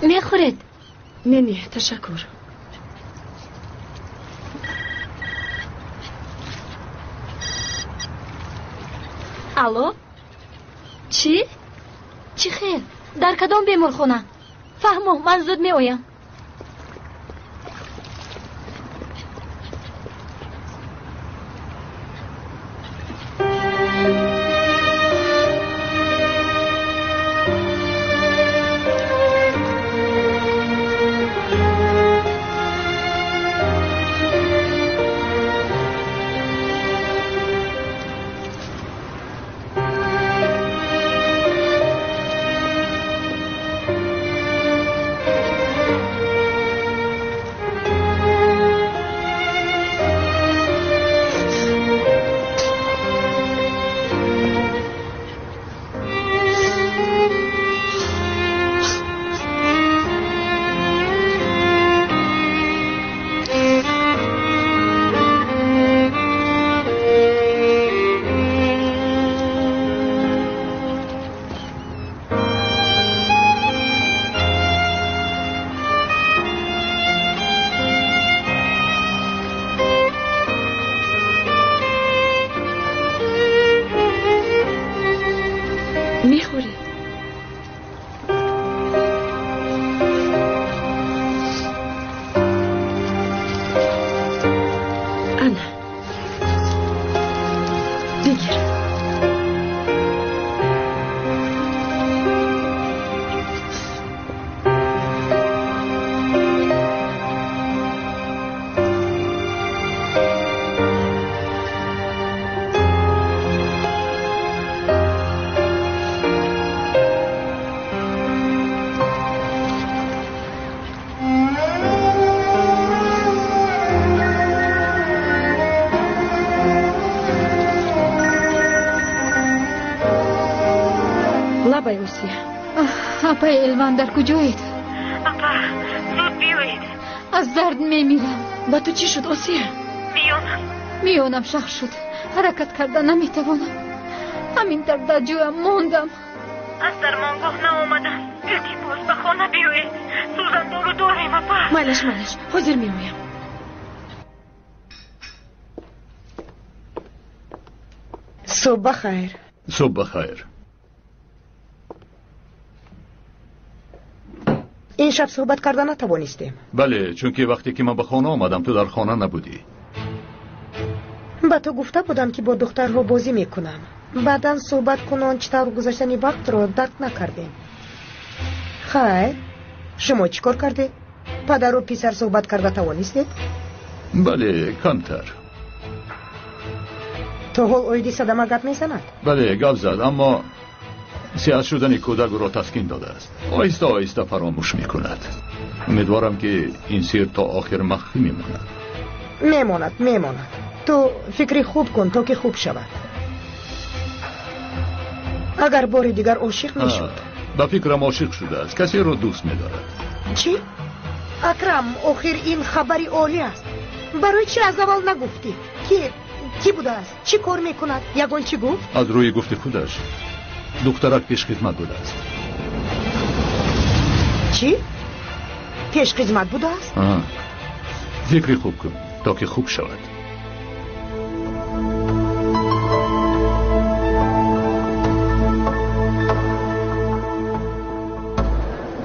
Мехӯред? Не, не, ташаккур. Алло? Чӣ? Чӣ хел? Дар кадом беморхона? Фаҳмо, ман зуд меоям. Мехӯрӣ? Ана, бигир. Лабай, Осия. Апаи Элван, дар куҷоед? Апа, зуд биёед. Аз дард мемирам. Ба ту чӣ шуд, Осия? Миёнам. Миёнам шах шуд. Ҳаракат карда наметавонам. Ҳамин дар дар ҷоям мондам. Аз дармонгоҳ наомадам. Илтимос, ба хона биёед. Сӯзандору дорем, апа. Майлаш, майлаш, ҳозир меоям. Субҳ ба хайр. Субҳ ба хайр. Ин шаб суҳбат карда натавонистем. Бале, чунки вақте ки ман ба хона омадам, ту дар хона набудӣ. Ба ту гуфта будам, ки бо духтарҳо бозӣ мекунам. Баъдан суҳбат кунон чӣ тавр гузаштани вақтро дарк накардем. Хайр, шумо чӣ кор кардед? Падару писар суҳбат карда тавонистед? Бале, камтар. То ҳол оиди садама гап мезанад? Бале, гап зад, аммо сиҳат шудани кӯдак ӯро таскин додааст. Оҳиста оҳиста фаромӯш мекунад. Умедворам, ки ин сир то охир махфӣ мемонад. Мемонад, мемонад. Ту фикри хуб кун, то ки хуб шавад. Агар бори дигар ошиқ мешуд. Ба фикрам ошиқ шудааст, касеро дӯст медорад. Чӣ? Акрам, охир ин хабари олӣ аст. Барои чӣ аз аввал нагуфтӣ? Ки будааст? Чӣ кор мекунад? Ягон чӣ гуфт? Аз рӯи гуфти худаш духтарак пешхизмат будааст. Чӣ? Пешхизмат будааст? Фикри хуб кун, то ки хуб шавад.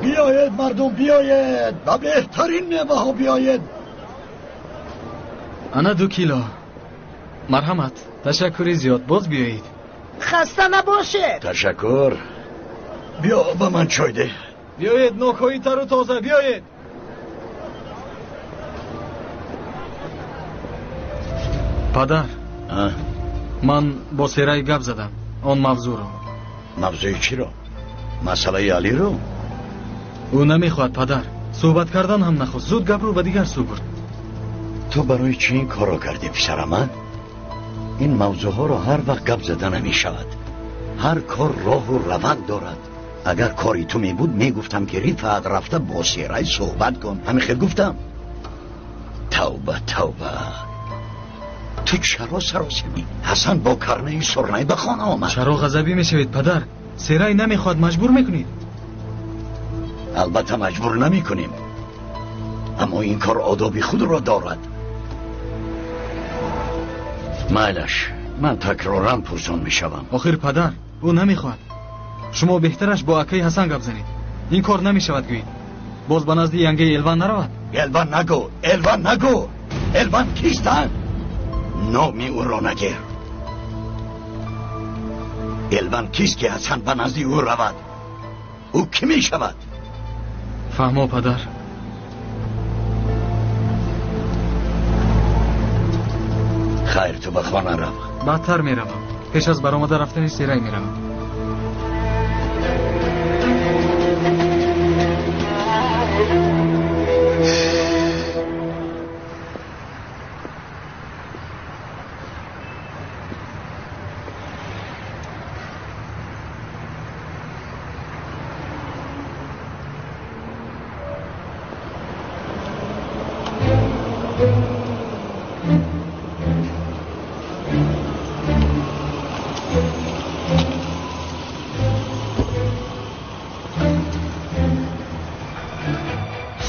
Биёед мардум, биёед, ба беҳтарин меваҳо биёед. Ана 2 кило. Марҳамат, ташаккури зиёд, боз биёед. Хаста набошед. Ташаккур. Биё ба ман чой деҳ. Биёед, нокҳои тару тоза, биёед. Падар, ман бо Серай гап задам он мавзӯъро. Мавзӯи чиро? Масъалаи Алиро? Ӯ намехоҳад, падар. Суҳбат кардан ҳам нахост. Зуд гапро ба дигар сӯ бурд. Ту барои чӣ ин корро кардӣ, писарам? Ин мавзӯъҳоро ҳар вақт гап зада намешавад. Ҳар кор роҳу раванд дорад. Агар кори ту мебуд, мегуфтам ки Рифаат рафта бо Серай суҳбат кун. Ҳамин хел гуфтам. Тавба, тавба. Ту чаро саросимӣ? Ҳасан бо карнаи сурнай ба хона омад. Чаро ғазабӣ мешавед, падар? Серай намехоҳад, маҷбур мекунед? Албатта маҷбур намекунем, аммо ин кор одоби худро дорад. Майлаш, ман такроран пурсон мешавам. Охир падар, ӯ намехоҳад. Шумо беҳтараш бо акаи Ҳасан гап занед. Ин кор намешавад, гӯед. Боз ба назди янгаи Элван наравад. Элван нагӯ, Элван нагӯ. Элван кистанд? Номи ӯро нагир. Элван кист ки Ҳасан ба назди ӯ равад? Ӯ кӣ мешавад? Фаҳмо, падар. Хайр, ту ба хона рав. Баъдтар меравам. Пеш аз баромада рафтани Серай меравам.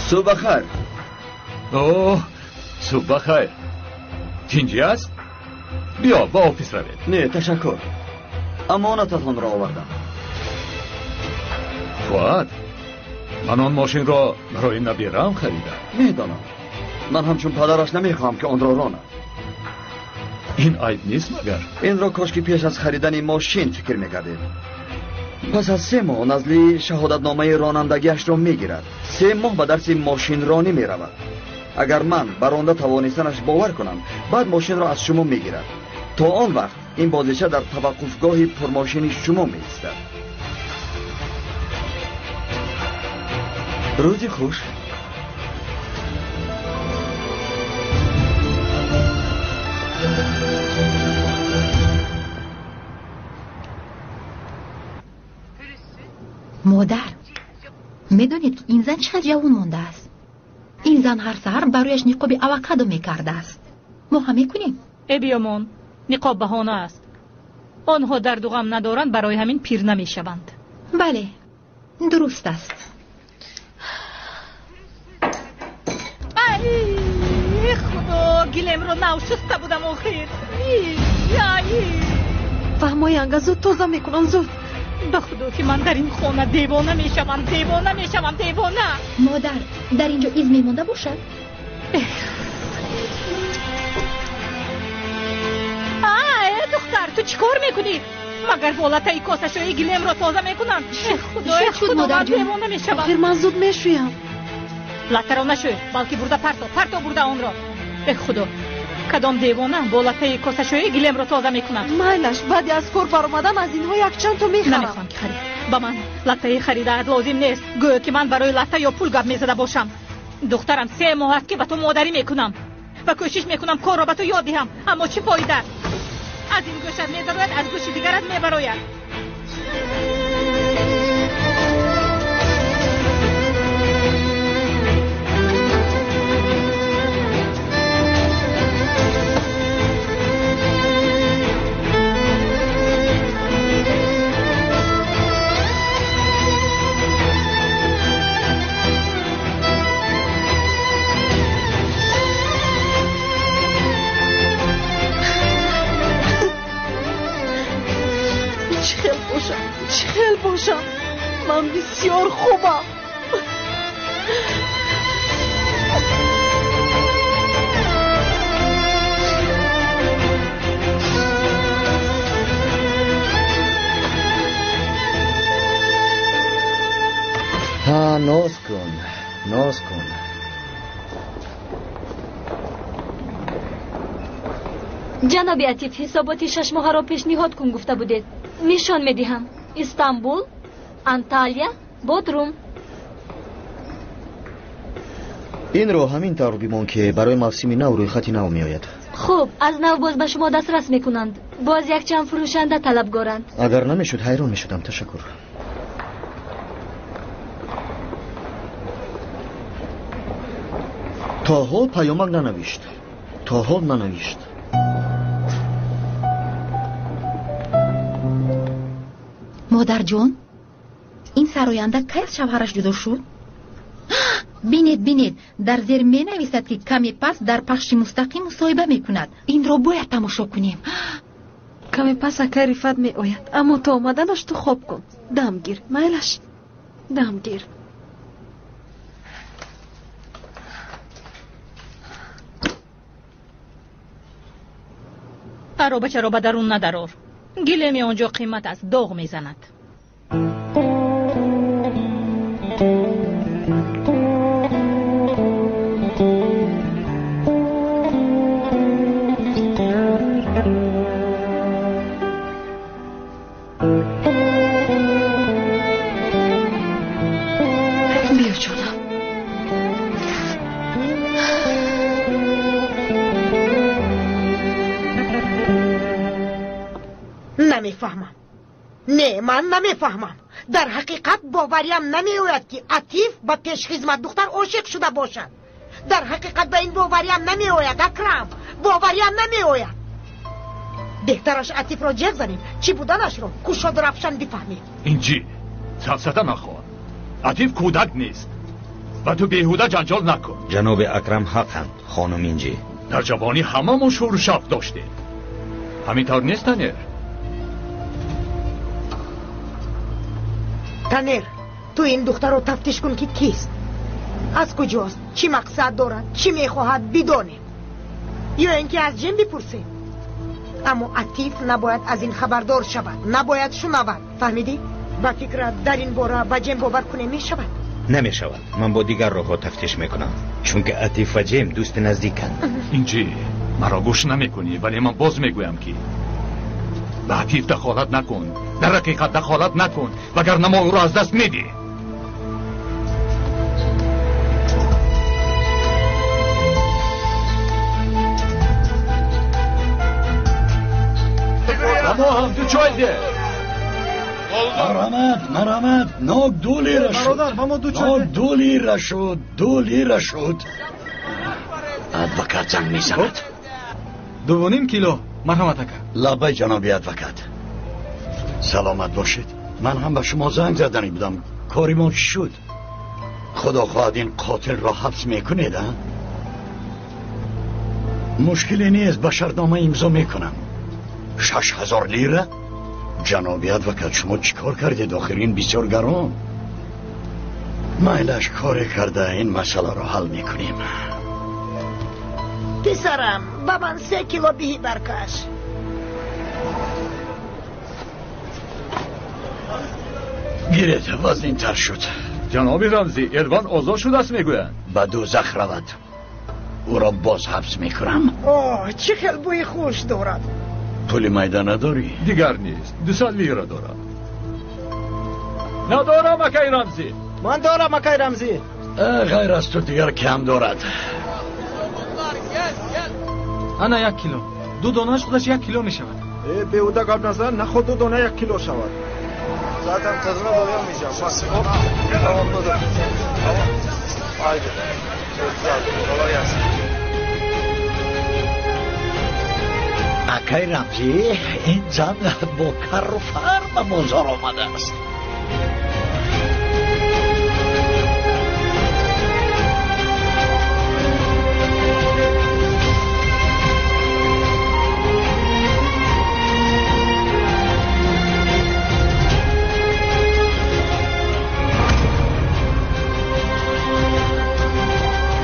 Субҳ бахайр. Оҳ, субҳ бахайр. Тинҷӣ аст? Биё, ба офис равед. Не, ташаккур. Амонататонро овардам. Фуад, ман он мошинро барои набираам харидам. Медонам. Ман ҳамчун падараш намехоҳам, ки онро ронад. Ин айб нест магар? Инро кошки пеш аз харидани мошин фикр мекардед. Пас аз 3 моҳ Назли шаҳодатномаи ронандагиашро мегирад. 3 моҳ ба дарси мошинронӣ меравад. Агар ман ба ронда тавонистанаш бовар кунам, баъд мошинро аз шумо мегирад. То он вақт ин бозича дар таваққуфгоҳи пурмошини шумо меистад. Рӯзи хуш. Модар, медонед, ки ин зан чӣ қадр ҷавон мондааст? Ин зан ҳар саҳар барояш ниқоби авокадо мекардааст. Мо ҳам мекунем? Э биёмон, ниқоб баҳона аст. Онҳо дарду ғам надоранд, барои ҳамин пир намешаванд. Бале, дуруст аст. Ай, худо, гилемро нав шуста будам охир. Ай! Фаҳмои анга, зуд тоза мекунам, зуд. Ба худо ки ман дар ин хона девона мешавам, девона мешавам, девона. Модар, дар инҷо из мемонда бошад? Духтар, ту чӣ кор мекунӣ? Магар бо латтаи косашӯи гилемро тоза мекунанд? Худоё, худо, ман девона мешавам. Охир ман зуд мешӯям. Латтаро нашӯй, балки бурда парто, парто бурда онро. Э худо, кадом девона бо латтаи косашӯи гилемро тоза мекунад? Майлаш, баъди аз кор баромадан аз инҳо якчанд то мехарам. Намехоҳам ки харид. Ба ман латтаи харидаат лозим нест. Гӯё ки ман барои латта ё пул гап мезада бошам. Духтарам, 3 моҳ аст ки ба ту модарӣ мекунам ва кӯшиш мекунам корро ба ту ёд диҳам, аммо чӣ фоида? Аз ин гӯшат медарояд, аз гӯши дигарат мебарояд. Чӣ хел бошам? Ман бисёр хубам. Ҳа, ноз кун, ноз кун. Ҷаноби Атиф, ҳисоботи 6 моҳаро пешниҳод кун гуфта будед. Нишон медиҳам. Истанбул, Анталия, Бодрум. Инро ҳамин тавр бимон ки барои мавсими нав рӯйхати нав меояд. Хуб, аз нав боз ба шумо дастрас мекунанд. Боз якчанд фурӯшанда талабгоранд. Агар намешуд, ҳайрон мешудам. Ташаккур. То ҳол паёмак нанавишт. То ҳол нанавишт. Модарҷон, ин сароянда кай аз шавҳараш ҷудо шуд? Бинед, бинед, дар зер менависад ки каме пас дар пахши мустақим мусоҳиба мекунад. Инро бояд тамошо кунем. Каме пас акай Рифат меояд, аммо то омаданаш ту хоб кун. Дам гир, майлаш, дам гир. Аробачаро ба дарун надарор. Гилеми он ҷо қимат аст, доғ мезанад. Биё ҷонам. Намефаҳмам. Не, ман намефаҳмам. Дар ҳақиқат бовариам намеояд ки Атиф ба пешхизмат духтар ошиқ шуда бошад. Дар ҳақиқат ба ин бовариам намеояд, Акрам. Бовариам намеояд. Беҳтараш Атифро ҷеғ занем, чӣ буданашро кушоду равшан бифаҳмем. Инҷи, сафсата нахоҳ. Атиф кӯдак нест ва ту беҳуда ҷанҷол накун. Ҷаноби Акрам ҳақанд, хонум Инҷи. Дар ҷавонӣ ҳамамон шӯру шавқ доштем. Ҳамин тавр нест, Танер? Танер, ту ин духтарро тафтиш кун ки кист, аз куҷост, чӣ мақсад дорад, чӣ мехоҳад бидонем. Ё ин ки аз Ҷем бипурсем. Аммо Атиф набояд аз ин хабардор шавад, набояд шунавад. Фаҳмидӣ? Ба фикрат дар ин бора ба Ҷем бовар кунем мешавад? Намешавад. Ман бо дигар роҳҳо тафтиш мекунам, чунки Атиф ва Ҷем дӯсти наздиканд. Инҷи, маро гӯш намекунӣ, вале ман боз мегӯям ки ба Атиф дахолат накун, дар ҳақиқат дахолат накун, вагарна мо ӯро аз даст медиҳем. Мо ҳам ду чой де. Марҳамат, марҳамат, нок 2 лира шуд. Нок 2 лира шуд, 2 лира шуд. Адвокат занг мезанад. 2.5 кило. Марҳамат ака. Лабай ҷаноби адвокат. Саломат бошед. Ман ҳам ба шумо занг заданӣ будам. Кори мо чӣ шуд? Худо хоҳад ин қотилро ҳабс мекунед, а? Мушкиле нест, ба шартнома имзо мекунам. 6000 лира? Ҷаноби адвокат, шумо чӣ кор кардед? Охир ин бисёр гарон. Майлаш, коре карда ин масъаларо ҳал мекунем. Писарам, ба ман 3 кило биҳӣ баркаш. Гиред, вазнинтар шуд. Ҷаноби Рамзӣ, Эрван озод шудааст мегӯянд. Ба дӯзах равад. Ӯро боз ҳабс мекунам. Оҳ, чӣ хел бӯи хуш дорад. Пули майда надорӣ? Дигар нест. 200 лира дорам. Надорам, акай Рамзӣ. Ман дорам, акай Рамзӣ. Ғайр аз ту дигар кам дорад. Ана 1 кило. 2 донааш худаш 1 кило мешавад. Беҳуда гап назан, наход 2 дона 1 кило шавад. Zaten tadına doyamayacağım. Bak, hop, tamamladım. Tamam. Haydi. Çok güzel. Kolay gelsin. Акай Рамзӣ, ин зан бо карру фар ба бозор омадааст.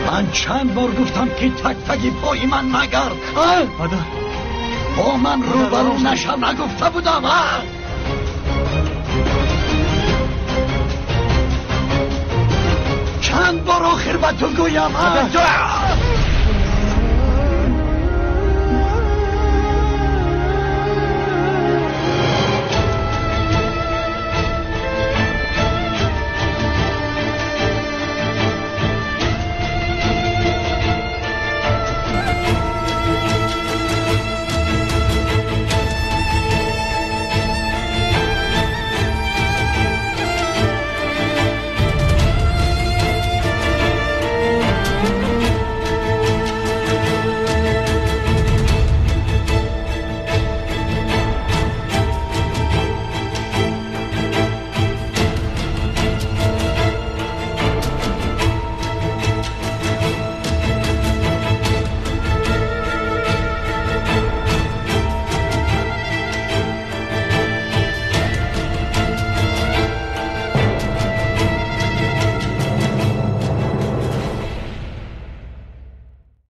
Ман чанд бор гуфтам, ки тактаги пои ман нагард. Падар, бо ман рӯбарӯ нашав нагуфта будам. Чанд бор охир ба ту гӯям?